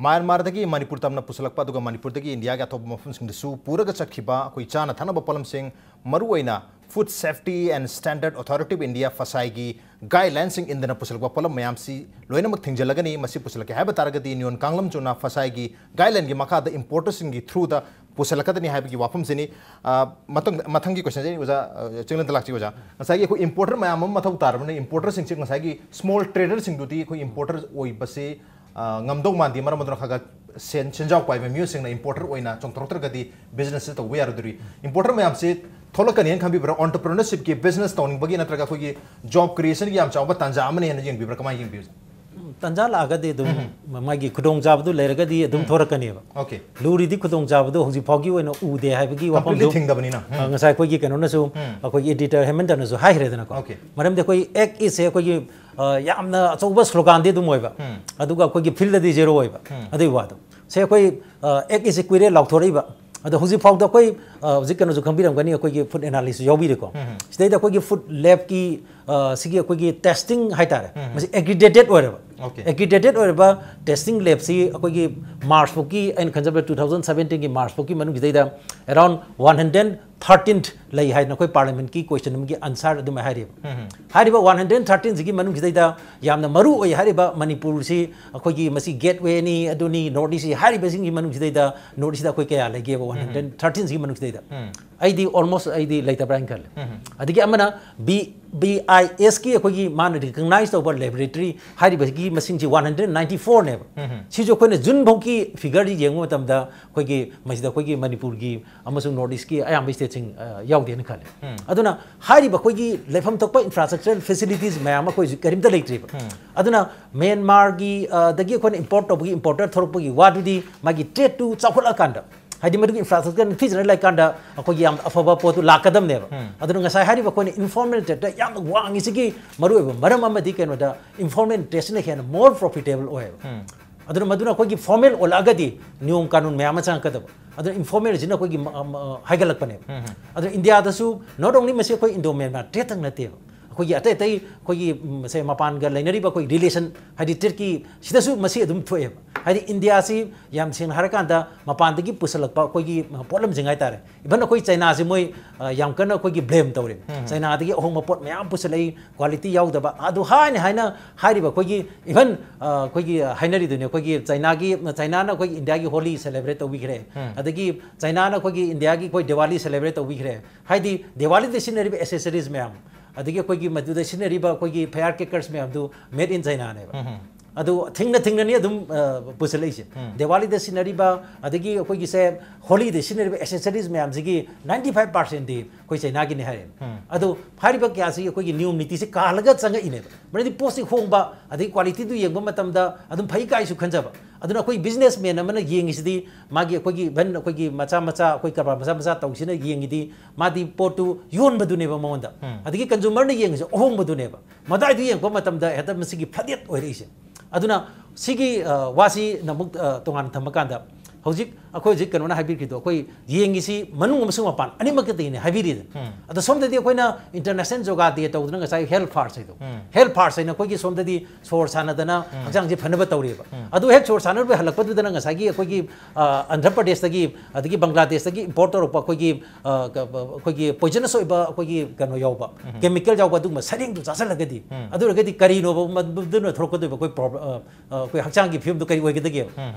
ꯃ꯭ꯌꯥꯟꯃꯥꯔꯗꯒꯤ ꯃꯅꯤꯄꯨꯔ ꯇꯝꯅ ꯄꯨꯁꯤꯜꯂꯛꯄ ꯑꯗꯨꯒ ꯃꯅꯤꯄꯨꯔꯗꯒꯤ ꯏꯟꯗꯤꯌꯥꯒꯤ ꯑꯇꯣꯞꯄ ꯃꯐꯝꯁꯤꯡꯗꯁꯨ ꯄꯨꯔꯒ ꯆꯠꯈꯤꯕ ꯑꯩꯈꯣꯏ ꯆꯥꯅ ꯊꯛꯅꯕ ꯄꯣꯠꯂꯝꯁꯤꯡ, ꯃꯔꯨꯑꯣꯏꯅ Food Safety and Standard Authority of India, ꯐꯁꯥꯏꯒꯤ ꯒꯥꯏꯗꯂꯥꯏꯟꯁꯤꯡ ꯏꯟꯗꯅ ꯄꯨꯁꯤꯜꯂꯛꯄ ꯄꯣꯠꯂꯝ ꯃꯌꯥꯝꯁꯤ ꯂꯣꯏꯅꯃꯛ ꯊꯤꯡꯖꯤꯜꯂꯒꯅꯤ꯫ ꯃꯁꯤ ꯄꯨꯁꯤꯜꯂꯛꯀꯦ ꯍꯥꯏꯕ ꯇꯥꯔꯒꯗꯤ ꯅꯤꯌꯣꯟ ꯀꯥꯡꯂꯝ ꯆꯨꯅ ꯐꯁꯥꯏꯒꯤ ꯒꯥꯏꯗꯂꯥꯏꯟꯒꯤ ꯃꯈꯥꯗ ꯏꯝꯄꯣꯔꯇꯔꯁꯤꯡꯒꯤ ꯊ꯭ꯔꯨꯗ ꯄꯨꯁꯤꯜꯂꯛꯀꯗꯅꯤ ꯍꯥꯏꯕꯒꯤ ꯋꯥꯐꯝꯁꯤꯅꯤ꯫ ꯑ, ꯃꯊꯪ, ꯃꯊꯪꯒꯤ ꯀꯣꯏꯁꯟꯁꯦ ꯑꯩ ꯑꯣꯖꯥ, ꯑ, ꯆꯤꯡꯂꯦꯟꯗ ꯂꯥꯛꯆꯒꯦ ꯑꯣꯖꯥ꯫ ꯉꯁꯥꯏꯒꯤ ꯑꯩꯈꯣꯏ ꯏꯝꯄꯣꯔꯇꯔ ꯃꯌꯥꯝ ꯑꯃ ꯃꯊꯧ ꯇꯥꯔꯕꯅꯤꯅ, ꯏꯝꯄꯣꯔꯇꯔꯁꯤꯡꯁꯦ ꯉꯁꯥꯏꯒꯤ ꯁ꯭ꯃꯣꯜ ꯇ꯭ꯔꯦꯗꯔꯁꯤꯡꯗꯨꯗꯤ ꯑꯩꯈꯣꯏ ꯏꯝꯄꯣꯔꯇꯔ ꯑꯣꯏꯕꯁꯦ, ꯑ, ꯉꯝꯗꯧ ꯃꯥꯟꯗꯦ꯫ ꯃꯔꯝ ꯑꯗꯨꯅ ꯈꯔ ꯈꯔ ꯁꯦꯟ, ꯁꯦꯟꯖꯥꯎ ꯄꯥꯏꯕ ꯃꯤꯑꯣꯏꯁꯤꯡꯅ ꯏꯝꯄꯣꯔꯇꯔ ꯑꯣꯏꯅ ꯆꯣꯡꯊꯣꯔꯛꯇ꯭ꯔꯒꯗꯤ ꯕꯤꯖꯤꯅꯦꯁꯁꯦ ꯇꯧꯕ ꯌꯥꯔꯣꯏꯗꯣꯔꯤ꯫ ꯏꯝꯄꯣꯔꯇꯔ ꯃꯌꯥꯝꯁꯦ ꯊꯣꯛꯂꯛꯀꯅꯤ ꯍꯥꯏꯅ ꯈꯟꯕꯤꯕ꯭ꯔꯥ? ꯑꯣꯟꯇꯔꯄ꯭ꯔꯤꯅꯔꯁꯤꯞꯀꯤ, ꯕꯤꯖꯤꯅꯦꯁ ꯇꯧꯅꯤꯡꯕꯒꯤ ꯅꯠꯇ꯭ꯔꯒ ꯑꯩꯈꯣꯏꯒꯤ ꯖꯣꯕ ꯀ꯭ꯔꯤꯌꯦꯁꯟꯒꯤ ꯌꯥꯝ ꯆꯥꯎꯕ ꯇꯥꯟꯖꯥ ꯑꯃꯅꯤ ꯍꯥꯏꯅ ꯌꯦꯡꯕꯤꯕ꯭ꯔꯥ? ꯀꯃꯥꯏꯅ ꯌꯦꯡꯕꯤꯕ? ꯇꯥꯟꯖꯥ ꯂꯥꯛꯑꯒꯗꯤ ꯑꯗꯨꯝ ꯃꯥꯒꯤ ꯈꯨꯗꯣꯡꯆꯥꯕꯗꯨ ꯂꯩꯔꯒꯗꯤ ꯑꯗꯨꯝ ꯊꯣꯔꯛꯀꯅꯦꯕ꯫ ꯑꯣꯀꯦ꯫ ꯂꯨꯔꯤꯗꯤ ꯈꯨꯗꯣꯡꯆꯥꯕꯗꯨ ꯍꯧꯖꯤꯛ ꯐꯥꯎꯒꯤ ꯑꯣꯏꯅ ꯎꯗꯦ ꯍꯥꯏꯕꯒꯤ ꯀꯝꯄ꯭ꯂꯤꯠꯂꯤ ꯋꯥꯐꯝꯗꯨ, ꯊꯤꯡꯗꯕꯅꯤꯅ꯫ ꯑ, ꯉꯁꯥꯏ ꯑꯩꯈꯣꯏꯒꯤ ꯀꯩꯅꯣꯅꯁꯨ, ꯑꯩꯈꯣꯏꯒꯤ ꯑꯦꯗꯤꯇꯔ ꯍꯦꯃꯟꯇꯅꯁꯨ ꯍꯥꯏꯈ꯭ꯔꯦꯗꯅꯀꯣ꯫ ꯑꯣꯀꯦ꯫ ꯃꯔꯝꯗꯤ ꯑꯩꯈꯣꯏ ꯑꯦꯛ ꯏꯁꯁꯦ ꯑꯩꯈꯣꯏꯒꯤ, ꯑ, ꯌꯥꯝꯅ ꯑꯆꯧꯕ ꯁ꯭ꯂꯣꯒꯥꯟꯗꯤ ꯑꯗꯨꯝ ꯑꯣꯏꯕ, ꯑꯗꯨꯒ ꯑꯩꯈꯣꯏꯒꯤ ꯐꯤꯜꯗꯗꯤ ꯖꯦꯔꯣ ꯑꯣꯏꯕ꯫ ꯑꯗꯨꯒꯤ ꯋꯥꯗꯣ꯫ ꯁꯦ ꯑꯩꯈꯣꯏ, ꯑ, ꯑꯦꯛ ꯏꯁꯁꯦ ꯀꯨꯏꯔꯦ ꯂꯥꯎꯊꯣꯔꯛꯏꯕ꯫ ꯑꯗꯣ ꯍꯧꯖꯤꯛ ꯐꯥꯎꯗ ꯑꯩꯈꯣꯏ, ꯑ, ꯍꯧꯖꯤꯛ ꯀꯩꯅꯣꯁꯨ ꯈꯪꯕꯤꯔꯝꯒꯅꯤ, ꯑꯩꯈꯣꯏꯒꯤ ꯐꯨꯗ ꯑꯦꯅꯥꯂꯤꯁꯁꯨ ꯌꯥꯎꯕꯤꯔꯦꯀꯣ꯫ ꯁꯤꯗꯩꯗ ꯑꯩꯈꯣꯏꯒꯤ ꯐꯨꯗ ꯂꯦꯕꯀꯤ, ꯑ, ꯁꯤꯒꯤ ꯑꯩꯈꯣꯏꯒꯤ ꯇꯦꯁꯇꯤꯡ ꯍꯥꯏꯇꯥꯔꯦ, ꯃꯁꯤ ꯑꯦꯒ꯭ꯔꯤꯒꯦꯇꯦꯠ ꯑꯣꯏꯔꯕ꯫ ꯑꯣꯀꯦ꯫ ꯑꯦꯒ꯭ꯔꯤꯒꯦꯇꯦꯠ ꯑꯣꯏꯔꯕ ꯇꯦꯁꯇꯤꯡ ꯂꯦꯕꯁꯤ ꯑꯩꯈꯣꯏꯒꯤ ꯃꯥꯔꯆ ꯐꯥꯎꯒꯤ, ꯑꯩꯅ ꯈꯟꯖꯕꯗ two thousand seventeen ꯒꯤ ꯃꯥꯔꯆ ꯐꯥꯎꯒꯤ ꯃꯅꯨꯡꯁꯤꯗꯩꯗ around one hundred thirteen ꯂꯩ ꯍꯥꯏꯅ ꯑꯩꯈꯣꯏ ꯄꯥꯔꯂꯤꯌꯥꯃꯦꯟꯠꯀꯤ ꯀꯣꯏꯁꯟ ꯑꯃꯒꯤ ꯑꯟꯁꯔ ꯑꯗꯨꯃꯥꯏꯅ ꯍꯥꯏꯔꯤꯕ꯫ ꯍꯥꯏꯔꯤꯕ one hundred thirteen ꯁꯤꯒꯤ ꯃꯅꯨꯡꯁꯤꯗꯩꯗ ꯌꯥꯝꯅ ꯃꯔꯨ ꯑꯣꯏ ꯍꯥꯏꯔꯤꯕ ꯃꯅꯤꯄꯨꯔꯁꯤ ꯑꯩꯈꯣꯏꯒꯤ ꯃꯁꯤ ꯒꯦꯠꯋꯦꯅꯤ, ꯑꯗꯨꯅꯤ, ꯅꯣꯔꯠ ꯏꯁꯁꯤ ꯍꯥꯏꯔꯤꯕꯁꯤꯡꯒꯤ ꯃꯅꯨꯡꯁꯤꯗꯩꯗ ꯅꯣꯔꯠ ꯏꯁꯇ ꯑꯩꯈꯣꯏ ꯀꯌꯥ ꯂꯩꯒꯦꯕ? One hundred thirteen ꯁꯤꯒꯤ ꯃꯅꯨꯡꯁꯤꯗꯩꯗ ꯑꯩꯗꯤ almost ꯑꯩꯗꯤ ꯂꯩꯇꯕ꯭ꯔꯥ ꯍꯥꯏꯅ ꯈꯜꯂꯦ꯫ ꯑꯗꯒꯤ ꯑꯃꯅ ꯕꯤ ꯕꯤ ꯑꯥꯏ ꯑꯦꯁꯀꯤ ꯑꯩꯈꯣꯏꯒꯤ ꯃꯥꯅ ꯔꯤꯀꯛꯅꯥꯏꯁ ꯇꯧꯕ ꯂꯦꯕꯣꯔꯦꯇꯔꯤ ꯍꯥꯏꯔꯤꯕꯁꯤꯒꯤ ꯃꯁꯤꯡꯁꯤ ꯋꯥꯟ ꯍꯟꯗ꯭ꯔꯦꯠ ꯅꯥꯏꯟꯇꯤ ꯐꯣꯔꯅꯦꯕ꯫ ꯁꯤꯁꯨ ꯑꯩꯈꯣꯏꯅ ꯖꯨꯟ ꯐꯥꯎꯒꯤ ꯐꯤꯒꯔꯁꯤ ꯌꯦꯡꯕ ꯃꯇꯝꯗ ꯑꯩꯈꯣꯏꯒꯤ ꯃꯁꯤꯗ ꯑꯩꯈꯣꯏꯒꯤ ꯃꯅꯤꯄꯨꯔꯒꯤ ꯑꯃꯁꯨꯡ ꯅꯣꯔꯠ ꯏꯁꯀꯤ ꯑꯌꯥꯝꯕ ꯁ꯭ꯇꯦꯠꯁꯤꯡ ꯌꯥꯎꯗꯦꯅ ꯈꯜꯂꯦ꯫ ꯑꯗꯨꯅ ꯍꯥꯏꯔꯤꯕ ꯑꯩꯈꯣꯏꯒꯤ ꯂꯩꯐꯝ ꯊꯣꯛꯄ ꯏꯟꯐ꯭ꯔꯥꯁ꯭ꯇ꯭ꯔꯛꯆꯔꯦꯜ ꯐꯦꯁꯤꯂꯤꯇꯤꯁ ꯃꯌꯥꯝ ꯑꯩꯈꯣꯏꯁꯨ ꯀꯔꯤꯝꯇ ꯂꯩꯇ꯭ꯔꯤꯕ꯫ ꯑꯗꯨꯅ ꯃ꯭ꯌꯥꯟꯃꯥꯔꯒꯤ ꯑꯗꯒꯤ ꯑꯩꯈꯣꯏꯅ ꯏꯝꯄꯣꯔꯠ ꯇꯧꯕꯒꯤ ꯏꯝꯄꯣꯔꯇꯔ ꯊꯣꯛꯂꯛꯄꯒꯤ ꯋꯥꯗꯨꯗꯤ ꯃꯥꯒꯤ ꯇ꯭ꯔꯦꯗꯇꯨ ꯆꯥꯎꯈꯠꯂꯛꯑꯀꯥꯟꯗ, ꯍꯥꯏꯗꯤ ꯃꯗꯨꯒꯤ ꯏꯟꯐ꯭ꯔꯥꯁ꯭ꯇ꯭ꯔꯛꯆꯔ ꯅꯤꯡꯊꯤꯖꯅ ꯂꯩꯀꯥꯟꯗ ꯑꯩꯈꯣꯏꯒꯤ ꯌꯥꯝ ꯑꯐꯕ ꯄꯣꯠꯇꯨ ꯂꯥꯛꯀꯗꯕꯅꯦꯕ꯫ ꯑꯗꯨꯅ ꯉꯁꯥꯏ ꯍꯥꯏꯔꯤꯕ ꯑꯩꯈꯣꯏꯅ ꯏꯟꯐꯣꯔꯃꯦꯜ ꯇ꯭ꯔꯦꯗꯇ ꯌꯥꯝꯅ ꯋꯥꯡꯉꯤꯁꯤꯒꯤ ꯃꯔꯨꯑꯣꯏꯕ ꯃꯔꯝ ꯑꯃꯗꯤ ꯀꯩꯅꯣꯗ ꯏꯟꯐꯣꯔꯃꯦꯜ ꯇ꯭ꯔꯦꯗꯁꯤꯅ ꯍꯦꯟꯅ ꯃꯣꯔ ꯄ꯭ꯔꯣꯐꯤꯇꯦꯕꯜ ꯑꯣꯏꯌꯦꯕ꯫ ꯑꯗꯨꯅ ꯃꯗꯨꯅ ꯑꯩꯈꯣꯏꯒꯤ ꯐꯣꯔꯃꯦꯜ ꯑꯣꯜꯂꯛꯑꯒꯗꯤ ꯅꯤꯌꯣꯝ ꯀꯥꯅꯨꯟ ꯃꯌꯥꯝ ꯑꯃ ꯆꯪꯉꯛꯀꯗꯕ꯫ ꯑꯗꯨꯅ ꯏꯟꯐꯣꯔꯃꯦꯜꯁꯤꯅ ꯑꯩꯈꯣꯏꯒꯤ ꯃ- ꯃ- ꯍꯥꯏꯒꯠꯂꯛꯄꯅꯦꯕ꯫ ꯑꯗꯨꯅ ꯏꯟꯗꯤꯌꯥꯗꯁꯨ not only ꯃꯁꯤ ꯑꯩꯈꯣꯏ ꯏꯟꯗꯣ ꯃ꯭ꯌꯥꯟꯃꯥꯔ ꯇ꯭ꯔꯦꯗꯇꯪ ꯅꯠꯇꯦꯕ, ꯑꯩꯈꯣꯏꯒꯤ ꯑꯇꯩ ꯑꯇꯩ ꯑꯩꯈꯣꯏꯒꯤ ꯎꯝ, ꯁꯦ ꯃꯄꯥꯟꯒ ꯂꯩꯅꯔꯤꯕ ꯑꯩꯈꯣꯏ ꯔꯤꯂꯦꯁꯟ, ꯍꯥꯏꯗꯤ ꯇ꯭ꯔꯦꯗꯀꯤ ꯁꯤꯗꯁꯨ ꯃꯁꯤ ꯑꯗꯨꯝ ꯊꯣꯛꯑꯦꯕ꯫ ꯍꯥꯏꯗꯤ ꯏꯟꯗꯤꯌꯥꯁꯤ ꯌꯥꯝ ꯁꯦꯡꯅ ꯍꯥꯏꯔꯀꯥꯟꯗ ꯃꯄꯥꯟꯗꯒꯤ ꯄꯨꯁꯜꯂꯛꯄ ꯑꯩꯈꯣꯏꯒꯤ ꯄꯣꯠꯂꯝꯁꯤꯡ ꯍꯥꯏꯇꯥꯔꯦ, ꯏꯚꯟ ꯑꯩꯈꯣꯏ ꯆꯩꯅꯥꯁꯤ ꯃꯣꯏ ꯑ, ꯌꯥꯝ ꯀꯟꯅ ꯑꯩꯈꯣꯏꯒꯤ ꯕ꯭ꯂꯦꯝ ꯇꯧꯔꯦ꯫ ꯆꯩꯅꯥꯗꯒꯤ ꯑꯍꯣꯡꯕ ꯄꯣꯠ ꯃꯌꯥꯝ ꯄꯨꯁꯜꯂꯛꯏ, ꯀ꯭ꯋꯥꯂꯤꯇꯤ ꯌꯥꯎꯗꯕ꯫ ꯑꯗꯨ ꯍꯥꯏꯅ ꯍꯥꯏꯅ ꯍꯥꯏꯔꯤꯕ ꯑꯩꯈꯣꯏꯒꯤ ꯏꯚꯟ ꯑꯩꯈꯣꯏꯒꯤ ꯍꯥꯏꯅꯔꯤꯗꯨꯅꯦ, ꯑꯩꯈꯣꯏꯒꯤ ꯆꯩꯅꯥꯒꯤ, ꯆꯩꯅꯥꯅ ꯑꯩꯈꯣꯏꯒꯤ ꯏꯟꯗꯤꯌꯥꯒꯤ ꯍꯣꯂꯤ ꯁꯦꯂꯦꯕ꯭ꯔꯦꯠ ꯇꯧꯕꯤꯈ꯭ꯔꯦ꯫ ꯑꯗꯒꯤ ꯆꯩꯅꯥꯅ ꯑꯩꯈꯣꯏꯒꯤ ꯏꯟꯗꯤꯌꯥꯒꯤ ꯑꯩꯈꯣꯏ ꯗꯤꯋꯥꯂꯤ ꯁꯦꯂꯦꯕ꯭ꯔꯦꯠ ꯇꯧꯕꯤꯈ꯭ꯔꯦ꯫ ꯍꯥꯏꯗꯤ ꯗꯤꯋꯥꯂꯤꯗ ꯁꯤꯖꯤꯟꯅꯔꯤꯕ ꯑꯦꯁꯦꯁꯔꯤꯁ ꯃꯌꯥꯝ, ꯑꯗꯒꯤ ꯑꯩꯈꯣꯏꯒꯤ ꯃꯗꯨꯗ ꯁꯤꯖꯤꯟꯅꯔꯤꯕ ꯑꯩꯈꯣꯏꯒꯤ ꯐꯌꯥꯔ ꯀ꯭ꯔꯦꯀꯔꯁ ꯃꯌꯥꯝꯗꯨ ꯃꯦꯗ ꯏꯟ ꯆꯩꯅꯥꯅꯦꯕ꯫ ꯑꯗꯨ ꯊꯤꯡꯅ ꯊꯤꯡꯅꯅꯤ ꯑꯗꯨꯝ ꯑ, ꯄꯨꯁꯜꯂꯛꯏꯁꯦ꯫ ꯗꯤꯋꯥꯂꯤꯗ ꯁꯤꯖꯤꯟꯅꯔꯤꯕ, ꯑꯗꯒꯤ ꯑꯩꯈꯣꯏꯒꯤꯁꯦ ꯍꯣꯂꯤꯗ ꯁꯤꯖꯤꯟꯅꯔꯤꯕ ꯑꯦꯁꯦꯁꯔꯤꯁ ꯃꯌꯥꯝꯁꯤꯒꯤ ꯅꯥꯏꯟꯇꯤ ꯐꯥꯏꯚ ꯄꯥꯔꯁꯦꯟꯗꯤ ꯑꯩꯈꯣꯏ ꯆꯩꯅꯥꯒꯤꯅꯤ ꯍꯥꯏꯔꯦ꯫ ꯑꯗꯣ ꯍꯥꯏꯔꯤꯕ ꯀꯌꯥꯁꯤ ꯑꯩꯈꯣꯏꯒꯤ ꯅꯤꯌꯣꯝ ꯅꯤꯇꯤꯁꯤ ꯀꯥꯜꯂꯒ ꯆꯪꯉꯛꯏꯅꯦꯕ꯫ ꯃꯔꯝꯗꯤ ꯄꯣꯠꯁꯤ ꯍꯣꯡꯕ, ꯑꯗꯒꯤ ꯀ꯭ꯋꯥꯂꯤꯇꯤꯗꯨ ꯌꯦꯡꯕ ꯃꯇꯝꯗ ꯑꯗꯨꯝ ꯐꯩ ꯀꯥꯏꯁꯨ ꯈꯟꯖꯕ꯫ ꯑꯗꯨꯅ ꯑꯩꯈꯣꯏ ꯕꯤꯖꯤꯅꯦꯁ ꯃꯦꯟ ꯑꯃꯅ ꯌꯦꯡꯉꯤꯁꯤꯗꯤ ꯃꯥꯒꯤ ꯑꯩꯈꯣꯏꯒꯤ ꯏꯚꯟ ꯑꯩꯈꯣꯏꯒꯤ ꯃꯆꯥ ꯃꯆꯥ, ꯑꯩꯈꯣꯏ ꯀꯔꯕꯥꯔ ꯃꯆꯥ ꯃꯆꯥ ꯇꯧꯁꯤꯅ ꯌꯦꯡꯉꯤꯗꯤ ꯃꯥꯗꯤ ꯄꯣꯠꯇꯨ ꯌꯣꯟꯕꯗꯨꯅꯦꯕ ꯃꯉꯣꯟꯗ꯫ ꯑꯗꯒꯤ ꯀꯟꯖꯨꯃꯔꯅ ꯌꯦꯡꯉꯤꯁꯦ ꯑꯍꯣꯡꯕꯗꯨꯅꯦꯕ꯫ ꯃꯗꯥꯏꯗꯨ ꯌꯦꯡꯉꯛꯄ ꯃꯇꯝꯗ ꯍꯦꯛꯇ ꯃꯁꯤꯒꯤ ꯐ꯭ꯂꯗꯦꯠ ꯑꯣꯏꯔꯛꯏꯁꯦ꯫ ꯑꯗꯨꯅ ꯁꯤꯒꯤ ꯑ, ꯋꯥꯁꯤ ꯑꯃꯨꯛ ꯑ, ꯇꯣꯉꯥꯟꯅ ꯊꯝꯃꯀꯥꯟꯗ, ꯍꯧꯖꯤꯛ ꯑꯩꯈꯣꯏ ꯍꯧꯖꯤꯛ ꯀꯩꯅꯣꯅ ꯍꯥꯏꯕꯤꯔꯤꯗꯣ, ꯑꯩꯈꯣꯏ ꯌꯦꯡꯉꯤꯁꯤ ꯃꯅꯨꯡ ꯑꯃꯁꯨꯡ ꯃꯄꯥꯟ ꯑꯅꯤꯃꯛꯇꯗꯒꯤꯅꯦ ꯍꯥꯏꯕꯤꯔꯤꯗꯅ꯫ ꯑꯗꯣ ꯁꯣꯝꯗꯗꯤ ꯑꯩꯈꯣꯏꯅ ꯏꯟꯇꯔꯅꯦꯁꯅꯦꯜ ꯌꯣꯒꯥ ꯗꯦ ꯇꯧꯗꯅ ꯉꯁꯥꯏ ꯍꯦꯜꯊ ꯐꯥꯔꯁ ꯍꯥꯏꯗꯣ, ꯍꯦꯜꯊ ꯐꯥꯔꯁ ꯍꯥꯏꯅ ꯑꯩꯈꯣꯏꯒꯤ ꯁꯣꯝꯗꯗꯤ ꯁꯣꯔ ꯁꯥꯟꯅꯗꯅ ꯍꯛꯆꯥꯡꯁꯦ ꯐꯅꯕ ꯇꯧꯔꯤꯕ꯫ ꯑꯗꯨ ꯍꯦꯛ ꯁꯣꯔ ꯁꯥꯟꯅꯔꯨꯕ ꯍꯜꯂꯛꯄꯗꯨꯗꯅ ꯉꯁꯥꯏꯒꯤ ꯑꯩꯈꯣꯏꯒꯤ ꯑ, ꯑꯟꯙ꯭ꯔ ꯄ꯭ꯔꯗꯦꯁꯇꯒꯤ, ꯑꯗꯒꯤ ꯕꯪꯒ꯭ꯂꯥꯗꯦꯁꯇꯒꯤ ꯏꯝꯄꯣꯔꯠ ꯇꯧꯔꯛꯄ ꯑꯩꯈꯣꯏꯒꯤ ꯑ, ꯀ- ꯑꯩꯈꯣꯏꯒꯤ ꯄꯣꯏꯖꯅꯁ ꯑꯣꯏꯕ ꯑꯩꯈꯣꯏꯒꯤ ꯀꯩꯅꯣ ꯌꯥꯎꯕ, ꯀꯦꯃꯤꯀꯦꯜ ꯌꯥꯎꯕ ꯑꯗꯨꯒꯨꯝꯕ ꯁꯔꯦꯡꯗꯨ ꯆꯥꯁꯤꯜꯂꯒꯗꯤ, ꯑꯗꯨ ꯑꯣꯏꯔꯒꯗꯤ ꯀꯔꯤꯅꯣꯕ ꯃꯗꯨꯅ ꯊꯣꯛꯂꯛꯀꯗꯣꯏꯕ ꯑꯩꯈꯣꯏ ꯄ꯭ꯔꯣꯕ- ꯑ, ꯑ, ꯑꯩꯈꯣꯏ ꯍꯛꯆꯥꯡꯒꯤ ꯐꯤꯕꯝꯗꯣ ꯀꯔꯤ ꯑꯣꯏꯒꯗꯒꯦꯕ?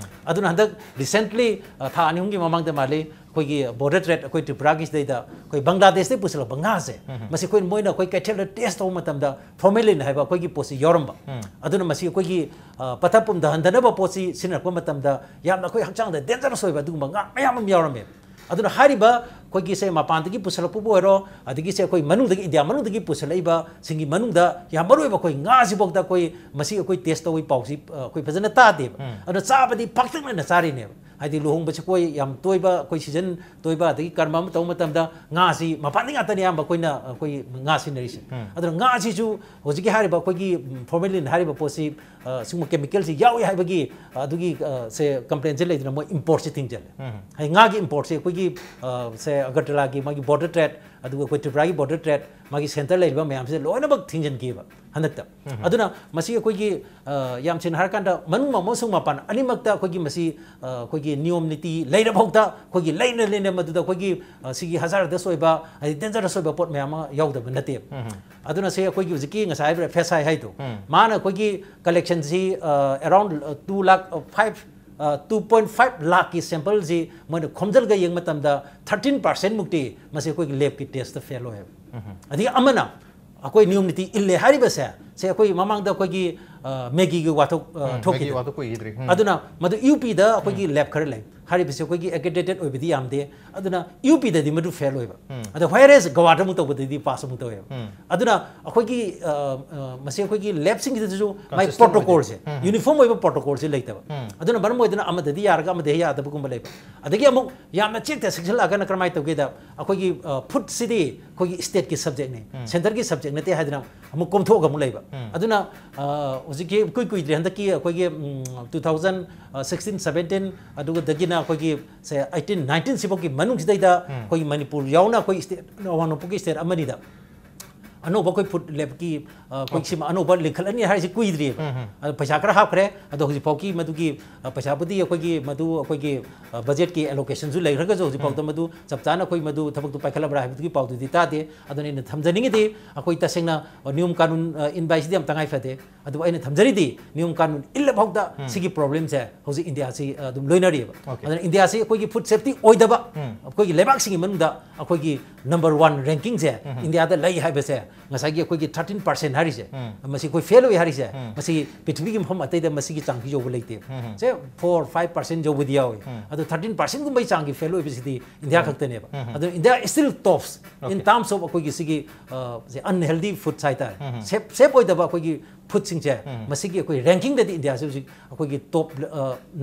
ꯑꯗꯨꯅ ꯍꯟꯗꯛ ꯔꯤꯁꯦꯟꯠꯂꯤ ꯑ, ꯊꯥ ꯑꯅꯤ ꯑꯍꯨꯝꯒꯤ ꯃꯃꯥꯡꯗ ꯃꯥꯜꯂꯤ, ꯑꯩꯈꯣꯏꯒꯤ ꯕꯣꯔꯗꯔ ꯇ꯭ꯔꯦꯠ, ꯑꯩꯈꯣꯏ ꯇ꯭ꯔꯤꯄꯨꯔꯥꯒꯤꯁꯤꯗꯩꯗ ꯑꯩꯈꯣꯏ ꯕꯪꯒ꯭ꯂꯥꯗꯦꯁꯇꯒꯤ ꯄꯨꯁꯤꯜꯂꯛꯄ ꯉꯥꯁꯦ, ꯃꯁꯤ ꯑꯩꯈꯣꯏ, ꯃꯣꯏꯅ ꯑꯩꯈꯣꯏ ꯀꯩꯊꯦꯜꯗ ꯇꯦꯁ ꯇꯧꯕ ꯃꯇꯝꯗ ꯐꯣꯔꯃꯦꯂꯤꯟ ꯍꯥꯏꯕ ꯑꯩꯈꯣꯏꯒꯤ ꯄꯣꯠꯁꯤ ꯌꯥꯎꯔꯝꯕ꯫ ꯑꯗꯨꯅ ꯃꯁꯤ ꯑꯩꯈꯣꯏꯒꯤ, ꯑ, ꯄꯠꯊ ꯄꯨꯝꯊꯍꯟꯗꯅꯕ ꯄꯣꯠꯁꯤ ꯁꯤꯖꯤꯟꯅꯔꯛꯄ ꯃꯇꯝꯗ ꯌꯥꯝꯅ ꯑꯩꯈꯣꯏ ꯍꯛꯆꯥꯡꯗ ꯗꯦꯟꯖꯔꯁ ꯑꯣꯏꯕ ꯑꯗꯨꯒꯨꯝꯕ ꯉꯥ ꯃꯌꯥꯝ ꯑꯃ ꯌꯥꯎꯔꯝꯃꯦꯕ꯫ ꯑꯗꯨꯅ ꯍꯥꯏꯔꯤꯕ ꯑꯩꯈꯣꯏꯒꯤ ꯁꯦ ꯃꯄꯥꯟꯗꯒꯤ ꯄꯨꯁꯤꯜꯂꯛꯄꯕꯨ ꯑꯣꯏꯔꯣ, ꯑꯗꯒꯤ ꯁꯦ ꯑꯩꯈꯣꯏ ꯃꯅꯨꯡꯗꯒꯤ, ꯏꯟꯗꯤꯌꯥ ꯃꯅꯨꯡꯗꯒꯤ ꯄꯨꯁꯤꯜꯂꯛꯏꯕ ꯁꯤꯡꯒꯤ ꯃꯅꯨꯡꯗ ꯌꯥꯝ ꯃꯔꯨ ꯑꯣꯏꯕ ꯑꯩꯈꯣꯏ ꯉꯥꯁꯤꯐꯥꯎꯗ ꯑꯩꯈꯣꯏ ꯃꯁꯤ ꯑꯩꯈꯣꯏ ꯇꯦꯁ ꯇꯧꯕꯒꯤ ꯄꯥꯎꯁꯤ, ꯑ, ꯑꯩꯈꯣꯏ ꯐꯖꯅ ꯇꯥꯗꯦꯕ꯫ ꯑꯗꯨꯅ ꯆꯥꯕꯗꯤ ꯄꯥꯛꯇꯛꯅꯅ ꯆꯥꯔꯤꯅꯦꯕ꯫ ꯍꯥꯏꯗꯤ ꯂꯨꯍꯣꯡꯕꯁꯦ ꯑꯩꯈꯣꯏ ꯌꯥꯝ ꯇꯣꯏꯕ, ꯑꯩꯈꯣꯏ ꯁꯤꯖꯟ ꯇꯣꯏꯕ, ꯑꯗꯒꯤ ꯀꯔꯃ ꯑꯃ ꯇꯧꯕ ꯃꯇꯝꯗ ꯉꯥꯁꯤ ꯃꯄꯥꯟꯗꯒꯤ ꯉꯥꯛꯇꯅꯤ ꯑꯌꯥꯝꯕ ꯑꯩꯈꯣꯏꯅ, ꯑꯩꯈꯣꯏ ꯉꯥ ꯁꯤꯖꯤꯟꯅꯔꯤꯁꯦ꯫ ꯑꯗꯨꯅ ꯉꯥꯁꯤꯁꯨ ꯍꯧꯖꯤꯛꯀꯤ ꯍꯥꯏꯔꯤꯕ ꯑꯩꯈꯣꯏꯒꯤ, ꯎꯝ, ꯐꯣꯔꯃꯦꯂꯤꯟ ꯍꯥꯏꯔꯤꯕ ꯄꯣꯠꯁꯤ, ꯑ, ꯁꯤꯒꯨꯝꯕ ꯀꯦꯃꯤꯀꯦꯜꯁꯤ ꯌꯥꯎꯏ ꯍꯥꯏꯕꯒꯤ, ꯑ, ꯑꯗꯨꯒꯤ, ꯑ, ꯁꯦ ꯀꯝꯄ꯭ꯂꯦꯟꯁꯦ ꯂꯩꯗꯅ ꯃꯣꯏ ꯏꯝꯄꯣꯔꯠꯁꯤ ꯊꯤꯡꯖꯤꯜꯂꯦ꯫ ꯍꯥꯏꯗꯤ ꯉꯥꯒꯤ ꯏꯝꯄꯣꯔꯠꯁꯦ ꯑꯩꯈꯣꯏꯒꯤ, ꯑ, ꯁꯦ ꯑꯒꯔꯇꯂꯥꯒꯤ ꯃꯥꯒꯤ ꯕꯣꯔꯗꯔ ꯇ꯭ꯔꯦꯠ, ꯑꯗꯨꯒ ꯑꯩꯈꯣꯏ ꯇ꯭ꯔꯤꯄꯨꯔꯥꯒꯤ ꯕꯣꯔꯗꯔ ꯇ꯭ꯔꯦꯠ, ꯃꯥꯒꯤ ꯁꯦꯟꯇꯔ ꯂꯩꯔꯤꯕ ꯃꯌꯥꯝꯁꯤꯗ ꯂꯣꯏꯅꯃꯛ ꯊꯤꯡꯖꯤꯟꯈꯤꯕ ꯍꯟꯗꯛꯇ꯫ ꯑꯗꯨꯅ ꯃꯁꯤ ꯑꯩꯈꯣꯏꯒꯤ, ꯑ, ꯌꯥꯝ ꯁꯦꯡꯅ ꯍꯥꯏꯔꯀꯥꯟꯗ ꯃꯅꯨꯡ ꯑꯃꯁꯨꯡ ꯃꯄꯥꯟ ꯑꯅꯤꯃꯛꯇ ꯑꯩꯈꯣꯏꯒꯤ ꯃꯁꯤ, ꯑ, ꯑꯩꯈꯣꯏꯒꯤ ꯅꯤꯌꯣꯝ ꯅꯤꯇꯤ ꯂꯩꯔꯐꯥꯎꯗ ꯑꯩꯈꯣꯏꯒꯤ ꯂꯩꯅ ꯂꯩꯅ ꯃꯗꯨꯗ ꯑꯩꯈꯣꯏꯒꯤ, ꯑ, ꯁꯤꯒꯤ ꯍꯖꯥꯔꯗꯁ ꯑꯣꯏꯕ, ꯍꯥꯏꯗꯤ ꯗꯦꯟꯖꯔꯁ ꯑꯣꯏꯕ ꯄꯣꯠ ꯃꯌꯥꯝ ꯑꯃ ꯌꯥꯎꯗꯕ ꯅꯠꯇꯦ꯫ ꯑꯗꯨꯅ ꯁꯤ ꯑꯩꯈꯣꯏꯒꯤ ꯍꯧꯖꯤꯛꯀꯤ ꯉꯁꯥꯏ ꯍꯥꯏꯕ ꯑꯦꯐ ꯑꯦꯁ ꯑꯥꯏ ꯍꯥꯏꯗꯣ, ꯃꯥꯅ ꯑꯩꯈꯣꯏꯒꯤ ꯀꯂꯦꯛꯁꯟꯁꯤ, ꯑ, ꯑꯦꯔꯥꯎꯟ, ꯑ, ꯇꯨ ꯂꯥꯈ, ꯑ, ꯐꯥꯏꯚ, ꯑ, ꯇꯨ ꯄꯣꯏꯟ ꯐꯥꯏꯚ ꯂꯥꯈꯀꯤ ꯁꯦꯝꯄꯜꯁꯤ ꯃꯣꯏꯅ ꯈꯣꯝꯖꯤꯜꯂꯒ ꯌꯦꯡꯕ ꯃꯇꯝꯗ ꯊꯥꯔꯇꯤꯟ ꯄꯥꯔꯁꯦꯟ ꯃꯨꯛꯇꯤ ꯃꯁꯤ ꯑꯩꯈꯣꯏꯒꯤ ꯂꯦꯕꯀꯤ ꯇꯦꯁꯇ ꯐꯦꯜ ꯑꯣꯏꯌꯦꯕ꯫ ꯑꯗꯒꯤ ꯑꯃꯅ ꯑꯩꯈꯣꯏ ꯅꯤꯌꯣꯝ ꯅꯤꯇꯤ ꯏꯜꯂꯦ ꯍꯥꯏꯔꯤꯕꯁꯦ, ꯁꯦ ꯑꯩꯈꯣꯏ ꯃꯃꯥꯡꯗ ꯑꯩꯈꯣꯏꯒꯤ, ꯑ, ꯃꯦꯒꯤꯒꯤ ꯋꯥꯊꯣꯛ, ꯑ, ꯎꯝ, ꯊꯣꯛꯈꯤꯗꯅ꯫ ꯃꯦꯒꯤ ꯋꯥꯊꯣꯛ ꯀꯨꯏꯈꯤꯗ꯭ꯔꯤ꯫ ꯎꯝ꯫ ꯑꯗꯨꯅ ꯃꯗꯨ ꯌꯨ ꯄꯤꯗ ꯑꯩꯈꯣꯏꯒꯤ ꯎꯝ꯫ ꯂꯦꯕ ꯈꯔ ꯂꯩ꯫ ꯍꯥꯏꯔꯤꯕꯁꯦ ꯑꯩꯈꯣꯏꯒꯤ ꯑꯦꯀ꯭ꯔꯤꯗꯦꯇꯦꯠ ꯑꯣꯏꯕꯗꯤ ꯌꯥꯝꯗꯦ꯫ ꯑꯗꯨꯅ ꯌꯨ ꯄꯤꯗꯗꯤ ꯃꯗꯨ ꯐꯦꯜ ꯑꯣꯏꯕ꯫ ꯎꯝ꯫ ꯑꯗ whereas ꯒꯋꯥꯗ ꯑꯃꯨꯛ ꯇꯧꯕꯗꯗꯤ ꯄꯥꯁ ꯑꯃꯨꯛ ꯇꯧꯋꯦꯕ꯫ ꯎꯝ꯫ ꯑꯗꯨꯅ ꯑꯩꯈꯣꯏꯒꯤ, ꯑ, ꯑ, ꯃꯁꯤ ꯑꯩꯈꯣꯏꯒꯤ ꯂꯦꯕꯁꯤꯡꯁꯤꯗꯁꯨ ꯃꯥꯏ consistent ꯄ꯭ꯔꯣꯇꯣꯀꯣꯜꯁꯦ, ꯑꯣꯏꯗꯦ꯫ ꯎꯝ, ꯎꯝ꯫ ꯌꯨꯅꯤꯐꯣꯔꯝ ꯑꯣꯏꯕ ꯄ꯭ꯔꯣꯇꯣꯀꯣꯜꯁꯦ ꯂꯩꯇꯕ꯫ ꯎꯝ꯫ ꯑꯗꯨꯅ ꯃꯔꯝ ꯑꯣꯏꯗꯨꯅ ꯑꯃꯗꯗꯤ ꯌꯥꯔꯒ ꯑꯃꯗꯗꯤ ꯌꯥꯗꯕꯒꯨꯝꯕ ꯂꯩꯕ꯫ ꯑꯗꯒꯤ ꯑꯃꯨꯛ ꯌꯥꯝꯅ ꯆꯦꯛꯇ ꯆꯦꯛꯁꯤꯜꯂꯛꯑꯒꯅ ꯀꯔꯝꯍꯥꯏꯅ ꯇꯧꯒꯦꯗ, ꯑꯩꯈꯣꯏꯒꯤ, ꯑ, ꯐꯨꯗꯁꯤꯗꯤ ꯑꯩꯈꯣꯏꯒꯤ ꯁ꯭ꯇꯦꯠꯀꯤ ꯁꯕꯖꯦꯛꯅꯤ, ꯎꯝ꯫ ꯁꯦꯟꯇꯔꯒꯤ ꯁꯕꯖꯦꯛ ꯅꯠꯇꯦ ꯍꯥꯏꯗꯅ ꯑꯃꯨꯛ ꯀꯣꯝꯊꯣꯛꯑꯒ ꯑꯃꯨꯛ ꯂꯩꯕ꯫ ꯎꯝ꯫ ꯑꯗꯨꯅ, ꯑ, ꯍꯧꯖꯤꯛꯀꯤ ꯏꯀꯨꯏ ꯀꯨꯏꯗ꯭ꯔꯤ ꯍꯟꯗꯛꯀꯤ ꯑꯩꯈꯣꯏꯒꯤ, ꯎꯝ, ꯇꯨ ꯊꯥꯎꯖꯟ ꯁꯤꯛꯁꯇꯤꯟ ꯁꯕꯦꯟꯇꯤꯟ ꯑꯗꯨꯒꯗꯒꯤꯅ ꯑꯩꯈꯣꯏꯒꯤ ꯁꯦ ꯑꯩꯠꯇꯤꯟ ꯅꯥꯏꯟꯇꯤꯟ ꯁꯤꯐꯥꯎꯒꯤ ꯃꯅꯨꯡꯁꯤꯗꯩꯗ ꯎꯝ꯫ ꯑꯩꯈꯣꯏꯒꯤ ꯃꯅꯤꯄꯨꯔ ꯌꯥꯎꯅ ꯑꯩꯈꯣꯏ ꯁ꯭ꯇꯦꯠ, ꯑꯋꯥꯡ ꯅꯣꯡꯄꯣꯛꯀꯤ ꯁ꯭ꯇꯦꯠ ꯑꯃꯅꯤꯗ ꯑꯅꯧꯕ ꯑꯩꯈꯣꯏ ꯐꯨꯗ ꯂꯦꯞꯀꯤ ꯑꯩꯈꯣꯏ ꯁꯤꯃ ꯑꯅꯧꯕ ꯂꯤꯡꯈꯠꯂꯅꯤ ꯍꯥꯏꯔꯤꯁꯤ ꯀꯨꯏꯗ꯭ꯔꯤꯑꯕ꯫ ꯑꯗꯣ ꯄꯩꯁꯥ ꯈꯔ ꯍꯥꯞꯈ꯭ꯔꯦ꯫ ꯑꯗꯣ ꯍꯧꯖꯤꯛꯐꯥꯎꯒꯤ ꯃꯗꯨꯒꯤ ꯑ, ꯄꯩꯁꯥꯕꯨꯗꯤ ꯑꯩꯈꯣꯏꯒꯤ ꯃꯗꯨ ꯑꯩꯈꯣꯏꯒꯤ ꯕꯖꯦꯠꯀꯤ ꯑꯦꯂꯣꯀꯦꯁꯟꯁꯨ ꯂꯩꯈ꯭ꯔꯒꯁꯨ ꯍꯧꯖꯤꯛꯐꯥꯎꯗ ꯃꯗꯨ ꯆꯞ ꯆꯥꯅ ꯑꯩꯈꯣꯏ ꯃꯗꯨ ꯊꯕꯛꯇꯨ ꯄꯥꯏꯈꯠꯂꯕ꯭ꯔꯥ ꯍꯥꯏꯕꯗꯨꯒꯤ ꯄꯥꯎꯗꯨꯗꯤ ꯇꯥꯗꯦ꯫ ꯑꯗꯨꯅ ꯑꯩꯅ ꯊꯝꯖꯅꯤꯡꯉꯤꯗꯤ ꯑꯩꯈꯣꯏ ꯇꯁꯦꯡꯅ ꯅꯤꯌꯣꯝ ꯀꯥꯅꯨꯟ ꯑ, ꯏꯟꯕ ꯍꯥꯏꯁꯤꯗꯤ ꯌꯥꯝ ꯇꯉꯥꯏ ꯐꯗꯦ꯫ ꯑꯗꯨꯕꯨ ꯑꯩꯅ ꯊꯝꯖꯔꯤꯗꯤ ꯅꯤꯌꯣꯝ ꯀꯥꯅꯨꯟ ꯏꯜꯂꯐꯥꯎꯗ ꯁꯤꯒꯤ ꯄ꯭ꯔꯣꯕ꯭ꯂꯦꯝꯁꯦ ꯍꯧꯖꯤꯛ ꯏꯟꯗꯤꯌꯥꯁꯤ ꯑ, ꯑꯗꯨꯝ ꯂꯣꯏꯅꯔꯤꯑꯕ꯫ ꯑꯗꯨꯅ ꯏꯟꯗꯤꯌꯥꯁꯤ ꯑꯩꯈꯣꯏꯒꯤ ꯐꯨꯗ ꯁꯦꯐꯇꯤ ꯑꯣꯏꯗꯕ ꯑꯩꯈꯣꯏꯒꯤ ꯂꯩꯕꯥꯛꯁꯤꯡꯒꯤ ꯃꯅꯨꯡꯗ ꯑꯩꯈꯣꯏꯒꯤ ꯅꯝꯕꯔ ꯋꯥꯟ ꯔꯦꯡꯀꯤꯡꯁꯦ ꯏꯟꯗꯤꯌꯥꯗ ꯂꯩ ꯍꯥꯏꯕꯁꯦ ꯉꯁꯥꯏꯒꯤ ꯑꯩꯈꯣꯏꯒꯤ ꯊꯥꯔꯇꯤꯟ ꯄꯥꯔꯁꯦꯟ ꯍꯥꯏꯔꯤꯁꯦ, ꯃꯁꯤ ꯑꯩꯈꯣꯏ ꯐꯦꯜ ꯑꯣꯏ ꯍꯥꯏꯔꯤꯁꯦ, ꯃꯁꯤ ꯄ꯭ꯔꯤꯊꯤꯕꯤꯒꯤ ꯃꯐꯝ ꯑꯇꯩꯗ ꯃꯁꯤꯒꯤ ꯆꯥꯡꯁꯤ ꯌꯧꯕ ꯂꯩꯇꯦꯕ꯫ ꯁꯦ ꯐꯣꯔ ꯐꯥꯏꯚ ꯄꯥꯔꯁꯦꯟ ꯌꯧꯕꯗꯤ ꯌꯥꯎꯏ꯫ ꯑꯗꯣ ꯊꯥꯔꯇꯤꯟ ꯄꯥꯔꯁꯦꯟꯒꯨꯝꯕꯒꯤ ꯆꯥꯡꯒꯤ ꯐꯦꯜ ꯑꯣꯏꯕꯁꯤꯗꯤ ꯏꯟꯗꯤꯌꯥ ꯈꯛꯇꯅꯦꯕ꯫ ꯑꯗꯣ India is still tops in terms of ꯑꯩꯈꯣꯏꯒꯤ ꯁꯤꯒꯤ ꯑꯟꯍꯦꯜꯗꯤ ꯐꯨꯗꯁ ꯍꯥꯏꯇꯥꯔꯦ, ꯁꯦꯐ ꯁꯦꯐ ꯑꯣꯏꯗꯕ ꯑꯩꯈꯣꯏꯒꯤ ꯐꯨꯗꯁꯤꯡꯁꯦ꯫ ꯃꯁꯤꯒꯤ ꯑꯩꯈꯣꯏ ꯔꯦꯡꯀꯤꯡꯗꯗꯤ ꯏꯟꯗꯤꯌꯥꯁꯦ ꯍꯧꯖꯤꯛ ꯑꯩꯈꯣꯏꯒꯤ ꯇꯣꯞ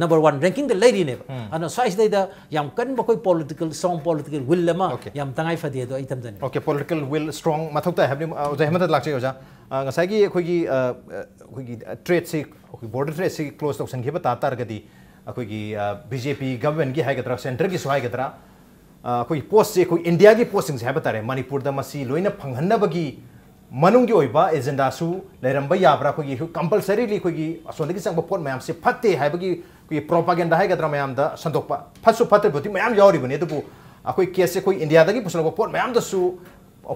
ꯅꯝꯕꯔ ꯋꯥꯟ ꯔꯦꯡꯀꯤꯡꯗ ꯂꯩꯔꯤꯅꯦꯕ꯫ ꯑꯗꯨꯅ ꯁ꯭ꯋꯥꯏꯁꯤꯗꯩꯗ ꯌꯥꯝ ꯀꯟꯕ ꯑꯩꯈꯣꯏ ꯄꯣꯂꯤꯇꯤꯀꯦꯜ ꯁ꯭ꯇ꯭ꯔꯣꯡ ꯄꯣꯂꯤꯇꯤꯀꯦꯜ ꯋꯤꯜ ꯑꯃ ꯌꯥꯝ ꯇꯉꯥꯏ ꯐꯗꯦ ꯑꯗꯣ ꯑꯩ ꯊꯝꯖꯅꯤꯡꯉꯤ꯫ ꯑꯣꯀꯦ, ꯄꯣꯂꯤꯇꯤꯀꯦꯜ ꯋꯤꯜ ꯁ꯭ꯇ꯭ꯔꯣꯡ ꯃꯊꯧ ꯇꯥꯏ ꯍꯥꯏꯕꯅꯤ꯫ ꯑ, ꯑꯣꯖꯥ ꯍꯦꯃꯟꯇ ꯂꯥꯛꯆꯒꯦ ꯑꯣꯖꯥ꯫ ꯑ, ꯉꯁꯥꯏꯒꯤ ꯑꯩꯈꯣꯏꯒꯤ ꯑ, ꯑ, ꯑꯩꯈꯣꯏꯒꯤ ꯇ꯭ꯔꯦꯗꯁꯤ, ꯑꯩꯈꯣꯏ ꯕꯣꯔꯗꯔ ꯇ꯭ꯔꯦꯗꯁꯤ ꯀ꯭ꯂꯣꯖ ꯇꯧꯁꯟꯈꯤꯕ ꯇꯥ ꯇꯥꯔꯒꯗꯤ ꯑꯩꯈꯣꯏꯒꯤ ꯕꯤ ꯖꯦ ꯄꯤ ꯒꯚꯔꯟꯃꯦꯟꯒꯤ ꯍꯥꯏꯒꯗ꯭ꯔꯥ, ꯁꯦꯟꯇꯔꯒꯤꯁꯨ ꯍꯥꯏꯒꯗ꯭ꯔꯥ, ꯑ, ꯑꯩꯈꯣꯏꯒꯤ ꯄꯣꯠꯁꯦ, ꯑꯩꯈꯣꯏ ꯏꯟꯗꯤꯌꯥꯒꯤ ꯄꯣꯠꯁꯤꯡꯁꯦ ꯍꯥꯏꯕ ꯇꯥꯔꯦ, ꯃꯅꯤꯄꯨꯔꯗ ꯃꯁꯤ ꯂꯣꯏꯅ ꯐꯪꯍꯟꯅꯕꯒꯤ ꯃꯅꯨꯡꯒꯤ ꯑꯣꯏꯕ ꯑꯦꯖꯦꯟꯗꯥꯁꯨ ꯂꯩꯔꯝꯕ ꯌꯥꯕ꯭ꯔꯥ? ꯑꯩꯈꯣꯏꯒꯤ ꯀꯝꯄꯜꯁꯔꯤꯂꯤ ꯑꯩꯈꯣꯏꯒꯤ ꯑꯁꯣꯝꯗꯒꯤ ꯆꯪꯕ ꯄꯣꯠ ꯃꯌꯥꯝꯁꯦ ꯐꯠꯇꯦ ꯍꯥꯏꯕꯒꯤ ꯑꯩꯈꯣꯏꯒꯤ ꯄ꯭ꯔꯣꯄꯥꯒꯦꯟꯗꯥ ꯍꯥꯏꯒꯗ꯭ꯔꯥ, ꯃꯌꯥꯝꯗ ꯁꯟꯗꯣꯛꯄ, ꯐꯠꯁꯨ ꯐꯠꯇꯕꯗꯤ ꯃꯌꯥꯝ ꯌꯥꯎꯔꯤꯕꯅꯤ꯫ ꯑꯗꯨꯕꯨ ꯑꯩꯈꯣꯏ ꯀꯦꯁꯁꯦ ꯑꯩꯈꯣꯏ ꯏꯟꯗꯤꯌꯥꯗꯒꯤ ꯄꯨꯁꯤꯜꯂꯛꯄ ꯄꯣꯠ ꯃꯌꯥꯝꯗꯁꯨ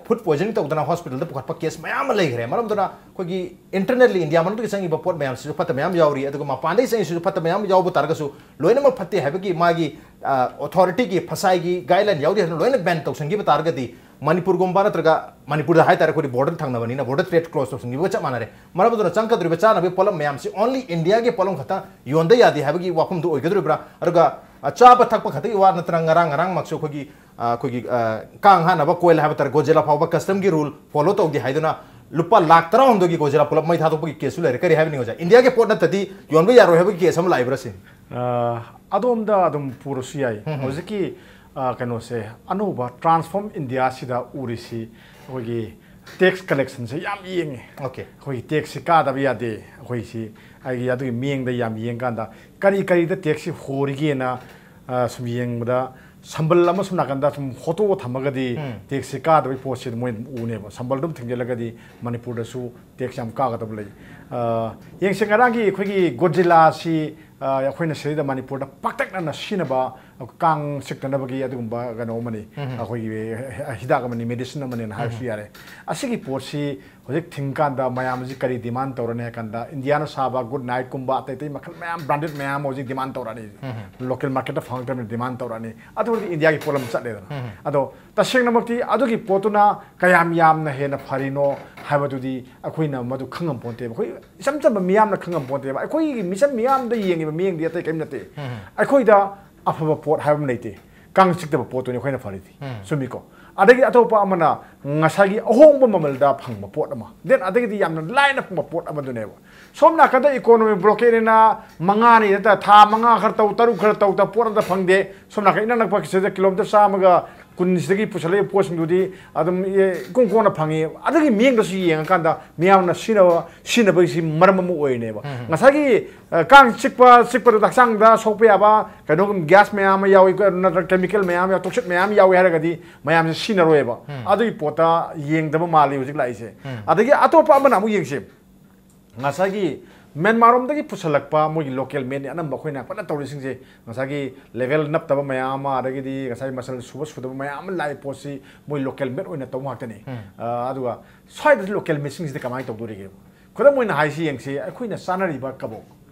ꯐꯨꯗ ꯄꯣꯏꯖꯅꯤꯡ ꯇꯧꯗꯅ ꯍꯣꯁꯄꯤꯇꯥꯜꯗ ꯄꯨꯈꯠꯄ ꯀꯦꯁ ꯃꯌꯥꯝ ꯑꯃ ꯂꯩꯈ꯭ꯔꯦ꯫ ꯃꯔꯝ ꯑꯗꯨꯅ ꯑꯩꯈꯣꯏꯒꯤ ꯏꯟꯇꯔꯅꯦꯜꯂꯤ ꯏꯟꯗꯤꯌꯥ ꯃꯅꯨꯡꯗꯒꯤ ꯆꯪꯉꯤꯕ ꯄꯣꯠ ꯃꯌꯥꯝꯁꯤꯁꯨ ꯐꯠꯇ ꯃꯌꯥꯝ ꯌꯥꯎꯔꯤ, ꯑꯗꯨꯒ ꯃꯄꯥꯟꯗꯒꯤ ꯆꯪꯉꯤꯁꯤꯁꯨ ꯐꯠꯇ ꯃꯌꯥꯝ ꯌꯥꯎꯕ ꯇꯥꯔꯒꯁꯨ ꯂꯣꯏꯅꯃꯛ ꯐꯠꯇꯦ ꯍꯥꯏꯕꯒꯤ ꯃꯥꯒꯤ ꯑꯣꯊꯣꯔꯤꯇꯤꯒꯤ ꯐꯁꯥꯏꯒꯤ ꯒꯥꯏꯗꯂꯥꯏꯟ ꯌꯥꯎꯗꯦ ꯍꯥꯏꯗꯅ ꯂꯣꯏꯅ ꯕꯦꯟ ꯇꯧꯁꯟꯈꯤꯕ ꯇꯥꯔꯒꯗꯤ ꯃꯅꯤꯄꯨꯔꯒꯨꯝꯕ ꯅꯠꯇ꯭ꯔꯒ ꯃꯅꯤꯄꯨꯔꯗ ꯍꯥꯏꯇꯥꯔꯦ, ꯑꯩꯈꯣꯏꯗꯤ ꯕꯣꯔꯗꯔ ꯊꯪꯅꯕꯅꯤꯅ ꯕꯣꯔꯗꯔ ꯇ꯭ꯔꯦꯗ ꯀ꯭ꯂꯣꯖ ꯇꯧꯁꯟꯈꯤꯕꯒ ꯆꯞ ꯃꯥꯟꯅꯔꯦ꯫ ꯃꯔꯝ ꯑꯗꯨꯅ ꯆꯪꯒꯗꯧꯔꯤꯕ ꯆꯥꯅꯕꯒꯤ ꯄꯣꯠꯂꯝ ꯃꯌꯥꯝꯁꯤ ꯑꯣꯟꯂꯤ ꯏꯟꯗꯤꯌꯥꯒꯤ ꯄꯣꯠꯂꯝ ꯈꯛꯇ ꯌꯣꯟꯗ ꯌꯥꯗꯦ ꯍꯥꯏꯕꯒꯤ ꯋꯥꯐꯝꯗꯨ ꯑꯣꯏꯒꯗꯧꯔꯤꯕ꯭ꯔꯥ? ꯑꯗꯨꯒ ꯑ, ꯆꯥꯕ ꯊꯛꯄ ꯈꯛꯇꯒꯤ ꯋꯥ ꯅꯠꯇꯅ ꯉꯔꯥꯡ ꯉꯔꯥꯡꯃꯛꯁꯨ ꯑꯩꯈꯣꯏꯒꯤ ꯑ, ꯑꯩꯈꯣꯏꯒꯤ ꯑ, ꯀꯥꯡ ꯍꯥꯠꯅꯕ ꯀꯣꯏꯜ ꯍꯥꯏꯕ ꯇꯥꯔꯦ, ꯒꯣꯖꯦꯂꯥ ꯐꯥꯎꯕ ꯀꯁꯇꯝꯒꯤ ꯔꯨꯜ ꯐꯣꯂꯣ ꯇꯧꯗꯦ ꯍꯥꯏꯗꯨꯅ ꯂꯨꯄꯥ ꯂꯥꯈ ꯇꯔꯥꯍꯨꯝꯗꯣꯏꯒꯤ ꯒꯣꯖꯦꯂꯥ ꯄꯨꯂꯞ ꯃꯩ ꯊꯥꯗꯣꯛꯄꯒꯤ ꯀꯦꯁꯁꯨ ꯂꯩꯔꯦ꯫ ꯀꯔꯤ ꯍꯥꯏꯕꯅꯤ ꯑꯣꯖꯥ? ꯏꯟꯗꯤꯌꯥꯒꯤ ꯄꯣꯠ ꯅꯠꯇꯗꯤ ꯌꯣꯟꯕ ꯌꯥꯔꯣꯏ ꯍꯥꯏꯕꯒꯤ ꯀꯦꯁ ꯑꯃ ꯂꯥꯛꯏꯕ꯭ꯔꯥ ꯁꯤ? ꯑ, ꯑꯗꯣꯝꯗ ꯑꯗꯨꯝ ꯄꯨꯔꯁꯨ ꯌꯥꯏ꯫ ꯍꯧꯖꯤꯛꯀꯤ ꯑ, ꯀꯩꯅꯣꯁꯦ, ꯑꯅꯧꯕ ꯇ꯭ꯔꯥꯟꯁꯐꯣꯔꯝ ꯏꯟꯗꯤꯌꯥꯁꯤꯗ ꯎꯔꯤꯁꯤ ꯑꯩꯈꯣꯏꯒꯤ ꯇꯦꯛꯁ ꯀꯂꯦꯛꯁꯟꯁꯦ ꯌꯥꯝ ꯌꯦꯡꯉꯦ꯫ ꯑꯣꯀꯦ꯫ ꯑꯩꯈꯣꯏꯒꯤ ꯇꯦꯛꯁꯁꯤ ꯀꯥꯗꯕ ꯌꯥꯗꯦ, ꯑꯩꯈꯣꯏꯁꯤ ꯍꯥꯏꯗꯤ ꯑꯗꯨꯒꯤ ꯃꯤꯠꯌꯦꯡꯗ ꯌꯥꯝ ꯌꯦꯡꯀꯥꯟꯗ ꯀꯔꯤ ꯀꯔꯤꯗ ꯇꯦꯛꯁꯁꯤ ꯍꯣꯔꯤꯒꯦꯅ ꯑ, ꯁꯨꯝ ꯌꯦꯡꯕꯗ ꯁꯝꯕꯜ ꯑꯃ ꯁꯨꯝ ꯅꯥꯀꯟꯗ ꯁꯨꯝ ꯍꯣꯠꯇꯣꯛꯑ ꯊꯝꯃꯒꯗꯤ ꯎꯝ꯫ ꯇꯦꯛꯁꯁꯦ ꯀꯥꯗꯕꯒꯤ ꯄꯣꯠꯁꯦ ꯃꯣꯏ ꯑꯗꯨꯝ ꯎꯅꯦꯕ꯫ ꯁꯝꯕꯜꯗꯣ ꯑꯗꯨꯝ ꯊꯤꯡꯖꯤꯜꯂꯒꯗꯤ ꯃꯅꯤꯄꯨꯔꯗꯁꯨ ꯇꯦꯛꯁ ꯌꯥꯝ ꯀꯥꯒꯗꯕ ꯂꯩ꯫ ꯑ, ꯌꯦꯡꯁꯦ, ꯉꯔꯥꯡꯒꯤ ꯑꯩꯈꯣꯏꯒꯤ ꯒꯣꯖꯤꯂꯥꯁꯤ, ꯑ, ꯑꯩꯈꯣꯏꯅ ꯁꯤꯗꯩꯗ ꯃꯅꯤꯄꯨꯔꯗ ꯄꯥꯛꯇꯛꯅꯅ ꯁꯤꯖꯤꯟꯅꯕ ꯀꯥꯡ ꯆꯤꯛꯇꯅꯕꯒꯤ ꯑꯗꯨꯒꯨꯝꯕ ꯀꯩꯅꯣ ꯑꯃꯅꯤ, ꯎꯝ꯫ ꯑꯩꯈꯣꯏꯒꯤ ꯍꯤꯗꯥꯛ ꯑꯃꯅꯤ, ꯃꯦꯗꯤꯁꯤꯟ ꯑꯃꯅꯤꯅ ꯍꯥꯏꯔꯁꯨ ꯎꯝ꯫ ꯌꯥꯔꯦ꯫ ꯑꯁꯤꯒꯤ ꯄꯣꯠꯁꯤ ꯍꯧꯖꯤꯛ ꯊꯤꯡꯀꯥꯟꯗ ꯃꯌꯥꯝꯁꯤ ꯀꯔꯤ ꯗꯤꯃꯥꯟ ꯇꯧꯔꯅꯤ ꯍꯥꯏ ꯀꯥꯟꯗ, ꯏꯟꯗꯤꯌꯥꯅ ꯁꯥꯕ ꯒꯨꯗ ꯅꯥꯏꯠꯀꯨꯝꯕ ꯑꯇꯩ ꯑꯇꯩ ꯃꯈꯜ ꯃꯌꯥꯝ, ꯕ꯭ꯔꯥꯟꯗꯦꯗ ꯃꯌꯥꯝ ꯑꯃ ꯍꯧꯖꯤꯛ ꯗꯤꯃꯥꯟ ꯇꯧꯔꯛꯑꯅꯤ꯫ ꯎꯝ꯫ ꯂꯣꯀꯦꯜ ꯃꯥꯔꯀꯦꯠꯇ ꯐꯪꯉꯛꯇ꯭ꯔꯕꯅꯤꯅ ꯗꯤꯃꯥꯟ ꯇꯧꯔꯛꯑꯅꯤ꯫ ꯑꯗꯨ ꯑꯣꯏꯔꯗꯤ ꯏꯟꯗꯤꯌꯥꯒꯤ ꯄꯣꯠꯂꯝ ꯆꯠꯂꯦꯗꯅ꯫ ꯎꯝ꯫ ꯑꯗꯣ ꯇꯁꯦꯡꯅꯃꯛꯇꯤ ꯑꯗꯨꯒꯤ ꯄꯣꯠꯇꯨꯅ ꯀꯌꯥꯝ ꯌꯥꯝꯅ ꯍꯦꯟꯅ ꯐꯔꯤꯅꯣ ꯍꯥꯏꯕꯗꯨꯗꯤ ꯑꯩꯈꯣꯏꯅ ꯃꯗꯨ ꯈꯪꯉꯝ ꯄꯣꯟꯇꯦꯕ꯫ ꯑꯩꯈꯣꯏ ꯏꯆꯝ ꯆꯝꯕ ꯃꯤꯌꯥꯝꯅ ꯈꯪꯉꯝ ꯄꯣꯟꯇꯦꯕ꯫ ꯑꯩꯈꯣꯏꯒꯤ ꯃꯤꯆꯝ ꯃꯤꯌꯥꯝꯗ ꯌꯦꯡꯉꯤꯕ ꯃꯤꯠꯌꯦꯡꯗꯤ ꯑꯇꯩ ꯀꯔꯤꯝ ꯅꯠꯇꯦ꯫ ꯎꯝ꯫ ꯑꯩꯈꯣꯏꯗ ꯑꯐꯕ ꯄꯣꯠ ꯍꯥꯏꯕ ꯑꯃ ꯂꯩꯇꯦ꯫ ꯀꯥꯡ ꯆꯤꯛꯇꯕ ꯄꯣꯠꯇꯨꯅꯤ ꯑꯩꯈꯣꯏꯅ ꯐꯔꯤꯗꯤ꯫ ꯎꯝ꯫ ꯆꯨꯝꯃꯤꯀꯣ? ꯑꯗꯒꯤ ꯑꯇꯣꯞꯄ ꯑꯃꯅ ꯉꯁꯥꯏꯒꯤ ꯑꯍꯣꯡꯕ ꯃꯃꯜꯗ ꯐꯪꯕ ꯄꯣꯠ ꯑꯃ, then ꯑꯗꯒꯤꯗꯤ ꯌꯥꯝꯅ ꯂꯥꯏꯅ ꯐꯪꯕ ꯄꯣꯠ ꯑꯃꯗꯨꯅꯦꯕ꯫ ꯁꯣꯝ ꯅꯥꯀꯟꯗ ꯏꯀꯣꯅꯣꯃꯤ ꯕ꯭ꯂꯣꯀꯦꯗꯅ ꯃꯉꯥꯅꯤ ꯅꯠꯇ꯭ꯔ ꯊꯥ ꯃꯉꯥ ꯈꯔ ꯇꯧ, ꯇꯔꯨꯛ ꯈꯔ ꯇꯧ, ꯄꯣꯠ ꯑꯝꯇ ꯐꯪꯗꯦ꯫ ꯁꯣꯝ ꯅꯥꯀꯟ ꯏꯅꯛ ꯅꯛꯄ ꯁꯤꯗ ꯀꯤꯂꯣꯃꯤꯇꯔ ꯆꯥꯝꯃꯒ ꯀꯨꯟꯁꯤꯗꯒꯤ ꯄꯨꯁꯜꯂꯛꯏꯕ ꯄꯣꯠꯁꯤꯡꯗꯨꯗꯤ ꯑꯗꯨꯝ, ꯑꯦ, ꯏꯀꯣꯡ ꯀꯣꯡꯅ ꯐꯪꯉꯤ꯫ ꯑꯗꯨꯒꯤ ꯃꯤꯠꯌꯦꯡꯗꯁꯨ ꯌꯦꯡꯉꯀꯥꯟꯗ ꯃꯤꯌꯥꯝꯅ ꯁꯤꯖꯤꯟꯅꯕ, ꯁꯤꯖꯤꯟꯅꯕꯒꯤꯁꯤ ꯃꯔꯝ ꯑꯃ ꯑꯣꯏꯔꯤꯅꯦꯕ꯫ ꯎꯝ꯫ ꯉꯁꯥꯏꯒꯤ, ꯑ, ꯀꯥꯡ ꯆꯤꯛꯄ, ꯆꯤꯛꯄꯗꯨꯗ ꯍꯛꯆꯥꯡꯗ ꯁꯣꯛꯄ ꯌꯥꯕ ꯀꯩꯅꯣꯒꯨꯝꯕ, ꯒ꯭ꯌꯥꯁ ꯃꯌꯥꯝ ꯑꯃ ꯌꯥꯎꯏ, ꯅꯠꯇ꯭ꯔꯒ ꯀꯦꯃꯤꯀꯦꯜ ꯃꯌꯥꯝ ꯌꯥꯎꯏ, ꯇꯣꯛꯁꯤꯛ ꯃꯌꯥꯝ ꯌꯥꯎꯏ ꯍꯥꯏꯔꯒꯗꯤ ꯃꯌꯥꯝꯁꯦ ꯁꯤꯖꯤꯟꯅꯔꯣꯏꯕ꯫ ꯎꯝ꯫ ꯑꯗꯨꯒꯤ ꯄꯣꯠꯇ ꯌꯦꯡꯗꯕ ꯃꯥꯜꯂꯤ ꯍꯧꯖꯤꯛ ꯂꯥꯛꯏꯁꯦ꯫ ꯎꯝ꯫ ꯑꯗꯒꯤ ꯑꯇꯣꯞꯄ ꯑꯃꯅ ꯑꯃꯨꯛ ꯌꯦꯡꯁꯤ꯫ ꯉꯁꯥꯏꯒꯤ ꯃ꯭ꯌꯥꯟꯃꯥꯔꯔꯣꯝꯗꯒꯤ ꯄꯨꯁꯜꯂꯛꯄ ꯃꯣꯏꯒꯤ ꯂꯣꯀꯦꯜ ꯃꯦꯠꯅꯤ ꯑꯅꯝꯕ ꯑꯩꯈꯣꯏꯅ ꯐꯖꯅ ꯇꯧꯔꯤꯁꯤꯡꯁꯦ꯫ ꯉꯁꯥꯏꯒꯤ ꯂꯦꯕꯦꯜ ꯅꯞꯇꯕ ꯃꯌꯥꯝ ꯑꯃ, ꯑꯗꯒꯤꯗꯤ ꯉꯁꯥꯏ ꯃꯆꯜ ꯁꯨꯕ ꯁꯨꯗꯕ ꯃꯌꯥꯝ ꯑꯃ ꯂꯥꯛꯏ ꯄꯣꯠꯁꯤ ꯃꯣꯏ ꯂꯣꯀꯦꯜ ꯃꯦꯠ ꯑꯣꯏꯅ ꯇꯧꯕ ꯉꯥꯛꯇꯅꯤ꯫ ꯎꯝ꯫ ꯑ, ꯑꯗꯨꯒ ꯁ꯭ꯋꯥꯏꯗ ꯂꯣꯀꯦꯜ ꯃꯦꯠꯁꯤꯡꯁꯤꯗꯤ ꯀꯃꯥꯏꯅ ꯇꯧꯗꯣꯔꯤꯒꯦ? ꯈꯨꯗꯝ ꯑꯣꯏꯅ ꯍꯥꯏꯁꯤ ꯌꯦꯡꯁꯤ, ꯑꯩꯈꯣꯏꯅ ꯆꯥꯅꯔꯤꯕ ꯀꯕꯣꯛ꯫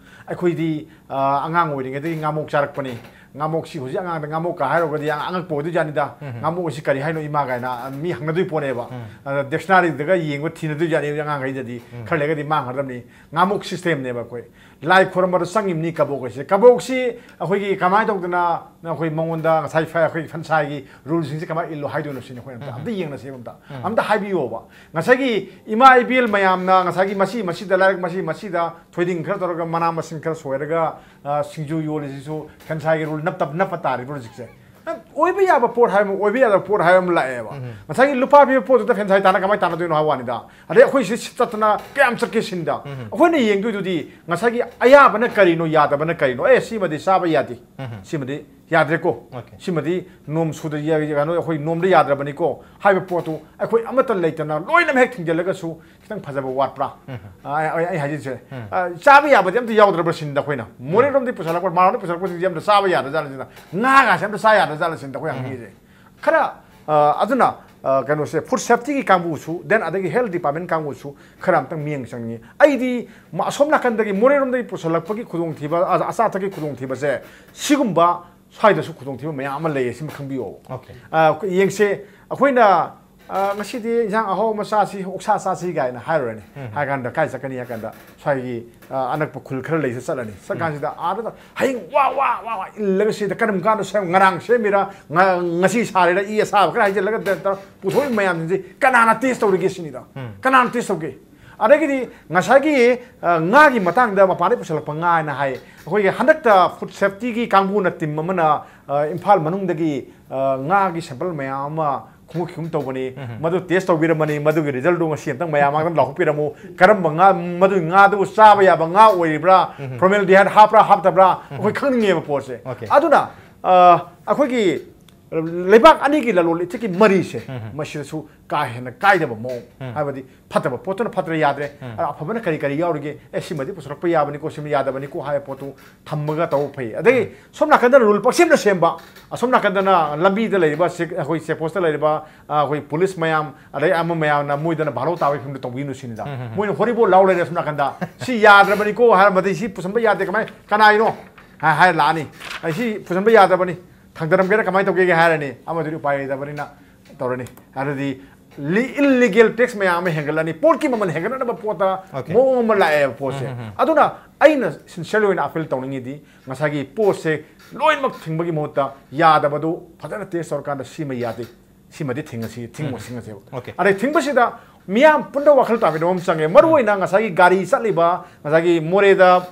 ꯑꯩꯈꯣꯏꯗꯤ, ꯑ, ꯑꯉꯥꯡ ꯑꯣꯏꯔꯤꯉꯩꯗꯒꯤ ꯉꯥꯃꯣꯛ ꯆꯥꯔꯛꯄꯅꯤ꯫ ꯉꯥꯃꯣꯛꯁꯤ ꯍꯧꯖꯤꯛ ꯑꯉꯥꯡꯗ ꯉꯥꯃꯣꯛꯀ ꯍꯥꯏꯔꯨꯔꯒꯗꯤ ꯌꯥꯝ ꯑꯉꯛꯄ ꯑꯣꯏꯗꯣꯏꯖꯥꯠꯅꯤꯗ꯫ ꯎꯝ꯫ "ꯉꯥꯃꯣꯛ ꯑꯁꯤ ꯀꯔꯤ ꯍꯥꯏꯅꯣ, ꯏꯃꯥ?" ꯀꯥꯏꯅ, ꯑ, ꯃꯤ ꯍꯪꯅꯗꯣꯏ ꯄꯣꯠꯅꯦꯕ꯫ ꯎꯝ꯫ ꯑꯗ ꯗꯤꯛꯁꯅꯥꯔꯤꯗꯒ ꯌꯦꯡꯕ ꯊꯤꯅꯗꯣꯏꯖꯥꯠꯅꯤ ꯍꯧꯖꯤꯛ ꯑꯉꯥꯡꯈꯩꯗꯗꯤ꯫ ꯎꯝ꯫ ꯈꯔ ꯂꯩꯔꯒꯗꯤ ꯃꯥꯡꯈ꯭ꯔꯗꯕꯅꯤ꯫ ꯉꯥꯃꯣꯛ ꯁꯤꯁꯇꯦꯝꯅꯦꯕ ꯑꯩꯈꯣꯏ꯫ ꯂꯥꯏ ꯈꯣꯏꯔꯝꯕꯗ ꯆꯪꯉꯤꯕꯅꯤ ꯀꯕꯣꯛ ꯍꯥꯏꯁꯦ꯫ ꯀꯕꯣꯛꯁꯤ ꯑꯩꯈꯣꯏꯒꯤ ꯀꯃꯥꯏꯅ ꯇꯧꯗꯅ ꯑꯩꯈꯣꯏ ꯃꯉꯣꯟꯗ ꯉꯁꯥꯏ ꯐ-, ꯑꯩꯈꯣꯏ ꯐꯟꯁꯥꯏꯒꯤ ꯔꯨꯜꯁꯤꯡꯁꯦ ꯀꯃꯥꯏꯅ ꯏꯜꯂꯣ ꯍꯥꯏꯗꯣꯏꯅꯣ ꯁꯤꯅꯤ ꯑꯩꯈꯣꯏꯅ ꯑꯝꯇ, ꯎꯝ꯫ ꯑꯝꯇ ꯌꯦꯡꯅꯁꯦꯕ ꯑꯝꯇ꯫ ꯎꯝ꯫ ꯑꯝꯇ ꯍꯥꯏꯕꯤꯌꯣꯕ꯫ ꯉꯁꯥꯏꯒꯤ ꯏꯃꯥ ꯏꯕꯦꯜ ꯃꯌꯥꯝꯅ ꯉꯁꯥꯏꯒꯤ ꯃꯁꯤ ꯃꯁꯤꯗ ꯂꯥꯏꯔꯛ ꯃꯁꯤ ꯃꯁꯤꯗ ꯊꯣꯏꯗꯤꯡ ꯈꯔ ꯇꯧꯔꯒ ꯃꯅꯥ ꯃꯁꯤꯡ ꯈꯔ ꯁꯣꯏꯔꯒ, ꯑ, ꯁꯤꯡꯖꯨ ꯌꯣꯜꯂꯤꯁꯤꯁꯨ ꯐꯟꯁꯥꯏꯒꯤ ꯔꯨꯜ ꯅꯞꯇ-, ꯅꯞꯄ ꯇꯥꯔꯤꯕ꯭ꯔꯣ ꯍꯧꯖꯤꯛꯁꯦ? ꯑꯣꯏꯕ ꯌꯥꯕ ꯄꯣꯠ ꯍꯥꯏꯕ ꯑꯃ, ꯑꯣꯏꯕ ꯌꯥꯗꯕ ꯄꯣꯠ ꯍꯥꯏꯕ ꯑꯃ ꯂꯥꯛꯑꯦꯕ꯫ ꯎꯝ꯫ ꯉꯁꯥꯏꯒꯤ ꯂꯨꯄꯥ ꯄꯤꯕ ꯄꯣꯠꯇꯨꯗ ꯐꯦꯟꯁꯥꯏ ꯇꯥꯅ ꯀꯃꯥꯏꯅ ꯇꯥꯟꯅꯗꯣꯏꯅꯣ ꯍꯥꯏꯕ ꯋꯥꯅꯤꯗ꯫ ꯑꯗꯩ ꯑꯩꯈꯣꯏ ꯁꯤ ꯆꯠꯇꯅ ꯀꯌꯥꯝ ꯆꯠꯀꯦ ꯁꯤꯟꯗ꯫ ꯎꯝ꯫ ꯑꯩꯈꯣꯏꯅ ꯌꯦꯡꯗꯣꯏꯗꯨꯗꯤ ꯉꯁꯥꯏꯒꯤ ꯑꯌꯥꯕꯅ ꯀꯔꯤꯅꯣ, ꯌꯥꯗꯕꯅ ꯀꯔꯤꯅꯣ? ꯑꯦ, ꯁꯤꯃꯗꯤ ꯆꯥꯕ ꯌꯥꯗꯦ꯫ ꯎꯝ꯫ ꯁꯤꯃꯗꯤ ꯌꯥꯗ꯭ꯔꯦꯀꯣ꯫ ꯁꯤꯃꯗꯤ ꯅꯣꯝ ꯁꯨꯗ ꯀꯩꯅꯣ ꯑꯩꯈꯣꯏ ꯅꯣꯝꯗ ꯌꯥꯗ꯭ꯔꯕꯅꯤꯀꯣ ꯍꯥꯏꯕ ꯄꯣꯠꯇꯨ ꯑꯩꯈꯣꯏ ꯑꯃꯠꯇ ꯂꯩꯇꯅ ꯂꯣꯏꯅꯃꯛ ꯍꯦꯛ ꯊꯤꯡꯖꯤꯜꯂꯒꯁꯨ ꯈꯤꯇꯪ ꯐꯖꯕ ꯋꯥꯠꯄ꯭ꯔꯥ? ꯑꯩ ꯍꯥꯏꯖꯤꯟꯁꯦ꯫ ꯆꯥꯕ ꯌꯥꯕꯗꯤ ꯑꯝꯇ ꯌꯥꯎꯗ꯭ꯔꯕ꯭ꯔꯥ ꯁꯤꯅꯤꯗ ꯑꯩꯈꯣꯏꯅ ꯃꯣꯔꯦꯔꯣꯝꯗꯒꯤ ꯄꯨꯁꯜꯂꯛꯄ, ꯃꯥꯔꯣꯝꯗꯒꯤ ꯄꯨꯁꯜꯂꯛꯄꯁꯤꯡꯁꯦ ꯑꯝꯇ ꯆꯥꯕ ꯌꯥꯗ꯭ꯔꯖꯥꯠꯂ ꯁꯤꯅ, ꯉꯥꯒꯥꯁꯦ ꯑꯝꯇ ꯆꯥ ꯌꯥꯗ꯭ꯔꯖꯥꯠꯂ ꯁꯤꯅꯤꯗ ꯑꯩꯈꯣꯏ ꯍꯪꯅꯤꯡꯉꯤꯁꯦ꯫ ꯈꯔ ꯑꯗꯨꯅ ꯀꯩꯅꯣꯁꯦ, ꯐꯨꯗ ꯁꯦꯐꯇꯤꯒꯤ ꯀꯥꯡꯕꯨꯁꯨ, ꯗꯦꯟ ꯑꯗꯒꯤ ꯍꯦꯜꯊ ꯗꯤꯄꯥꯔꯠꯃꯦꯟ ꯀꯥꯡꯕꯨꯁꯨ ꯈꯔ ꯑꯝꯇꯪ ꯃꯤꯠꯌꯦꯡ ꯆꯪꯅꯤꯡꯉꯤ꯫ ꯑꯩꯗꯤ ꯑꯁꯣꯝ ꯅꯥꯀꯟꯗꯒꯤ ꯃꯣꯔꯦꯔꯣꯝꯗꯒꯤ ꯄꯨꯁꯜꯂꯛꯄꯒꯤ ꯈꯨꯗꯣꯡꯊꯤꯕ, ꯑꯆꯥ ꯑꯊꯛꯀꯤ ꯈꯨꯗꯣꯡꯊꯤꯕꯁꯦ ꯁꯤꯒꯨꯝꯕ ꯁ꯭ꯋꯥꯏꯗꯁꯨ ꯈꯨꯗꯣꯡꯊꯤꯕ ꯃꯌꯥꯝ ꯑꯃ ꯂꯩꯌꯦ, ꯁꯤꯃ ꯈꯪꯕꯤꯌꯣꯕ꯫ ꯌꯦꯡꯁꯦ, ꯑꯩꯈꯣꯏꯅ ꯉꯁꯤꯗꯤ ꯏꯟꯁꯥꯡ ꯑꯍꯥꯎ ꯑꯃ ꯆꯥꯁꯤ, ꯑꯣꯛꯁꯥ ꯆꯥꯁꯤ ꯀꯥꯏꯅ ꯍꯥꯏꯔꯨꯔꯅꯤ꯫ ꯍꯥꯏ ꯀꯥꯟꯗ ꯀꯥꯏ ꯆꯠꯀꯅꯤ ꯍꯥꯏ ꯀꯥꯟꯗ ꯁ꯭ꯋꯥꯏꯒꯤ ꯑꯅꯛꯄ ꯈꯨꯜ ꯈꯔ ꯂꯩꯁꯦ ꯆꯠꯂꯅꯤ꯫ ꯆꯠꯀꯥꯟꯁꯤꯗ ꯑꯥꯗ ꯍꯌꯦꯡ ꯋꯥ ꯋꯥ ꯋꯥ ꯋꯥ ꯏꯜꯂꯒ ꯁꯤꯗ ꯀꯔꯝ ꯀꯥꯟꯗ ꯁꯦꯝ, ꯉꯔꯥꯡ ꯁꯦꯝꯃꯤꯔ, ꯉꯁꯤ ꯁꯥꯔꯤꯔ, ꯏ ꯑꯁꯥꯕ ꯈꯔ ꯍꯩꯖꯤꯜꯂꯒ ꯄꯨꯊꯣꯛꯏ ꯃꯌꯥꯝꯁꯤꯡꯁꯤ ꯀꯅꯥꯅ ꯇꯦꯁ ꯇꯧꯔꯤꯒꯦ ꯁꯤꯅꯤꯗ꯫ ꯀꯅꯥꯅ ꯇꯦꯁ ꯇꯧꯒꯦ? ꯑꯗꯒꯤꯗꯤ ꯉꯁꯥꯏꯒꯤ ꯉꯥꯒꯤ ꯃꯇꯥꯡꯗ ꯃꯄꯥꯟꯗꯒꯤ ꯄꯨꯁꯜꯂꯛꯄ ꯉꯥ ꯍꯥꯏꯅ ꯍꯥꯏ꯫ ꯑꯩꯈꯣꯏꯒꯤ ꯍꯟꯗꯛꯇ ꯐꯨꯗ ꯁꯦꯐꯇꯤꯒꯤ ꯀꯥꯡꯕꯨꯅ, ꯇꯤꯝ ꯑꯃꯅ ꯏꯝꯐꯥꯜ ꯃꯅꯨꯡꯗꯒꯤ ꯉꯥꯒꯤ ꯁꯦꯝꯄꯜ ꯃꯌꯥꯝ ꯑꯃ ꯈꯣꯝꯒꯠꯈꯤꯒꯨꯝ ꯇꯧꯕꯅꯤ꯫ ꯃꯗꯨ ꯇꯦꯁ ꯇꯧꯕꯤꯔꯝꯃꯅꯤ꯫ ꯃꯗꯨꯒꯤ ꯔꯤꯖꯜꯗꯨ ꯉꯁꯤ ꯑꯝꯇꯪ ꯃꯌꯥꯝ ꯃꯥꯡꯗ ꯂꯥꯎꯊꯣꯛꯄꯤꯔꯝꯃꯨ꯫ ꯀꯔꯝꯕ ꯉꯥ, ꯃꯗꯨꯒꯤ ꯉꯥꯗꯨꯕꯨ ꯆꯥꯕ ꯌꯥꯕ ꯉꯥ ꯑꯣꯏꯔꯤꯕ꯭ꯔꯥ, ꯐꯣꯔꯃꯦꯜꯗꯤꯍꯥꯏꯗ ꯍꯥꯞꯄ꯭ꯔꯥ ꯍꯥꯞꯇꯕ꯭ꯔꯥ, ꯑꯩꯈꯣꯏ ꯈꯪꯅꯤꯡꯉꯦꯕ ꯄꯣꯠꯁꯦ꯫ ꯑꯗꯨꯅ ꯑꯩꯈꯣꯏꯒꯤ ꯂꯩꯕꯥꯛ ꯑꯅꯤꯒꯤ ꯂꯂꯣꯟ ꯏꯇꯤꯛꯀꯤ ꯃꯔꯤꯁꯦ ꯃꯁꯤꯗꯁꯨ ꯀꯥ ꯍꯦꯟꯅ ꯀꯥꯏꯗꯕ ꯃꯑꯣꯡ, ꯍꯥꯏꯕꯗꯤ ꯐꯠꯇꯕ ꯄꯣꯠꯇꯨꯅ ꯐꯠꯇ꯭ꯔ ꯌꯥꯗ꯭ꯔꯦ, ꯑꯗ ꯑꯐꯕꯅ ꯀꯔꯤ ꯀꯔꯤ ꯌꯥꯎꯔꯤꯒꯦ, ꯑꯦ, ꯁꯤꯃꯗꯤ ꯄꯨꯁꯜꯂꯛꯄ ꯌꯥꯕꯅꯤꯀꯣ, ꯁꯤꯃ ꯌꯥꯗꯕꯅꯤꯀꯣ ꯍꯥꯏꯕ ꯄꯣꯠꯇꯨ ꯊꯝꯃꯒ ꯇꯧꯕ ꯐꯩ꯫ ꯑꯗꯒꯤ ꯁꯣꯝ ꯅꯥꯀꯟꯗ ꯔꯨꯜ ꯄꯛꯁꯦꯝꯗ ꯁꯦꯝꯕ, ꯑꯁꯣꯝ ꯅꯥꯀꯟꯗꯅ ꯂꯝꯕꯤꯗ ꯂꯩꯔꯤꯕ ꯆꯦꯛ, ꯑꯩꯈꯣꯏ ꯆꯦꯛ ꯄꯣꯁꯇ ꯂꯩꯔꯤꯕ, ꯑ, ꯑꯩꯈꯣꯏ ꯄꯨꯂꯤꯁ ꯃꯌꯥꯝ, ꯑꯗꯩ ꯑꯃ ꯃꯌꯥꯝꯅ ꯃꯣꯏꯗꯅ ꯚꯥꯔꯣ ꯇꯥꯕꯒꯤ ꯐꯤꯕꯝꯗ ꯇꯧꯕꯤꯅꯨ ꯁꯤꯅꯤꯗ꯫ ꯃꯣꯏꯅ ꯍꯣꯔꯤꯕꯣꯜ ꯂꯥꯎ ꯂꯩꯔꯦ ꯑꯁꯣꯝ ꯅꯥꯀꯟꯗ, "ꯁꯤ ꯌꯥꯗ꯭ꯔꯕꯅꯤꯀꯣ" ꯍꯥꯏꯔꯝꯕꯗꯤ, "ꯁꯤ ꯄꯨꯁꯟꯕ ꯌꯥꯗꯦ, ꯀꯃꯥꯏ, ꯀꯅꯥꯒꯤꯅꯣ?" ꯍꯥꯏ-, ꯍꯥꯏꯔ ꯂꯥꯛꯑꯅꯤ꯫ "ꯑꯩ ꯁꯤ ꯄꯨꯁꯟꯕ ꯌꯥꯗ꯭ꯔꯕꯅꯤ, ꯊꯥꯡꯗꯔꯝꯒꯦꯔꯥ ꯀꯃꯥꯏꯅ ꯇꯧꯒꯦꯒꯦ?" ꯍꯥꯏꯔꯅꯤ꯫ ꯑꯃꯗꯨꯗꯤ ꯎꯄꯥꯏ ꯂꯩꯇꯕꯅꯤꯅ ꯇꯧꯔꯅꯤ꯫ ꯑꯗꯨꯗꯤ ꯂꯤ-, illegal tax ꯃꯌꯥꯝ ꯑꯃ ꯍꯦꯟꯒꯠꯂꯅꯤ꯫ ꯄꯣꯠꯀꯤ ꯃꯃꯜ ꯍꯦꯟꯒꯠꯅꯅꯕ ꯄꯣꯠꯇ ꯃꯑꯣꯡ ꯑꯃ ꯂꯥꯛꯑꯦꯕ ꯄꯣꯠꯁꯦ꯫ ꯑꯗꯨꯅ ꯑꯩꯅ sincerely ꯑꯣꯏꯅ appeal ꯇꯧꯅꯤꯡꯉꯤꯗꯤ ꯉꯁꯥꯏꯒꯤ ꯄꯣꯠꯁꯦ ꯂꯣꯏꯅꯃꯛ ꯊꯤꯡꯕꯒꯤ ꯃꯍꯨꯠꯇ ꯌꯥꯗꯕꯗꯨ ꯐꯖꯅ ꯇꯦꯁ ꯇꯧꯔꯀꯥꯟꯗ ꯁꯤꯃ ꯌꯥꯗꯦ, ꯁꯤꯃꯗꯤ ꯊꯤꯡꯉꯁꯤ, ꯊꯤꯡꯉꯣ, ꯊꯤꯡꯉꯁꯦꯕ꯫ ꯑꯗꯩ ꯊꯤꯡꯕꯁꯤꯗ ꯃꯤꯌꯥꯝ ꯄꯨꯝꯅꯃꯛ ꯋꯥꯈꯜ ꯇꯥꯃꯤꯟꯅꯕ ꯑꯃ ꯆꯪꯉꯦ꯫ ꯃꯔꯨꯑꯣꯏꯅ ꯉꯁꯥꯏꯒꯤ ꯒꯥꯔꯤ ꯆꯠꯂꯤꯕ, ꯉꯁꯥꯏꯒꯤ ꯃꯣꯔꯦꯗ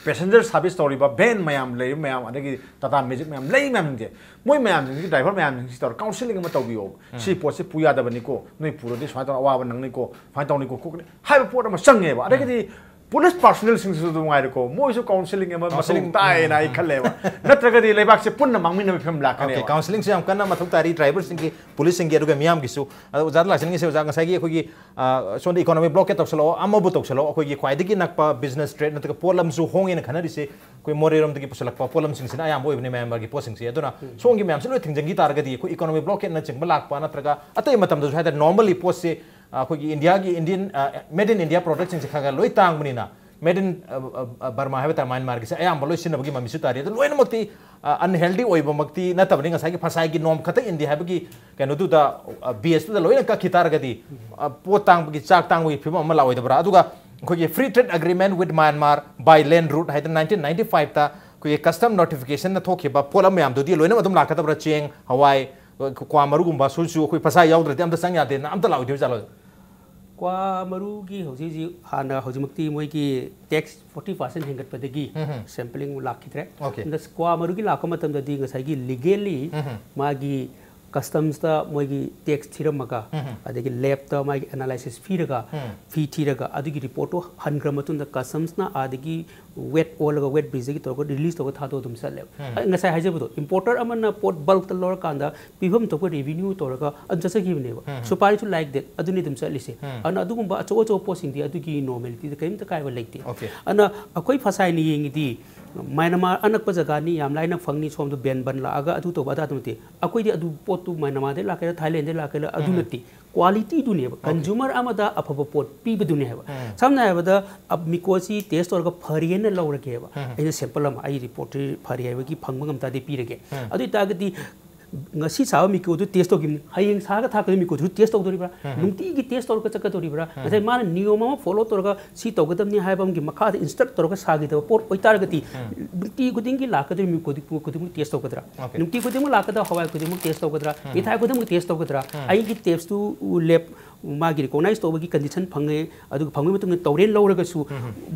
passenger service ꯇꯧꯔꯤꯕ van ꯃꯌꯥꯝ ꯂꯩꯔꯤꯕ ꯃꯌꯥꯝ, ꯑꯗꯒꯤ Tata Magic ꯃꯌꯥꯝ ꯂꯩ ꯃꯌꯥꯝꯁꯤꯡꯁꯦ, ꯃꯣꯏ ꯃꯌꯥꯝꯁꯤꯡꯁꯤ, driver ꯃꯌꯥꯝꯁꯤꯡꯁꯤ ꯇꯧꯔ counselling ꯑꯃ ꯇꯧꯕꯤꯌꯣꯕ꯫ ꯁꯤ ꯄꯣꯠꯁꯤ ꯄꯨ ꯌꯥꯗꯕꯅꯤꯀꯣ, ꯅꯣꯏ ꯄꯨꯔꯗꯤ ꯁꯨꯃꯥꯏꯅ ꯇꯧꯔ ꯑꯋꯥꯕ ꯅꯪꯅꯤꯀꯣ, ꯁꯨꯃꯥꯏꯅ ꯇꯧꯅꯤꯀꯣ, ꯈꯣꯠꯀꯅꯤ ꯍꯥꯏꯕ ꯄꯣꯠ ꯑꯃ ꯆꯪꯉꯦꯕ꯫ ꯑꯗꯒꯤꯗꯤ ꯄꯨꯂꯤꯁ ꯄꯥꯔꯁꯣꯅꯦꯜꯁꯤꯡꯁꯤꯁꯨ ꯑꯗꯨꯝ ꯉꯥꯏꯔꯦꯀꯣ, ꯃꯣꯏꯁꯨ ꯀꯥꯎꯟꯁꯤꯂꯤꯡ ꯑꯃ ꯃꯊꯧ ꯀꯥꯎꯟꯁꯤꯂꯤꯡ, ꯇꯥꯏꯌꯦꯅ ꯑꯩ ꯈꯜꯂꯦꯕ꯫ ꯅꯠꯇ꯭ꯔꯒꯗꯤ ꯂꯩꯕꯥꯛꯁꯦ ꯄꯨꯟꯅ ꯃꯥꯡꯃꯤꯟꯅꯕ ꯐꯤꯕꯝ ꯂꯥꯛꯀꯅꯦꯕ꯫ ꯀꯥꯎꯟꯁꯤꯂꯤꯡꯁꯨ ꯌꯥꯝ ꯀꯟꯅ ꯃꯊꯧ ꯇꯥꯔꯤ, ꯗ꯭ꯔꯥꯏꯚꯔꯁꯤꯡꯒꯤ, ꯄꯨꯂꯤꯁꯁꯤꯡꯒꯤ, ꯑꯗꯨꯒ ꯃꯤꯌꯥꯝꯒꯤꯁꯨ꯫ ꯑꯗꯣ ꯑꯣꯖꯥꯗ ꯂꯥꯛꯆꯅꯤꯡꯉꯤꯁꯦ, ꯑꯣꯖꯥ, ꯉꯁꯥꯏꯒꯤ ꯑꯩꯈꯣꯏꯒꯤ, ꯑ, ꯁꯣꯝꯗ ꯏꯀꯣꯅꯣꯃꯤ ꯕ꯭ꯂꯣꯀꯦꯠ ꯇꯧꯁꯜꯂꯛꯑꯣ, ꯑꯃꯕꯨ ꯇꯧꯁꯜꯂꯛꯑꯣ, ꯑꯩꯈꯣꯏꯒꯤ ꯈ꯭ꯋꯥꯏꯗꯒꯤ ꯅꯛꯄ ꯕꯤꯖꯤꯅꯦꯁ ꯇ꯭ꯔꯦꯠ ꯅꯠꯇ꯭ꯔꯒ ꯄꯣꯠꯂꯝꯁꯨ ꯍꯣꯡꯉꯦꯅ ꯈꯟꯅꯔꯤꯁꯦ ꯑꯩꯈꯣꯏ ꯃꯣꯔꯦꯔꯣꯝꯗꯒꯤ ꯄꯨꯁꯜꯂꯛꯄ ꯄꯣꯠꯂꯝꯁꯤꯡꯁꯤꯅ ꯑꯌꯥꯝꯕ ꯑꯣꯏꯕꯅꯤ, ꯃꯌꯥꯟꯃꯥꯔꯒꯤ ꯄꯣꯠꯁꯤꯡꯁꯦ꯫ ꯑꯗꯨꯅ ꯁꯣꯝꯒꯤ ꯃꯌꯥꯝꯁꯦ ꯂꯣꯏ ꯊꯤꯡꯖꯤꯟꯈꯤ ꯇꯥꯔꯒꯗꯤ ꯑꯩꯈꯣꯏ ꯏꯀꯣꯅꯣꯃꯤ ꯕ꯭ꯂꯣꯀꯦꯠꯅꯆꯤꯡꯕ ꯂꯥꯛꯄ ꯅꯠꯇ꯭ꯔꯒ ꯑꯇꯩ ꯃꯇꯝꯗꯁꯨ ꯍꯥꯏꯇꯥꯔꯦ, ꯅꯣꯔꯃꯦꯜꯂꯤ ꯄꯣꯠꯁꯦ, ꯑ, ꯑꯩꯈꯣꯏꯒꯤ ꯏꯟꯗꯤꯌꯥꯒꯤ, ꯏꯟꯗꯤꯌꯟ, ꯑ, ꯃꯦꯗ ꯏꯟ ꯏꯟꯗꯤꯌꯥ ꯄ꯭ꯔꯣꯗꯛꯁꯤꯡꯁꯦ ꯈꯔ ꯈꯔ ꯂꯣꯏ ꯇꯥꯡꯕꯅꯤꯅ, ꯃꯦꯗ ꯏꯟ, ꯑ, ꯑ, ꯑ, ꯕꯔꯃꯥ ꯍꯥꯏꯕ ꯇꯥꯔꯦ, ꯃꯌꯥꯟꯃꯥꯔꯒꯤꯁꯦ ꯑꯌꯥꯝꯕ ꯂꯣꯏ ꯁꯤꯖꯤꯟꯅꯕꯒꯤ ꯃꯃꯤꯁꯨ ꯇꯥꯔꯤ꯫ ꯑꯗꯨ ꯂꯣꯏꯅꯃꯛꯇꯤ, ꯑ, ꯑꯟꯍꯦꯜꯗꯤ ꯑꯣꯏꯕꯃꯛꯇꯤ ꯅꯠꯇꯕꯅꯤ꯫ ꯉꯁꯥꯏꯒꯤ ꯐꯁꯥꯏꯒꯤ ꯅꯣꯝ ꯈꯛꯇ ꯏꯟꯗꯦ ꯍꯥꯏꯕꯒꯤ ꯀꯩꯅꯣꯗꯨꯗ, ꯑ, ꯕꯦꯁꯇꯨꯗ ꯂꯣꯏꯅ ꯀꯛꯈꯤ ꯇꯥꯔꯒꯗꯤ, ꯑ, ꯄꯣꯠ ꯇꯥꯡꯕꯒꯤ, ꯆꯥꯛ ꯇꯥꯡꯕꯒꯤ ꯐꯤꯕꯝ ꯑꯃ ꯂꯥꯛꯑꯣꯏꯗꯕ꯭ꯔꯥ? ꯑꯗꯨꯒ ꯑꯩꯈꯣꯏꯒꯤ Free Trade Agreement with Myanmar by Land Route ꯍꯥꯏꯗꯅ ꯅꯥꯏꯟꯇꯤꯟ ꯅꯥꯏꯟꯇꯤ ꯐꯥꯏꯚꯇ ꯑꯩꯈꯣꯏꯒꯤ ꯀꯁꯇꯝ ꯅꯣꯇꯤꯐꯤꯀꯦꯁꯟꯅ ꯊꯣꯛꯈꯤꯕ ꯄꯣꯠꯂꯝ ꯃꯌꯥꯝꯗꯨꯗꯤ ꯂꯣꯏꯅꯃꯛ ꯑꯗꯨꯝ ꯂꯥꯛꯀꯗꯕ꯭ꯔꯥ? ꯆꯦꯡ, ꯍꯋꯥꯏ, ꯀ꯭ꯋꯥ ꯃꯔꯨꯒꯨꯝꯕ ꯁꯨꯁꯨ ꯑꯩꯈꯣꯏ ꯐꯁꯥꯏ ꯌꯥꯎꯗ꯭ꯔꯗꯤ ꯑꯝꯇ ꯆꯪ ꯌꯥꯗꯦꯅ ꯑꯝꯇ ꯂꯥꯛꯑꯣꯏꯗꯣꯏ ꯖꯥꯠꯂꯣ? ꯀ꯭ꯋꯥ ꯃꯔꯨꯒꯤ ꯍꯧꯖꯤꯛ ꯍꯧꯖꯤꯛ ꯍꯥꯟꯅ ꯍꯧꯖꯤꯛꯃꯛꯇꯤ ꯃꯣꯏꯒꯤ ꯇꯦꯛꯁ ꯐꯣꯔꯇꯤ ꯄꯥꯔꯁꯦꯟ ꯍꯦꯟꯒꯠꯄꯗꯒꯤ ꯁꯦꯝꯄꯂꯤꯡ ꯂꯥꯛꯈꯤꯗ꯭ꯔꯦ꯫ Okay. ꯑꯗ ꯀ꯭ꯋꯥ ꯃꯔꯨꯒꯤ ꯂꯥꯛꯄ ꯃꯇꯝꯗꯗꯤ ꯉꯁꯥꯏꯒꯤ ꯂꯤꯒꯦꯜꯂꯤ ꯃꯥꯒꯤ ꯀꯁꯇꯝꯁꯇ ꯃꯣꯏꯒꯤ ꯇꯦꯛꯁ ꯊꯤꯔꯝꯃꯒ, ꯑꯗꯒꯤ ꯂꯦꯞꯇ ꯃꯥꯒꯤ ꯑꯦꯅꯥꯂꯥꯏꯁꯤꯁ ꯄꯤꯔꯒ, ꯐꯤ ꯊꯤꯔꯒ, ꯑꯗꯨꯒꯤ ꯔꯤꯄꯣꯔꯠꯇꯣ ꯍꯟꯈ꯭ꯔ ꯃꯇꯨꯡꯗ ꯀꯁꯇꯝꯁꯅ ꯑꯥꯗꯒꯤ ꯋꯦꯠ ꯑꯣꯜꯂꯒ ꯋꯦꯠ ꯕ꯭ꯔꯤꯖꯇꯒꯤ ꯇꯧꯔꯒ ꯔꯤꯂꯤꯁ ꯇꯧꯔꯒ ꯊꯥꯗꯣꯛꯑ ꯑꯗꯨꯝ ꯆꯠꯂꯦꯕ꯫ ꯑꯩ ꯉꯁꯥꯏ ꯍꯥꯏꯖꯕꯗꯣ, ꯏꯝꯄꯣꯔꯇꯔ ꯑꯃꯅ ꯄꯣꯠ ꯕꯜꯛꯇ ꯂꯧꯔꯀꯥꯟꯗ ꯄꯤꯐꯝ ꯊꯣꯛꯄ ꯔꯦꯚꯤꯅ꯭ꯌꯨ ꯇꯧꯔꯒ ꯑꯗꯨꯝ ꯆꯠꯆꯈꯤꯕꯅꯦꯕ꯫ ꯁꯨꯄꯥꯔꯤꯁꯨ ꯂꯥꯏꯛ ꯗꯦꯠ ꯑꯗꯨꯅꯤ ꯑꯗꯨꯝ ꯆꯠꯂꯤꯁꯦ꯫ ꯑꯗꯨꯅ ꯑꯗꯨꯒꯨꯝꯕ ꯑꯆꯧ ꯑꯆꯧꯕ ꯄꯣꯠꯁꯤꯡꯗꯤ ꯑꯗꯨꯒꯤ ꯅꯣꯔꯃꯦꯂꯤꯇꯤꯗ ꯀꯔꯤꯝꯇ ꯀꯥꯏꯕ ꯂꯩꯇꯦ꯫ Okay. ꯑꯗꯨꯅ ꯑꯩꯈꯣꯏ ꯐꯁꯥꯏꯅ ꯌꯦꯡꯉꯤꯗꯤ ꯃꯌꯥꯟꯃꯥꯔ ꯑꯅꯛꯄ ꯖꯒꯥꯅꯤ, ꯌꯥꯝ ꯂꯥꯏꯅ ꯐꯪꯅꯤ, ꯁꯣꯝꯗ ꯕꯦꯟ ꯕꯟ ꯂꯥꯛꯑꯒ ꯑꯗꯨ ꯇꯧꯕ ꯑꯗꯥ ꯇꯧꯕ ꯅꯠꯇꯦ꯫ ꯑꯩꯈꯣꯏꯗꯤ ꯑꯗꯨ ꯄꯣꯠꯇꯨ ꯃꯌꯥꯟꯃꯥꯔꯗꯩ ꯂꯥꯛꯀꯦꯔꯥ, ꯊꯥꯏꯂꯦꯟꯗꯩ ꯂꯥꯛꯀꯦꯔꯥ, ꯑꯗꯨ ꯅꯠꯇꯦ꯫ ꯀ꯭ꯋꯥꯂꯤꯇꯤꯗꯨꯅꯦꯕ, ꯀꯟꯖꯨꯃꯔ ꯑꯃꯗ ꯑꯐꯕ ꯄꯣꯠ ꯄꯤꯕꯗꯨꯅꯦ ꯍꯥꯏꯕ꯫ ꯁꯝꯅ ꯍꯥꯏꯔꯕꯗ, ꯑ, ꯃꯤꯀꯣꯁꯤ ꯇꯦꯁ ꯇꯧꯔꯒ ꯐꯔꯦꯅ ꯂꯧꯔꯒꯦꯕ꯫ ꯑꯩꯅ ꯁꯦꯝꯄꯜ ꯑꯃ, ꯑꯩ ꯔꯤꯄꯣꯔꯠꯇꯤ ꯐꯔꯦ ꯍꯥꯏꯕꯒꯤ ꯐꯪꯕ ꯉꯝ ꯇꯥꯔꯗꯤ ꯄꯤꯔꯒꯦ꯫ ꯑꯗꯨ ꯑꯣꯏꯇꯥꯔꯒꯗꯤ ꯉꯁꯤ ꯁꯥꯕ ꯃꯤꯀꯣꯗꯨ ꯇꯦꯁ ꯇꯧꯈꯤꯕꯅꯤ, ꯍꯌꯦꯡ ꯁꯥꯔꯒ ꯊꯥꯔꯛꯀꯗꯕ ꯃꯤꯀꯣꯗꯨꯁꯨ ꯇꯦꯁ ꯇꯧꯗꯣꯔꯤꯕ꯭ꯔꯥ? ꯅꯨꯡꯇꯤꯒꯤ ꯇꯦꯁ ꯇꯧꯔꯒ ꯆꯠꯀꯗꯣꯔꯤꯕ꯭ꯔꯥ? ꯉꯁꯥꯏ ꯃꯥꯅ ꯅꯤꯌꯣꯝ ꯑꯃ ꯐꯣꯂꯣ ꯇꯧꯔꯒ ꯁꯤ ꯇꯧꯒꯗꯕꯅꯤ ꯍꯥꯏꯕ ꯑꯃꯒꯤ ꯃꯈꯥꯗ ꯏꯟꯁꯇ꯭ꯔꯛ ꯇꯧꯔꯒ ꯁꯥꯈꯤꯗꯕ ꯄꯣꯠ ꯑꯣꯏꯇꯥꯔꯒꯗꯤ, ꯅꯨꯡꯇꯤ ꯈꯨꯗꯤꯡꯒꯤ ꯂꯥꯛꯀꯗꯧꯔꯤꯕ ꯃꯤ ꯈꯨꯗꯤꯡ-, ꯈꯨꯗꯤꯡꯃꯛ ꯇꯦꯁ ꯇꯧꯒꯗ꯭ꯔꯥ? Okay. ꯅꯨꯡꯇꯤ ꯈꯨꯗꯤꯡꯃꯛ ꯂꯥꯛꯀꯗꯕ ꯍꯋꯥꯏ ꯈꯨꯗꯤꯡꯃꯛ ꯇꯦꯁ ꯇꯧꯒꯗ꯭ꯔꯥ? ꯃꯤꯊꯥꯏ ꯈꯨꯗꯤꯡꯃꯛ ꯇꯦꯁ ꯇꯧꯒꯗ꯭ꯔꯥ? ꯑꯩꯒꯤ ꯇꯦꯁꯇꯨ ꯂꯦꯞ ꯃꯥꯒꯤ ꯔꯤꯀꯣꯛꯅꯥꯏꯁ ꯇꯧꯕꯒꯤ ꯀꯟꯗꯤꯁꯟ ꯐꯪꯉꯦ, ꯑꯗꯨꯒ ꯐꯪꯕꯒꯤ ꯃꯇꯨꯡꯗ ꯇꯧꯔꯦꯅ ꯂꯧꯔꯒꯁꯨ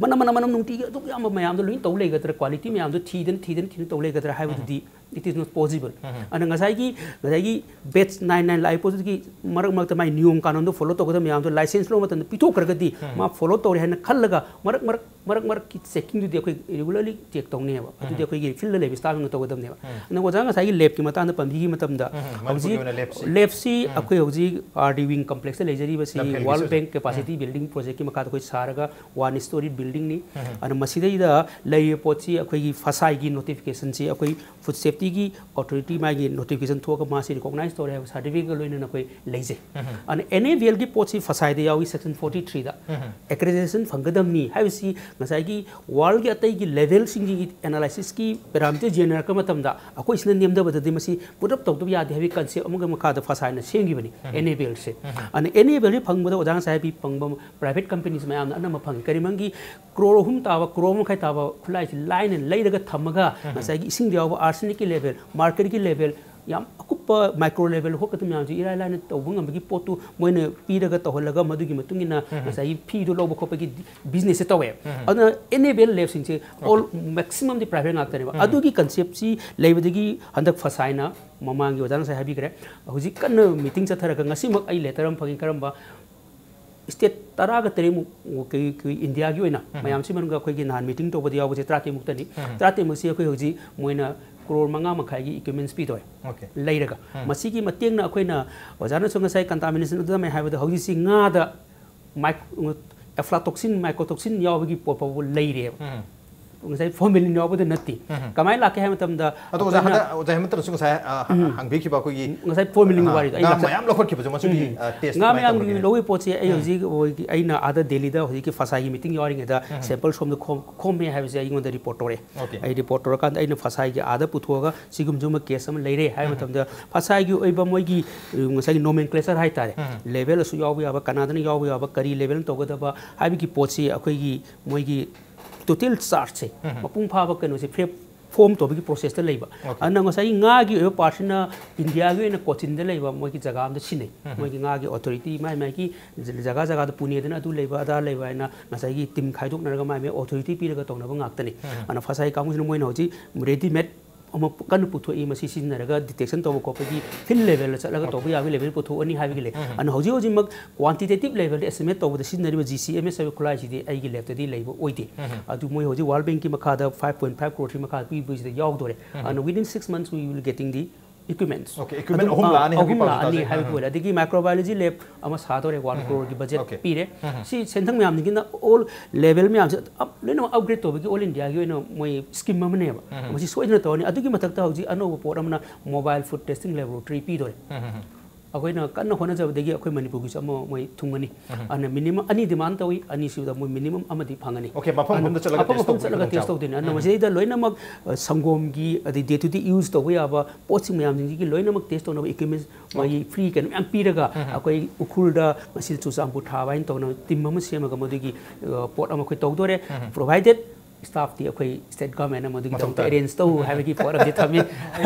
ꯃꯅꯝ ꯃꯅꯝ ꯃꯅꯝ ꯅꯨꯡꯇꯤꯒꯤ ꯑꯗꯨꯛ ꯌꯥꯝꯕ ꯃꯌꯥꯝꯗꯣ ꯂꯣꯏꯅ ꯇꯧ ꯂꯩꯒꯗ꯭ꯔꯥ? ꯀ꯭ꯋꯥꯂꯤꯇꯤ ꯃꯌꯥꯝꯗꯣ ꯊꯤꯗꯅ ꯊꯤꯗꯅ ꯊꯤꯗꯅ ꯇꯧ ꯂꯩꯒꯗ꯭ꯔꯥ ꯍꯥꯏꯕꯗꯨꯗꯤ it is not possible. ꯑꯗꯨꯅ ꯉꯁꯥꯏꯒꯤ ꯉꯁꯥꯏꯒꯤ ꯕꯦꯠꯁ ꯅꯥꯏꯟ ꯅꯥꯏꯟ ꯂꯥꯛꯏ ꯄꯣꯠꯇꯨꯒꯤ ꯃꯔꯛ ꯃꯔꯛꯇ ꯃꯥꯏ ꯅꯤꯌꯣꯝ ꯀꯥꯅꯣꯟꯗꯣ ꯐꯣꯂꯣ ꯇꯧꯒꯗꯕ ꯃꯌꯥꯝꯗꯣ ꯂꯥꯏꯁꯦꯟꯁ ꯂꯧꯕ ꯃꯇꯝꯗ ꯄꯤꯊꯣꯛꯈ꯭ꯔꯒꯗꯤ ꯃꯥ ꯐꯣꯂꯣ ꯇꯧꯔꯦ ꯍꯥꯏꯅ ꯈꯜꯂꯒ ꯃꯔꯛ ꯃꯔꯛ ꯃꯔꯛ ꯃꯔꯛꯀꯤ ꯆꯦꯛꯀꯤꯡꯗꯨꯗꯤ ꯑꯩꯈꯣꯏ ꯔꯤꯒꯨꯂꯔꯂꯤ ꯆꯦꯛ ꯇꯧꯅꯦꯕ꯫ ꯑꯗꯨꯗꯤ ꯑꯩꯈꯣꯏꯒꯤ ꯐꯤꯜꯗ ꯂꯩꯕ ꯁ꯭ꯇꯥꯐꯁꯤꯡꯅ ꯇꯧꯒꯗꯕꯅꯦꯕ꯫ ꯑꯗꯨꯅ ꯑꯣꯖꯥ ꯉꯁꯥꯏꯒꯤ ꯂꯦꯞꯀꯤ ꯃꯇꯥꯡꯗ ꯄꯟꯕꯤꯈꯤꯕ ꯃꯇꯝꯗ ꯃꯅꯤꯄꯨꯔꯒꯤ ꯍꯧꯖꯤꯛ ꯑꯣꯏꯅ ꯂꯦꯞꯁꯤ꯫ ꯂꯦꯞꯁꯤ ꯑꯩꯈꯣꯏ ꯍꯧꯖꯤꯛ ꯑꯥꯔ ꯗꯤ ꯋꯤꯡ ꯀꯝꯄ꯭ꯂꯦꯛꯁꯇ ꯂꯩꯖꯔꯤꯕꯁꯤ ꯂꯝꯐꯦꯜꯒꯤꯁꯨ ꯋꯥꯔꯜ ꯍꯧꯖꯤꯛ꯫ ꯕꯦꯡꯛ ꯀꯦꯄꯥꯁꯤꯇꯤ ꯕꯤꯜꯗꯤꯡ ꯄ꯭ꯔꯣꯖꯦꯛꯀꯤ ꯃꯈꯥꯗ ꯑꯩꯈꯣꯏ ꯁꯥꯔꯒ ꯋꯥꯟ ꯁ꯭ꯇꯣꯔꯤ ꯕꯤꯜꯗꯤꯡꯅꯤ꯫ ꯑꯗꯨꯅ ꯃꯁꯤꯗꯩꯗ ꯂꯩꯔꯤꯕ ꯄꯣꯠꯁꯤ ꯑꯩꯈꯣꯏꯒꯤ ꯐꯁꯥꯏꯒꯤ ꯅꯣꯇꯤꯐꯤꯀꯦꯁꯟꯁꯤ ꯑꯩꯈꯣꯏ ꯐꯨꯗ ꯁꯦꯐꯇꯤꯒꯤ ꯑꯣꯊꯣꯔꯤꯇꯤ ꯃꯥꯒꯤ ꯅꯣꯇꯤꯐꯤꯀꯦꯁꯟ ꯊꯣꯛꯑꯒ ꯃꯥꯁꯤ ꯔꯤꯀꯣꯛꯅꯥꯏꯁ ꯇꯧꯔꯦ ꯍꯥꯏꯕ ꯁꯥꯔꯇꯤꯐꯤꯀꯦꯠꯀ ꯂꯣꯏꯅꯅ ꯑꯩꯈꯣꯏ ꯂꯩꯖꯩ꯫ ꯑꯗꯨꯅ ꯑꯦꯟ ꯑꯦ ꯕꯤ ꯑꯦꯜꯒꯤ ꯄꯣꯠꯁꯤ ꯐꯁꯥꯏꯗ ꯌꯥꯎꯏ, ꯁꯦꯛꯁꯟ ꯐꯣꯔꯇꯤ ꯊ꯭ꯔꯤꯗ ꯑꯦꯀ꯭ꯔꯦꯗꯤꯇꯦꯁꯟ ꯐꯪꯒꯗꯕꯅꯤ ꯍꯥꯏꯕꯁꯤ ꯉꯁꯥꯏꯒꯤ ꯋꯥꯔꯜꯒꯤ ꯑꯇꯩꯒꯤ ꯂꯦꯚꯦꯜꯁꯤꯡꯒꯤ ꯑꯦꯅꯥꯂꯥꯏꯁꯤꯁꯀꯤ ꯄꯦꯔꯥꯃꯤꯇꯔ ꯌꯦꯡꯅꯔꯛꯄ ꯃꯇꯝꯗ ꯑꯩꯈꯣꯏ ꯁꯤꯅ ꯅꯦꯝꯊꯕꯗꯗꯤ ꯃꯁꯤ ꯄꯨꯠ ꯑꯞ ꯇꯧꯗꯕ ꯌꯥꯗꯦ ꯍꯥꯏꯕꯒꯤ ꯀꯟꯁꯦꯞ ꯑꯃꯒꯤ ꯃꯈꯥꯗ ꯐꯁꯥꯏꯅ ꯁꯦꯝꯈꯤꯕꯅꯤ ꯑꯦꯟ ꯑꯦ ꯕꯤ ꯑꯦꯜꯁꯦ꯫ ꯑꯗꯨꯅ ꯑꯦꯟ ꯑꯦ ꯕꯤ ꯑꯦꯜꯁꯤ ꯐꯪꯕꯗ ꯑꯣꯖꯥ ꯉꯁꯥꯏ ꯍꯥꯏꯕꯤ ꯐꯪꯕ ꯄ꯭ꯔꯥꯏꯚꯦꯠ ꯀꯝꯄꯅꯤꯁ ꯃꯌꯥꯝꯅ ꯑꯅꯝꯕ ꯐꯪꯉꯤ꯫ ꯀꯔꯤꯃꯪꯒꯤ ꯀ꯭ꯔꯣꯔ ꯑꯍꯨꯝ ꯇꯥꯕ, ꯀ꯭ꯔꯣꯔ ꯃꯈꯥꯏ ꯇꯥꯕ ꯈꯨꯠꯂꯥꯏꯁꯤ ꯂꯥꯏꯅ ꯂꯩꯔꯒ ꯊꯝꯃꯒ ꯉꯁꯥꯏꯒꯤ ꯏꯁꯤꯡꯗ ꯌꯥꯎꯕ ꯑꯥꯔꯁꯦꯅꯤꯛꯀꯤ ꯂꯦꯚꯦꯜ, ꯃꯥꯔꯀꯔꯤꯒꯤ ꯂꯦꯚꯦꯜ, ꯌꯥꯝ ꯑꯀꯨꯞꯄ ꯃꯥꯏꯀ꯭ꯔꯣ ꯂꯦꯚꯦꯜ ꯍꯣꯠꯀꯗꯕ ꯃꯌꯥꯝꯁꯤ ꯏꯔꯥꯏ ꯂꯥꯏꯅ ꯇꯧꯕ ꯉꯝꯕꯒꯤ ꯄꯣꯠꯇꯨ ꯃꯣꯏꯅ ꯄꯤꯔꯒ ꯇꯧꯍꯜꯂꯒ ꯃꯗꯨꯒꯤ ꯃꯇꯨꯡ ꯏꯟꯅ ꯉꯁꯥꯏꯒꯤ ꯐꯤꯗꯨ ꯂꯧꯕ ꯈꯣꯠꯄꯒꯤ ꯕꯤꯖꯤꯅꯦꯁꯁꯦ ꯇꯧꯋꯦ꯫ ꯑꯗꯨꯅ ꯑꯦꯟ ꯑꯦ ꯕꯤ ꯑꯦꯜ ꯂꯦꯞꯁꯤꯡꯁꯦ ꯑꯣꯜ ꯃꯦꯛꯁꯤꯃꯝꯗꯤ ꯄ꯭ꯔꯥꯏꯚꯦꯠ ꯉꯥꯛꯇꯅꯦꯕ꯫ ꯑꯗꯨꯒꯤ ꯀꯟꯁꯦꯞꯁꯤ ꯂꯩꯕꯗꯒꯤ ꯍꯟꯗꯛ ꯐꯁꯥꯏꯅ ꯃꯃꯥꯡꯒꯤ ꯑꯣꯖꯥꯅ ꯉꯁꯥꯏ ꯍꯥꯏꯕꯤꯈ꯭ꯔꯦ, ꯍꯧꯖꯤꯛ ꯀꯟꯅ ꯃꯤꯇꯤꯡ ꯆꯠꯊꯔꯒ ꯉꯁꯤꯃꯛ ꯑꯩ ꯂꯦꯇꯔ ꯑꯃ ꯐꯪꯉꯤ꯫ ꯀꯔꯝꯕ ꯁ꯭ꯇꯦꯠ ꯇꯔꯥꯒ ꯇꯔꯦꯠꯃꯨꯛ ꯑꯩꯈꯣꯏ ꯏꯟꯗꯤꯌꯥꯒꯤ ꯑꯣꯏꯅ ꯃꯌꯥꯝꯁꯤ ꯃꯅꯨꯡꯗ ꯑꯩꯈꯣꯏꯒꯤ ꯅꯍꯥꯟ ꯃꯤꯇꯤꯡ ꯇꯧꯕꯗ ꯌꯥꯎꯕꯁꯦ ꯇꯔꯥꯇꯔꯦꯠꯃꯨꯛꯇꯅꯤ꯫ ꯇꯔꯥꯇꯔꯦꯠꯃꯨꯛꯁꯤ ꯑꯩꯈꯣꯏ ꯍꯧꯖꯤꯛ ꯃꯣꯏꯅ ꯀ꯭ꯔꯣꯔ ꯃꯉꯥ ꯃꯈꯥꯏꯒꯤ ꯏꯀ꯭ꯋꯤꯞꯃꯦꯟꯁ ꯄꯤꯗꯧꯔꯦ ꯑꯣꯀꯦ꯫ ꯂꯩꯔꯒ꯫ ꯃꯁꯤꯒꯤ ꯃꯇꯦꯡꯅ ꯑꯩꯈꯣꯏꯅ ꯑꯣꯖꯥꯅꯁꯨ ꯉꯁꯥꯏ ꯀꯟꯇꯥꯃꯤꯅꯦꯁꯟ ꯑꯗꯨꯗ ꯃꯌꯥꯝ ꯍꯥꯏꯕꯗ ꯍꯧꯖꯤꯛꯁꯤ ꯉꯥꯗ ꯃꯥꯏꯛ-, ꯑꯦꯐ꯭ꯂꯥꯇꯣꯛꯁꯤꯟ, ꯃꯥꯏꯀꯣꯇꯣꯛꯁꯤꯟ ꯌꯥꯎꯕꯒꯤ ꯄꯣꯠ ꯐꯥꯎꯕ ꯂꯩꯔꯦꯕ꯫ ꯉꯁꯥꯏ ꯐꯣꯔꯃꯦꯂꯤꯟ ꯌꯥꯎꯕꯗ ꯅꯠꯇꯦ꯫ ꯀꯃꯥꯏꯅ ꯂꯥꯛꯀꯦ ꯍꯥꯏꯕ ꯃꯇꯝꯗ ꯑꯗꯣ ꯑꯣꯖꯥ ꯑꯩꯈꯣꯏꯅ ꯍꯟꯗꯛ, ꯑꯣꯖꯥ ꯍꯦꯃꯟꯇꯅꯁꯨ ꯉꯁꯥꯏ, ꯑ, ꯍꯪꯕꯤꯈꯤꯕ ꯑꯩꯈꯣꯏꯒꯤ, ꯉꯁꯥꯏ ꯐꯣꯔꯃꯦꯂꯤꯟ ꯑ, ꯋꯥꯔꯤꯗꯣ ꯑꯩꯅ ꯉꯥ ꯉꯁꯥꯏ ꯃꯌꯥꯝ ꯂꯧꯈꯠꯈꯤꯕꯁꯦ ꯃꯁꯤꯒꯤ, ꯎꯝ꯫ ꯑ, ꯇꯦꯁ ꯉꯥ ꯀꯃꯥꯏꯅ ꯃꯌꯥꯝꯒꯤ ꯇꯧꯔꯒꯦ? ꯂꯧꯕꯒꯤ ꯄꯣꯠꯁꯦ ꯑꯩ ꯍꯧꯖꯤꯛ ꯑꯩꯈꯣꯏꯒꯤ, ꯑꯩꯅ ꯑꯥꯗ ꯗꯦꯜꯂꯤꯗ ꯍꯧꯖꯤꯛꯀꯤ ꯐꯁꯥꯏꯒꯤ ꯃꯤꯇꯤꯡ ꯌꯥꯎꯔꯤꯉꯩꯗ ꯁꯦꯝꯄꯜ ꯁꯣꯝꯗ ꯈꯣꯝ-, ꯈꯣꯝꯃꯦ ꯍꯥꯏꯕꯁꯦ ꯑꯩꯉꯣꯟꯗ ꯔꯤꯄꯣꯔꯠ ꯇꯧꯔꯛꯑꯦ꯫ ꯑꯣꯀꯦ꯫ ꯑꯩ ꯔꯤꯄꯣꯔꯠ ꯇꯧꯔꯀꯥꯟꯗ ꯑꯩꯅ ꯐꯁꯥꯏꯒꯤ ꯑꯥꯗ ꯄꯨꯊꯣꯛꯑꯒ ꯁꯤꯒꯨꯝꯕꯁꯨ ꯑꯃ ꯀꯦꯁ ꯑꯃ ꯂꯩꯔꯦ ꯍꯥꯏꯕ ꯃꯇꯝꯗ ꯐꯁꯥꯏꯒꯤ ꯑꯣꯏꯕ ꯃꯣꯏꯒꯤ, ꯎꯝ, ꯉꯁꯥꯏꯒꯤ ꯅꯣꯃꯦꯟꯀ꯭ꯂꯦꯆꯔ ꯍꯥꯏꯇꯥꯔꯦ, ꯂꯦꯚꯦꯜ ꯑꯁꯨꯛ ꯌꯥꯎꯕ ꯌꯥꯕ, ꯀꯅꯥꯗꯅ ꯌꯥꯎꯕ ꯌꯥꯕ, ꯀꯔꯤ ꯂꯦꯚꯦꯜ ꯇꯧꯒꯗꯕ ꯍꯥꯏꯕꯒꯤ ꯄꯣꯠꯁꯤ ꯑꯩꯈꯣꯏꯒꯤ ꯃꯣꯏꯒꯤ ꯇꯣꯇꯦꯜ ꯆꯥꯔꯠꯁꯦ, ꯃꯄꯨꯡ ꯐꯥꯕ ꯀꯩꯅꯣꯁꯦ ꯐ꯭ꯔꯦꯝ ꯐꯣꯝ ꯇꯧꯕꯒꯤ ꯄ꯭ꯔꯣꯁꯦꯁꯇ ꯂꯩꯕ꯫ ꯑꯗꯨꯅ ꯉꯁꯥꯏꯒꯤ ꯉꯥꯒꯤ ꯑꯣꯏꯕ ꯄꯥꯔꯠꯁꯤꯅ ꯏꯟꯗꯤꯌꯥꯒꯤ ꯑꯣꯏꯅ ꯀꯣꯆꯤꯟꯗ ꯂꯩꯕ ꯃꯣꯏꯒꯤ ꯖꯒꯥ ꯑꯃꯗ ꯁꯤꯟꯅꯩ꯫ ꯃꯣꯏꯒꯤ ꯉꯥꯒꯤ ꯑꯣꯊꯣꯔꯤꯇꯤ ꯃꯥꯏ ꯃꯥꯏꯒꯤ ꯖꯒꯥ ꯖꯒꯥꯗ ꯄꯨꯅꯦꯗꯅ ꯑꯗꯨ ꯂꯩꯕ ꯑꯗꯥ ꯂꯩꯕ ꯍꯥꯏꯅ ꯉꯁꯥꯏꯒꯤ ꯇꯤꯝ ꯈꯥꯏꯗꯣꯛꯅꯔꯒ ꯃꯥꯏ ꯃꯥꯏ ꯑꯣꯊꯣꯔꯤꯇꯤ ꯄꯤꯔꯒ ꯇꯧꯅꯕ ꯉꯥꯛꯇꯅꯤ꯫ ꯑꯗꯨꯅ ꯐꯁꯥꯏ ꯀꯥꯡꯕꯨꯁꯤꯅ ꯃꯣꯏꯅ ꯍꯧꯖꯤꯛ ꯔꯦꯗꯤꯃꯦꯗ ꯑꯃ ꯀꯟꯅ ꯄꯨꯊꯣꯛꯏ꯫ ꯃꯁꯤ ꯁꯤꯖꯤꯟꯅꯔꯒ ꯗꯤꯇꯦꯛꯁꯟ ꯇꯧꯕ ꯈꯣꯠꯄꯒꯤ ꯐꯤꯜ ꯂꯦꯚꯦꯜꯗ ꯆꯠꯂꯒ ꯇꯧꯕ ꯌꯥꯕꯒꯤ ꯂꯦꯚꯦꯜ ꯄꯨꯊꯣꯛꯑꯅꯤ ꯍꯥꯏꯕꯒꯤ ꯂꯩ꯫ ꯑꯗꯨꯅ ꯍꯧꯖꯤꯛ ꯍꯧꯖꯤꯛꯃꯛ ꯀ꯭ꯋꯥꯟꯇꯤꯇꯦꯇꯤꯚ ꯂꯦꯚꯦꯜꯗ ꯑꯦꯁꯇꯤꯃꯦꯠ ꯇꯧꯕꯗ ꯁꯤꯖꯤꯟꯅꯔꯤꯕ ꯖꯤ ꯁꯤ ꯑꯦꯝ ꯑꯦꯁ ꯍꯥꯏꯕ ꯈꯨꯠꯂꯥꯏꯁꯤꯗꯤ ꯑꯩꯒꯤ ꯂꯦꯞꯇꯗꯤ ꯂꯩꯕ ꯑꯣꯏꯗꯦ꯫ ꯑꯗꯨ ꯃꯣꯏ ꯍꯧꯖꯤꯛ ꯋꯥꯔꯜ ꯕꯦꯡꯀꯤ ꯃꯈꯥꯗ ꯐꯥꯏꯚ ꯄꯣꯏꯟ ꯐꯥꯏꯚ ꯀ꯭ꯔꯣꯔꯁꯤ ꯃꯈꯥ ꯄꯤꯕꯁꯤꯗ ꯌꯥꯎꯗꯣꯔꯦ꯫ ꯑꯗꯨꯅ within six months we will getting the equipments꯫ Okay, equipment ꯑꯍꯨꯝ ꯂꯥꯛꯑꯅꯤ ꯍꯥꯏꯕꯒꯤ ꯑꯍꯨꯝ ꯄꯥꯎꯁꯨ ꯂꯥꯛꯑꯅꯤ ꯇꯥꯖꯩ꯫ ꯍꯥꯏꯕꯒꯤ ꯑꯣꯏꯔꯦ꯫ ꯑꯗꯒꯤ ꯃꯥꯏꯀ꯭ꯔꯣꯕꯥꯌꯣꯂꯣꯖꯤ ꯂꯦꯕ ꯑꯃ ꯁꯥꯗꯣꯔꯦ, ꯋꯥꯟ ꯀ꯭ꯔꯣꯔꯒꯤ ꯕꯖꯦꯠ ꯄꯤꯔꯦ꯫ ꯁꯤ ꯁꯦꯟꯊꯪ ꯃꯌꯥꯝꯁꯤꯡꯁꯤꯅ ꯑꯣꯜ ꯂꯦꯕꯦꯜ ꯃꯌꯥꯝꯁꯦ ꯑꯞ ꯂꯣꯏꯅꯃꯛ ꯑꯞꯒ꯭ꯔꯦꯗ ꯇꯧꯕꯒꯤ ꯑꯣꯜ ꯏꯟꯗꯤꯌꯥꯒꯤ ꯑꯣꯏꯅ ꯃꯣꯏ ꯁ꯭ꯀꯤꯝ ꯑꯃꯅꯦꯕ꯫ ꯃꯁꯤ ꯁꯣꯏꯗꯅ ꯇꯧꯔꯅꯤ꯫ ꯑꯗꯨꯒꯤ ꯃꯊꯛꯇ ꯍꯧꯖꯤꯛ ꯑꯅꯧꯕ ꯄꯣꯠ ꯑꯃꯅ ꯃꯣꯕꯥꯏꯜ ꯐꯨꯗ ꯇꯦꯁꯇꯤꯡ ꯂꯦꯕꯣꯔꯦꯇꯔꯤ ꯄꯤꯗꯣꯔꯦ꯫ ꯑꯩꯈꯣꯏꯅ ꯀꯟꯅ ꯍꯣꯠꯅꯖꯕꯗꯒꯤ ꯑꯩꯈꯣꯏ ꯃꯅꯤꯄꯨꯔꯒꯤꯁꯨ ꯑꯃ ꯃꯣꯏ ꯊꯨꯡꯒꯅꯤ꯫ ꯑꯗꯨꯅ ꯃꯤꯅꯤꯃꯝ ꯑꯅꯤ ꯗꯤꯃꯥꯟ ꯇꯧꯏ, ꯑꯅꯤꯁꯤꯗꯨꯗ ꯃꯣꯏ ꯃꯤꯅꯤꯃꯝ ꯑꯃꯗꯤ ꯐꯪꯒꯅꯤ꯫ Okay, ꯃꯐꯝ ꯃꯐꯝꯗ ꯆꯠꯂꯒ ꯃꯐꯝ test ꯃꯐꯝ ꯇꯧꯕꯒꯤ ꯆꯠꯂꯒ ꯇꯦꯁ ꯈꯨꯗꯣꯡꯆꯥꯕ꯫ ꯇꯧꯗꯣꯏꯅꯤ꯫ ꯑꯗꯨꯅ ꯃꯁꯤꯗꯩꯗ ꯂꯣꯏꯅꯃꯛ ꯑ, ꯁꯪꯒꯣꯝꯒꯤ ꯑꯗꯩ ꯗꯦ ꯇꯨ ꯗꯦ ꯌꯨꯁ ꯇꯧꯕ ꯌꯥꯕ ꯄꯣꯠꯁꯤꯡ ꯃꯌꯥꯝꯁꯤꯡꯁꯤꯒꯤ ꯂꯣꯏꯅꯃꯛ ꯇꯦꯁ ꯇꯧꯅꯕ ꯏꯀ꯭ꯋꯤꯞꯃꯦꯟꯁ ꯃꯣꯏꯒꯤ ꯐ꯭ꯔꯤ ꯀꯩꯅꯣ ꯃꯌꯥꯝ ꯄꯤꯔꯒ ꯑꯩꯈꯣꯏ ꯎꯈ꯭ꯔꯨꯜꯗ ꯉꯁꯤ ꯆꯨꯔꯆꯥꯟꯄꯨꯔ ꯊꯥꯕ ꯍꯥꯏꯅ ꯇꯧꯅ ꯇꯤꯝ ꯑꯃ ꯁꯦꯝꯃꯒ ꯃꯗꯨꯒꯤ ꯑ, ꯄꯣꯠ ꯑꯃ ꯑꯩꯈꯣꯏ ꯇꯧꯗꯣꯔꯦ꯫ ꯄ꯭ꯔꯣꯚꯥꯏꯗꯦꯠ ꯁ꯭ꯇꯥꯐꯇꯤ ꯑꯩꯈꯣꯏ ꯁ꯭ꯇꯦꯠ ꯒꯚꯔꯟꯃꯦꯟꯅ ꯃꯗꯨꯒꯤꯗꯃꯛꯇ ꯇꯥꯏ꯫ ꯑꯦꯔꯦꯟꯖ ꯇꯧ ꯍꯥꯏꯕꯒꯤ ꯄꯣꯠ ꯑꯃꯗꯤ ꯊꯝꯃꯤ꯫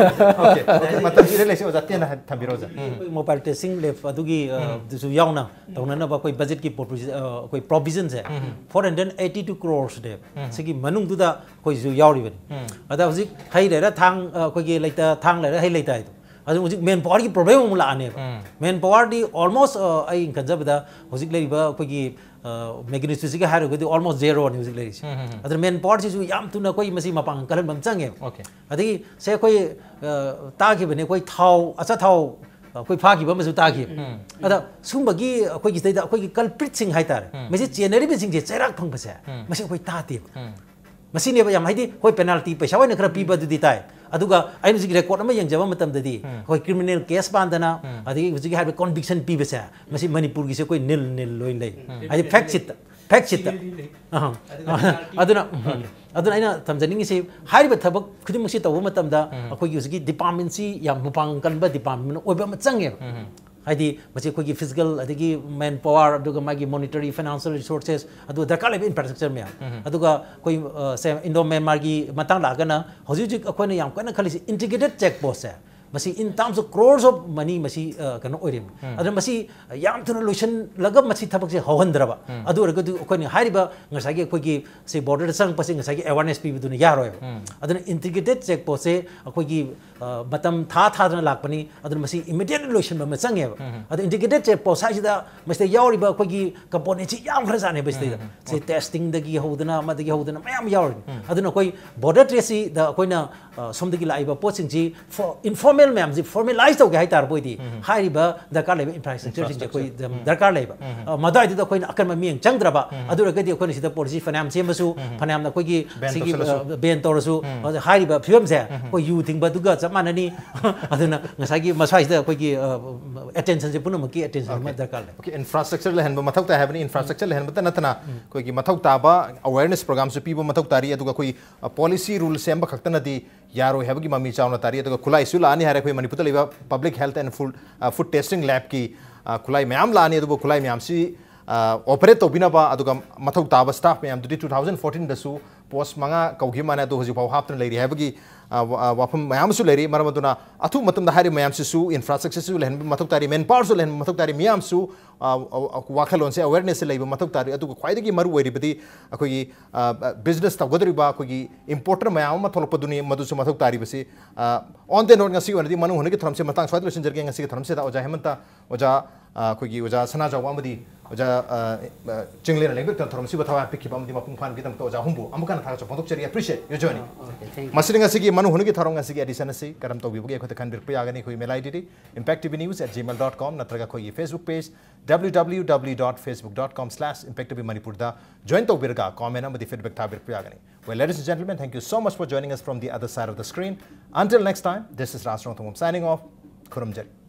Okay, okay, ꯃꯇꯝꯁꯤꯗ ꯂꯩꯁꯤ ꯑꯣꯖꯥ ꯇꯦꯟꯅ ꯍꯥꯏ-, ꯊꯝꯕꯤꯔꯣ ꯑꯣꯖꯥ꯫ ꯃꯣꯕꯥꯏꯜ ꯇꯦꯁꯇꯤꯡ ꯂꯦꯕ ꯑꯗꯨꯒꯤ ꯑ, ꯗꯨꯁꯨ ꯌꯥꯎꯅ ꯇꯧꯅꯅꯕ ꯑꯩꯈꯣꯏ ꯕꯖꯦꯠꯀꯤ ꯄ꯭ꯔꯣꯄꯣꯖꯤ-, ꯑ, ꯑꯩꯈꯣꯏ ꯄ꯭ꯔꯣꯚꯤꯖꯟꯁꯦ ꯐꯣꯔ ꯍꯟꯗ꯭ꯔꯦꯠ ꯑꯩꯠꯇꯤ ꯇꯨ ꯀ꯭ꯔꯣꯔꯁꯅꯦꯕ꯫ ꯁꯤꯒꯤ ꯃꯅꯨꯡꯗꯨꯗ ꯑꯩꯈꯣꯏꯁꯨ ꯌꯥꯎꯔꯤꯕꯅꯤ꯫ ꯑꯗ ꯍꯧꯖꯤꯛ ꯍꯩ ꯂꯩꯔ ꯊꯥꯡ, ꯑ, ꯑꯩꯈꯣꯏꯒꯤ ꯂꯩꯇ, ꯊꯥꯡ ꯂꯩꯔ ꯍꯩ ꯂꯩꯇ ꯍꯥꯏꯗꯣ꯫ ꯑꯗꯨ ꯍꯧꯖꯤꯛ ꯃꯦꯟ ꯄꯥꯋꯔꯒꯤ ꯄ꯭ꯔꯣꯕ꯭ꯂꯦꯝ ꯑꯃꯨꯛ ꯂꯥꯛꯑꯅꯦꯕ꯫ ꯃꯦꯟ ꯄꯥꯋꯔꯗꯤ ꯑꯣꯜꯃꯣꯁ, ꯑ, ꯑꯩꯅ ꯈꯟꯖꯕꯗ ꯍꯧꯖꯤꯛ ꯂꯩꯔꯤꯕ ꯑꯩꯈꯣꯏꯒꯤ ꯃꯦꯒꯅꯤꯇ꯭ꯌꯨꯠꯁꯤꯒ ꯍꯥꯏꯔꯨꯔꯒꯗꯤ ꯑꯣꯜꯃꯣꯁ ꯖꯦꯔꯣꯅꯤ ꯍꯧꯖꯤꯛ ꯂꯩꯔꯤꯁꯦ꯫ ꯑꯗꯨꯅ ꯃꯦꯟ ꯄꯥꯋꯔꯁꯤꯁꯨ ꯌꯥꯝ ꯊꯨꯅ ꯑꯩꯈꯣꯏ ꯃꯁꯤ ꯃꯄꯥꯡꯒꯜ ꯀꯜꯍꯟꯕ ꯑꯃ ꯆꯪꯉꯦꯕ꯫ Okay. ꯑꯗꯒꯤ ꯁꯦ ꯑꯩꯈꯣꯏ, ꯑ, ꯇꯥꯈꯤꯕꯅꯦ, ꯑꯩꯈꯣꯏ ꯊꯥꯎ, ꯑꯆꯥꯊꯥꯎ, ꯑ, ꯑꯩꯈꯣꯏ ꯐꯥꯈꯤꯕ ꯑꯃꯁꯨ ꯇꯥꯈꯤꯕ꯫ ꯑꯗ ꯁꯨꯝꯕꯒꯤ ꯑꯩꯈꯣꯏꯒꯤ ꯁꯤꯗꯩꯗ ꯑꯩꯈꯣꯏꯒꯤ ꯀꯜꯄ꯭ꯔꯤꯠꯁꯤꯡ ꯍꯥꯏꯇꯥꯔꯦ, ꯃꯁꯤ ꯆꯦꯟꯅꯔꯤꯕꯁꯤꯡꯁꯦ ꯆꯩꯔꯥꯛ ꯐꯪꯕꯁꯦ, ꯃꯁꯤ ꯑꯩꯈꯣꯏ ꯇꯥꯗꯦꯕ꯫ ꯃꯁꯤꯅꯦꯕ ꯌꯥꯝ, ꯍꯥꯏꯗꯤ ꯍꯣꯏ ꯄꯦꯅꯥꯜꯇꯤ ꯄꯩꯁꯥ ꯑꯣꯏꯅ ꯈꯔ ꯄꯤꯕ ꯑꯗꯨꯗꯤ ꯇꯥꯏ, ꯑꯗꯨꯒ ꯑꯩꯅ ꯍꯧꯖꯤꯛ ꯔꯦꯀꯣꯔꯗ ꯑꯃ ꯌꯦꯡꯖꯕ ꯃꯇꯝꯗꯗꯤ ꯑꯩꯈꯣꯏ ꯀ꯭ꯔꯤꯃꯤꯅꯦꯜ ꯀꯦꯁ ꯄꯥꯟꯗꯅ, ꯑꯗꯒꯤ ꯍꯧꯖꯤꯛꯀꯤ ꯍꯥꯏꯔꯤꯕ ꯀꯣꯟꯚꯤꯛꯁꯟ ꯄꯤꯕꯁꯦ, ꯃꯁꯤ ꯃꯅꯤꯄꯨꯔꯒꯤꯁꯦ ꯑꯩꯈꯣꯏ ꯅꯤꯜ ꯅꯤꯜ ꯂꯣꯏꯅ ꯂꯩ꯫ ꯍꯥꯏꯗꯤ ꯐꯦꯛ ꯁꯤꯠꯇ, ꯐꯦꯛ ꯁꯤꯠꯇ꯫ ꯑꯍ꯫ ꯑꯗꯨꯅ, ꯑꯗꯨꯅ ꯑꯩꯅ ꯊꯝꯖꯅꯤꯡꯉꯤꯁꯤ, ꯍꯥꯏꯔꯤꯕ ꯊꯕꯛ ꯈꯨꯗꯤꯡꯃꯛꯁꯤ ꯇꯧꯕ ꯃꯇꯝꯗ ꯑꯩꯈꯣꯏꯒꯤ ꯍꯧꯖꯤꯛꯀꯤ ꯗꯤꯄꯥꯔꯠꯃꯦꯟꯁꯤ ꯌꯥꯝ ꯃꯄꯥꯡ ꯀꯟꯕ ꯗꯤꯄꯥꯔꯠꯃꯦꯟ ꯑꯣꯏꯕ ꯑꯃ ꯆꯪꯉꯦꯕ꯫ ꯍꯥꯏꯗꯤ ꯃꯁꯤ ꯑꯩꯈꯣꯏꯒꯤ ꯐꯤꯖꯤꯀꯦꯜ, ꯑꯗꯒꯤ ꯃꯦꯟ ꯄꯋꯥꯔ, ꯑꯗꯨꯒ ꯃꯥꯒꯤ ꯃꯣꯅꯤꯇꯔꯤ, ꯐꯥꯏꯅꯥꯟꯁꯤꯌꯦꯜ ꯔꯤꯁꯣꯔꯁꯦꯁ, ꯑꯗꯨꯒ ꯗꯔꯀꯥꯔ ꯂꯩꯕ ꯏꯟꯐ꯭ꯔꯥꯁ꯭ꯇ꯭ꯔꯛꯆꯔ ꯃꯌꯥꯝ, ꯑꯗꯨꯒ ꯑꯩꯈꯣꯏ, ꯑ, ꯁꯦ, ꯏꯟꯗꯣ ꯃ꯭ꯌꯥꯟꯃꯥꯔꯒꯤ ꯃꯇꯥꯡ ꯂꯥꯛꯑꯒꯅ ꯍꯧꯖꯤꯛ ꯍꯧꯖꯤꯛ ꯑꯩꯈꯣꯏꯅ ꯌꯌꯥꯝ ꯀꯟꯅ ꯈꯜꯂꯤꯁꯤ ꯏꯟꯇꯤꯒ꯭ꯔꯦꯇꯦꯠ ꯆꯦꯛ ꯄꯣꯁꯁꯦ, ꯃꯁꯤ in terms of crores of money ꯃꯁꯤ, ꯑ, ꯀꯩꯅꯣ ꯑꯣꯏꯔꯤꯕꯅꯤ꯫ ꯑꯗꯨꯅ ꯃꯁꯤ ꯌꯥꯝ ꯊꯨꯅ ꯂꯣꯏꯁꯤꯜꯂꯒ ꯃꯁꯤ ꯊꯕꯛꯁꯦ ꯍꯧꯍꯟꯗ꯭ꯔꯕ, ꯑꯗꯨ ꯑꯣꯏꯔꯒꯗꯤ ꯑꯩꯈꯣꯏꯅ ꯍꯥꯏꯔꯤꯕ ꯉꯁꯥꯏꯒꯤ ꯑꯩꯈꯣꯏꯒꯤ ꯁꯤ ꯕꯣꯔꯗꯔꯗ ꯆꯪꯉꯛꯄꯁꯦ ꯉꯁꯥꯏꯒꯤ ꯑꯦꯋꯥꯔꯅꯦꯁ ꯄꯤꯕꯗꯨꯅ ꯌꯥꯔꯣꯏꯕ꯫ ꯑꯗꯨꯅ ꯏꯟꯇꯤꯒ꯭ꯔꯦꯇꯦꯠ ꯆꯦꯛ ꯄꯣꯁꯁꯦ ꯑꯩꯈꯣꯏꯒꯤ, ꯑ, ꯃꯇꯝ ꯊꯥ ꯊꯥꯗꯅ ꯂꯥꯛꯄꯅꯤ꯫ ꯑꯗꯨꯅ ꯃꯁꯤ ꯏꯃꯤꯗꯤꯌꯦꯠꯂꯤ ꯂꯣꯏꯁꯤꯟꯕ ꯑꯃ ꯆꯪꯉꯦꯕ꯫ ꯑꯗꯣ ꯏꯟꯇꯤꯒ꯭ꯔꯦꯇꯦꯠ ꯆꯦꯛ ꯄꯣꯁ ꯍꯥꯏꯁꯤꯗ ꯃꯁꯤꯗ ꯌꯥꯎꯔꯤꯕ ꯑꯩꯈꯣꯏꯒꯤ ꯀꯝꯄꯣꯅꯦꯟꯁꯤ ꯌꯥꯝꯈ꯭ꯔꯖꯥꯠꯅꯦꯕ ꯁꯤꯗꯩꯗ꯫ ꯁꯤ ꯇꯦꯁꯇꯤꯡꯗꯒꯤ ꯍꯧꯗꯅ ꯑꯃꯗꯒꯤ ꯍꯧꯗꯅ ꯃꯌꯥꯝ ꯌꯥꯎꯔꯤꯅꯤ꯫ ꯑꯗꯨꯅ ꯑꯩꯈꯣꯏ ꯕꯣꯔꯗꯔ ꯇ꯭ꯔꯦꯗꯁꯤꯗ ꯑꯩꯈꯣꯏꯅ, ꯑ, ꯁꯣꯝꯗꯒꯤ ꯂꯥꯛꯏꯕ ꯄꯣꯠꯁꯤꯡꯁꯤ ꯏꯟꯐꯣꯔꯃꯦꯜ ꯃꯌꯥꯝꯁꯤ ꯐꯣꯔꯃꯦꯂꯥꯏꯁ ꯇꯧꯒꯦ ꯍꯥꯏ ꯇꯥꯔꯕ ꯑꯣꯏꯗꯤ ꯍꯥꯏꯔꯤꯕ ꯗꯔꯀꯥꯔ ꯂꯩꯕ ꯏꯟꯐ꯭ꯔꯥꯁ꯭ꯇ꯭ꯔꯛꯆꯔꯁꯤꯡꯁꯦ ꯑꯩꯈꯣꯏ ꯗꯔꯀꯥꯔ ꯂꯩꯕ꯫ ꯑ, ꯃꯗꯨꯋꯥꯏꯗꯨꯗ ꯑꯩꯈꯣꯏꯅ ꯑꯀꯟꯕ ꯃꯤꯠꯌꯦꯡ ꯆꯪꯗ꯭ꯔꯕ, ꯑꯗꯨ ꯑꯣꯏꯔꯒꯗꯤ ꯑꯩꯈꯣꯏꯅ ꯁꯤꯗ ꯄꯣꯂꯤꯁꯤ ꯐꯅꯌꯥꯝ ꯁꯦꯝꯕꯁꯨ, ꯐꯅꯌꯥꯝꯅ ꯑꯩꯈꯣꯏꯒꯤ ꯁꯤꯒꯤ, ꯇꯧꯁꯜꯂꯁꯨ꯫ ꯑ, ꯕꯦꯟ ꯇꯧꯔꯁꯨ, ꯑꯗ ꯍꯥꯏꯔꯤꯕ ꯐꯤꯕꯝꯁꯦ ꯑꯩꯈꯣꯏ ꯌꯨ ꯊꯤꯡꯕ ꯑꯗꯨꯒ ꯆꯞ ꯃꯥꯟꯅꯅꯤ꯫ ꯑꯗꯨꯅ ꯉꯁꯥꯏꯒꯤ ꯃꯁ꯭ꯋꯥꯏꯁꯤꯗ ꯑꯩꯈꯣꯏꯒꯤ, ꯑ, ꯑꯦꯇꯦꯟꯁꯟꯁꯦ ꯄꯨꯝꯅꯃꯛꯀꯤ ꯑꯦꯇꯦꯟꯁꯟ ꯑꯃ ꯗꯔꯀꯥꯔ ꯂꯩ꯫ ꯑꯣꯀꯦ, ꯏꯟꯐ꯭ꯔꯥꯁ꯭ꯇ꯭ꯔꯛꯆꯔ ꯂꯩꯍꯟꯕ ꯃꯊꯧ ꯇꯥꯏ ꯍꯥꯏꯕꯅꯤ꯫ ꯏꯟꯐ꯭ꯔꯥꯁ꯭ꯇ꯭ꯔꯛꯆꯔ ꯂꯩꯍꯟꯕꯇ ꯅꯠꯇꯅ ꯑꯩꯈꯣꯏꯒꯤ ꯃꯊꯧ ꯇꯥꯕ ꯑꯋꯦꯔꯅꯦꯁ ꯄ꯭ꯔꯣꯒ꯭ꯔꯥꯝꯁꯨ ꯄꯤꯕ ꯃꯊꯧ ꯇꯥꯔꯤ꯫ ꯑꯗꯨꯒ ꯑꯩꯈꯣꯏ, ꯑ, ꯄꯣꯂꯤꯁꯤ ꯔꯨꯜ ꯁꯦꯝꯕ ꯈꯛꯇꯅꯗꯤ ꯌꯥꯔꯣꯏ ꯍꯥꯏꯕꯒꯤ ꯃꯃꯤ ꯆꯥꯎꯅ ꯇꯥꯔꯤ꯫ ꯑꯗꯨꯒ ꯈꯨꯠꯂꯥꯏꯁꯨ ꯂꯥꯛꯑꯅꯤ ꯍꯥꯏꯔꯦ꯫ ꯑꯩꯈꯣꯏ ꯃꯅꯤꯄꯨꯔꯗ ꯂꯩꯕ ꯄꯕ꯭ꯂꯤꯛ ꯍꯦꯜꯊ ꯑꯦꯟ ꯐꯨꯗ, ꯑ, ꯐꯨꯗ ꯇꯦꯁꯇꯤꯡ ꯂꯦꯕꯀꯤ, ꯑ, ꯈꯨꯠꯂꯥꯏ ꯃꯌꯥꯝ ꯂꯥꯛꯑꯅꯤ꯫ ꯑꯗꯨꯕꯨ ꯈꯨꯠꯂꯥꯏ ꯃꯌꯥꯝꯁꯤ, ꯑ, ꯑꯣꯄꯔꯦꯠ ꯇꯧꯕꯤꯅꯕ, ꯑꯗꯨꯒ ꯃꯊꯧ ꯇꯥꯕ ꯁ꯭ꯇꯥꯐ ꯃꯌꯥꯝꯗꯨꯗꯤ two thousand fourteen ꯗꯁꯨ ꯄꯣꯁ ꯃꯉꯥ ꯀꯧꯈꯤꯕ ꯃꯥꯅꯦ, ꯑꯗꯨ ꯍꯧꯖꯤꯛ ꯐꯥꯎ ꯍꯥꯞꯇꯅ ꯂꯩꯔꯤ ꯍꯥꯏꯕꯒꯤ, ꯑ, ꯋꯥ-, ꯑ, ꯋꯥꯐꯝ ꯃꯌꯥꯝ ꯑꯃꯁꯨ ꯂꯩꯔꯤ꯫ ꯃꯔꯝ ꯑꯗꯨꯅ ꯑꯊꯨꯕ ꯃꯇꯝꯗ ꯍꯥꯏꯔꯤꯕ ꯃꯌꯥꯝꯁꯤꯁꯨ ꯏꯟꯐ꯭ꯔꯥꯁ꯭ꯇ꯭ꯔꯛꯆꯔꯁꯤꯁꯨ ꯂꯩꯍꯟꯕ ꯃꯊꯧ ꯇꯥꯔꯤ, ꯃꯦꯟ ꯄꯥꯋꯔꯁꯨ ꯂꯩꯍꯟꯕ ꯃꯊꯧ ꯇꯥꯔꯤ, ꯃꯤꯌꯥꯝꯁꯨ, ꯑ, ꯑ, ꯑ, ꯋꯥꯈꯜꯂꯣꯟꯁꯦ, ꯑꯋꯦꯔꯅꯦꯁꯁꯦ ꯂꯩꯕ ꯃꯊꯧ ꯇꯥꯔꯤ꯫ ꯑꯗꯨꯒ ꯈ꯭ꯋꯥꯏꯗꯒꯤ ꯃꯔꯨ ꯑꯣꯏꯔꯤꯕꯗꯤ ꯑꯩꯈꯣꯏꯒꯤ, ꯑ, ꯑ, ꯕꯤꯖꯤꯅꯦꯁ ꯇꯧꯒꯗꯧꯔꯤꯕ ꯑꯩꯈꯣꯏꯒꯤ ꯏꯝꯄꯣꯔꯇꯔ ꯃꯌꯥꯝ ꯑꯃ ꯊꯣꯛꯂꯛꯄꯗꯨꯅꯤ, ꯃꯗꯨꯁꯨ ꯃꯊꯧ ꯇꯥꯔꯤꯕꯁꯤ꯫ ꯑ, on the note, ꯉꯁꯤꯒꯤ ꯑꯣꯏꯅꯗꯤ ꯃꯅꯨꯡ ꯍꯨꯠꯅꯒꯤ ꯊꯧꯔꯝꯁꯦ ꯃꯇꯥꯡ ꯁ꯭ꯋꯥꯏꯗ ꯂꯣꯏꯁꯤꯟꯖꯔꯒꯦ꯫ ꯉꯁꯤꯒꯤ ꯊꯧꯔꯝꯁꯤꯗ ꯑꯣꯖꯥ ꯍꯦꯃꯟꯇ, ꯑꯣꯖꯥ, ꯑ, ꯑꯩꯈꯣꯏꯒꯤ ꯑꯣꯖꯥ ꯁꯅꯥꯖꯥꯎꯕ ꯑꯃꯗꯤ ꯑꯣꯖꯥ, ꯑ, ꯑ, ꯆꯤꯡꯂꯦꯟꯅ ꯂꯦꯡꯕꯤꯔꯛꯇꯅ ꯊꯧꯔꯝꯁꯤꯕꯨ ꯊꯋꯥꯏ ꯍꯥꯞꯄꯤꯈꯤꯕ ꯑꯃꯗꯤ ꯃꯄꯨꯡ ꯐꯥꯍꯟꯕꯒꯤꯗꯃꯛꯇ ꯑꯣꯖꯥ ꯑꯍꯨꯝꯕꯨ ꯑꯃꯨꯛ ꯍꯟꯅ ꯊꯥꯒꯠꯆꯕ ꯐꯣꯡꯗꯣꯛꯆꯔꯤ꯫ Appreciate your joining. Okay, thank you. ꯃꯁꯤꯗ ꯉꯁꯤꯒꯤ ꯃꯅꯨꯡ ꯍꯨꯠꯅꯒꯤ ꯊꯧꯔꯝ ꯉꯁꯤꯒꯤ ꯑꯦꯗꯤꯁꯟ ꯑꯁꯤ ꯀꯔꯝ ꯇꯧꯕꯤꯕꯒꯦ ꯑꯩꯈꯣꯏꯗ ꯈꯟꯕꯤꯔꯛꯄ ꯌꯥꯒꯅꯤ꯫ ꯑꯩꯈꯣꯏ email ID D impact T V news at gmail dot com ꯅꯠꯇ꯭ꯔꯒ ꯑꯩꯈꯣꯏꯒꯤ Facebook page W W W dot facebook dot com slash impact T V Manipur ꯗ join ꯇꯧꯕꯤꯔꯒ comment ꯑꯃꯗꯤ feedback ꯊꯥꯕꯤꯔꯛꯄ ꯌꯥꯒꯅꯤ꯫ Well, ladies and gentlemen, thank you so much for joining us from the other side of the screen. Until next time, this is Raj Rongthangam signing off. ꯈꯨꯔꯨꯝꯖꯔꯤ꯫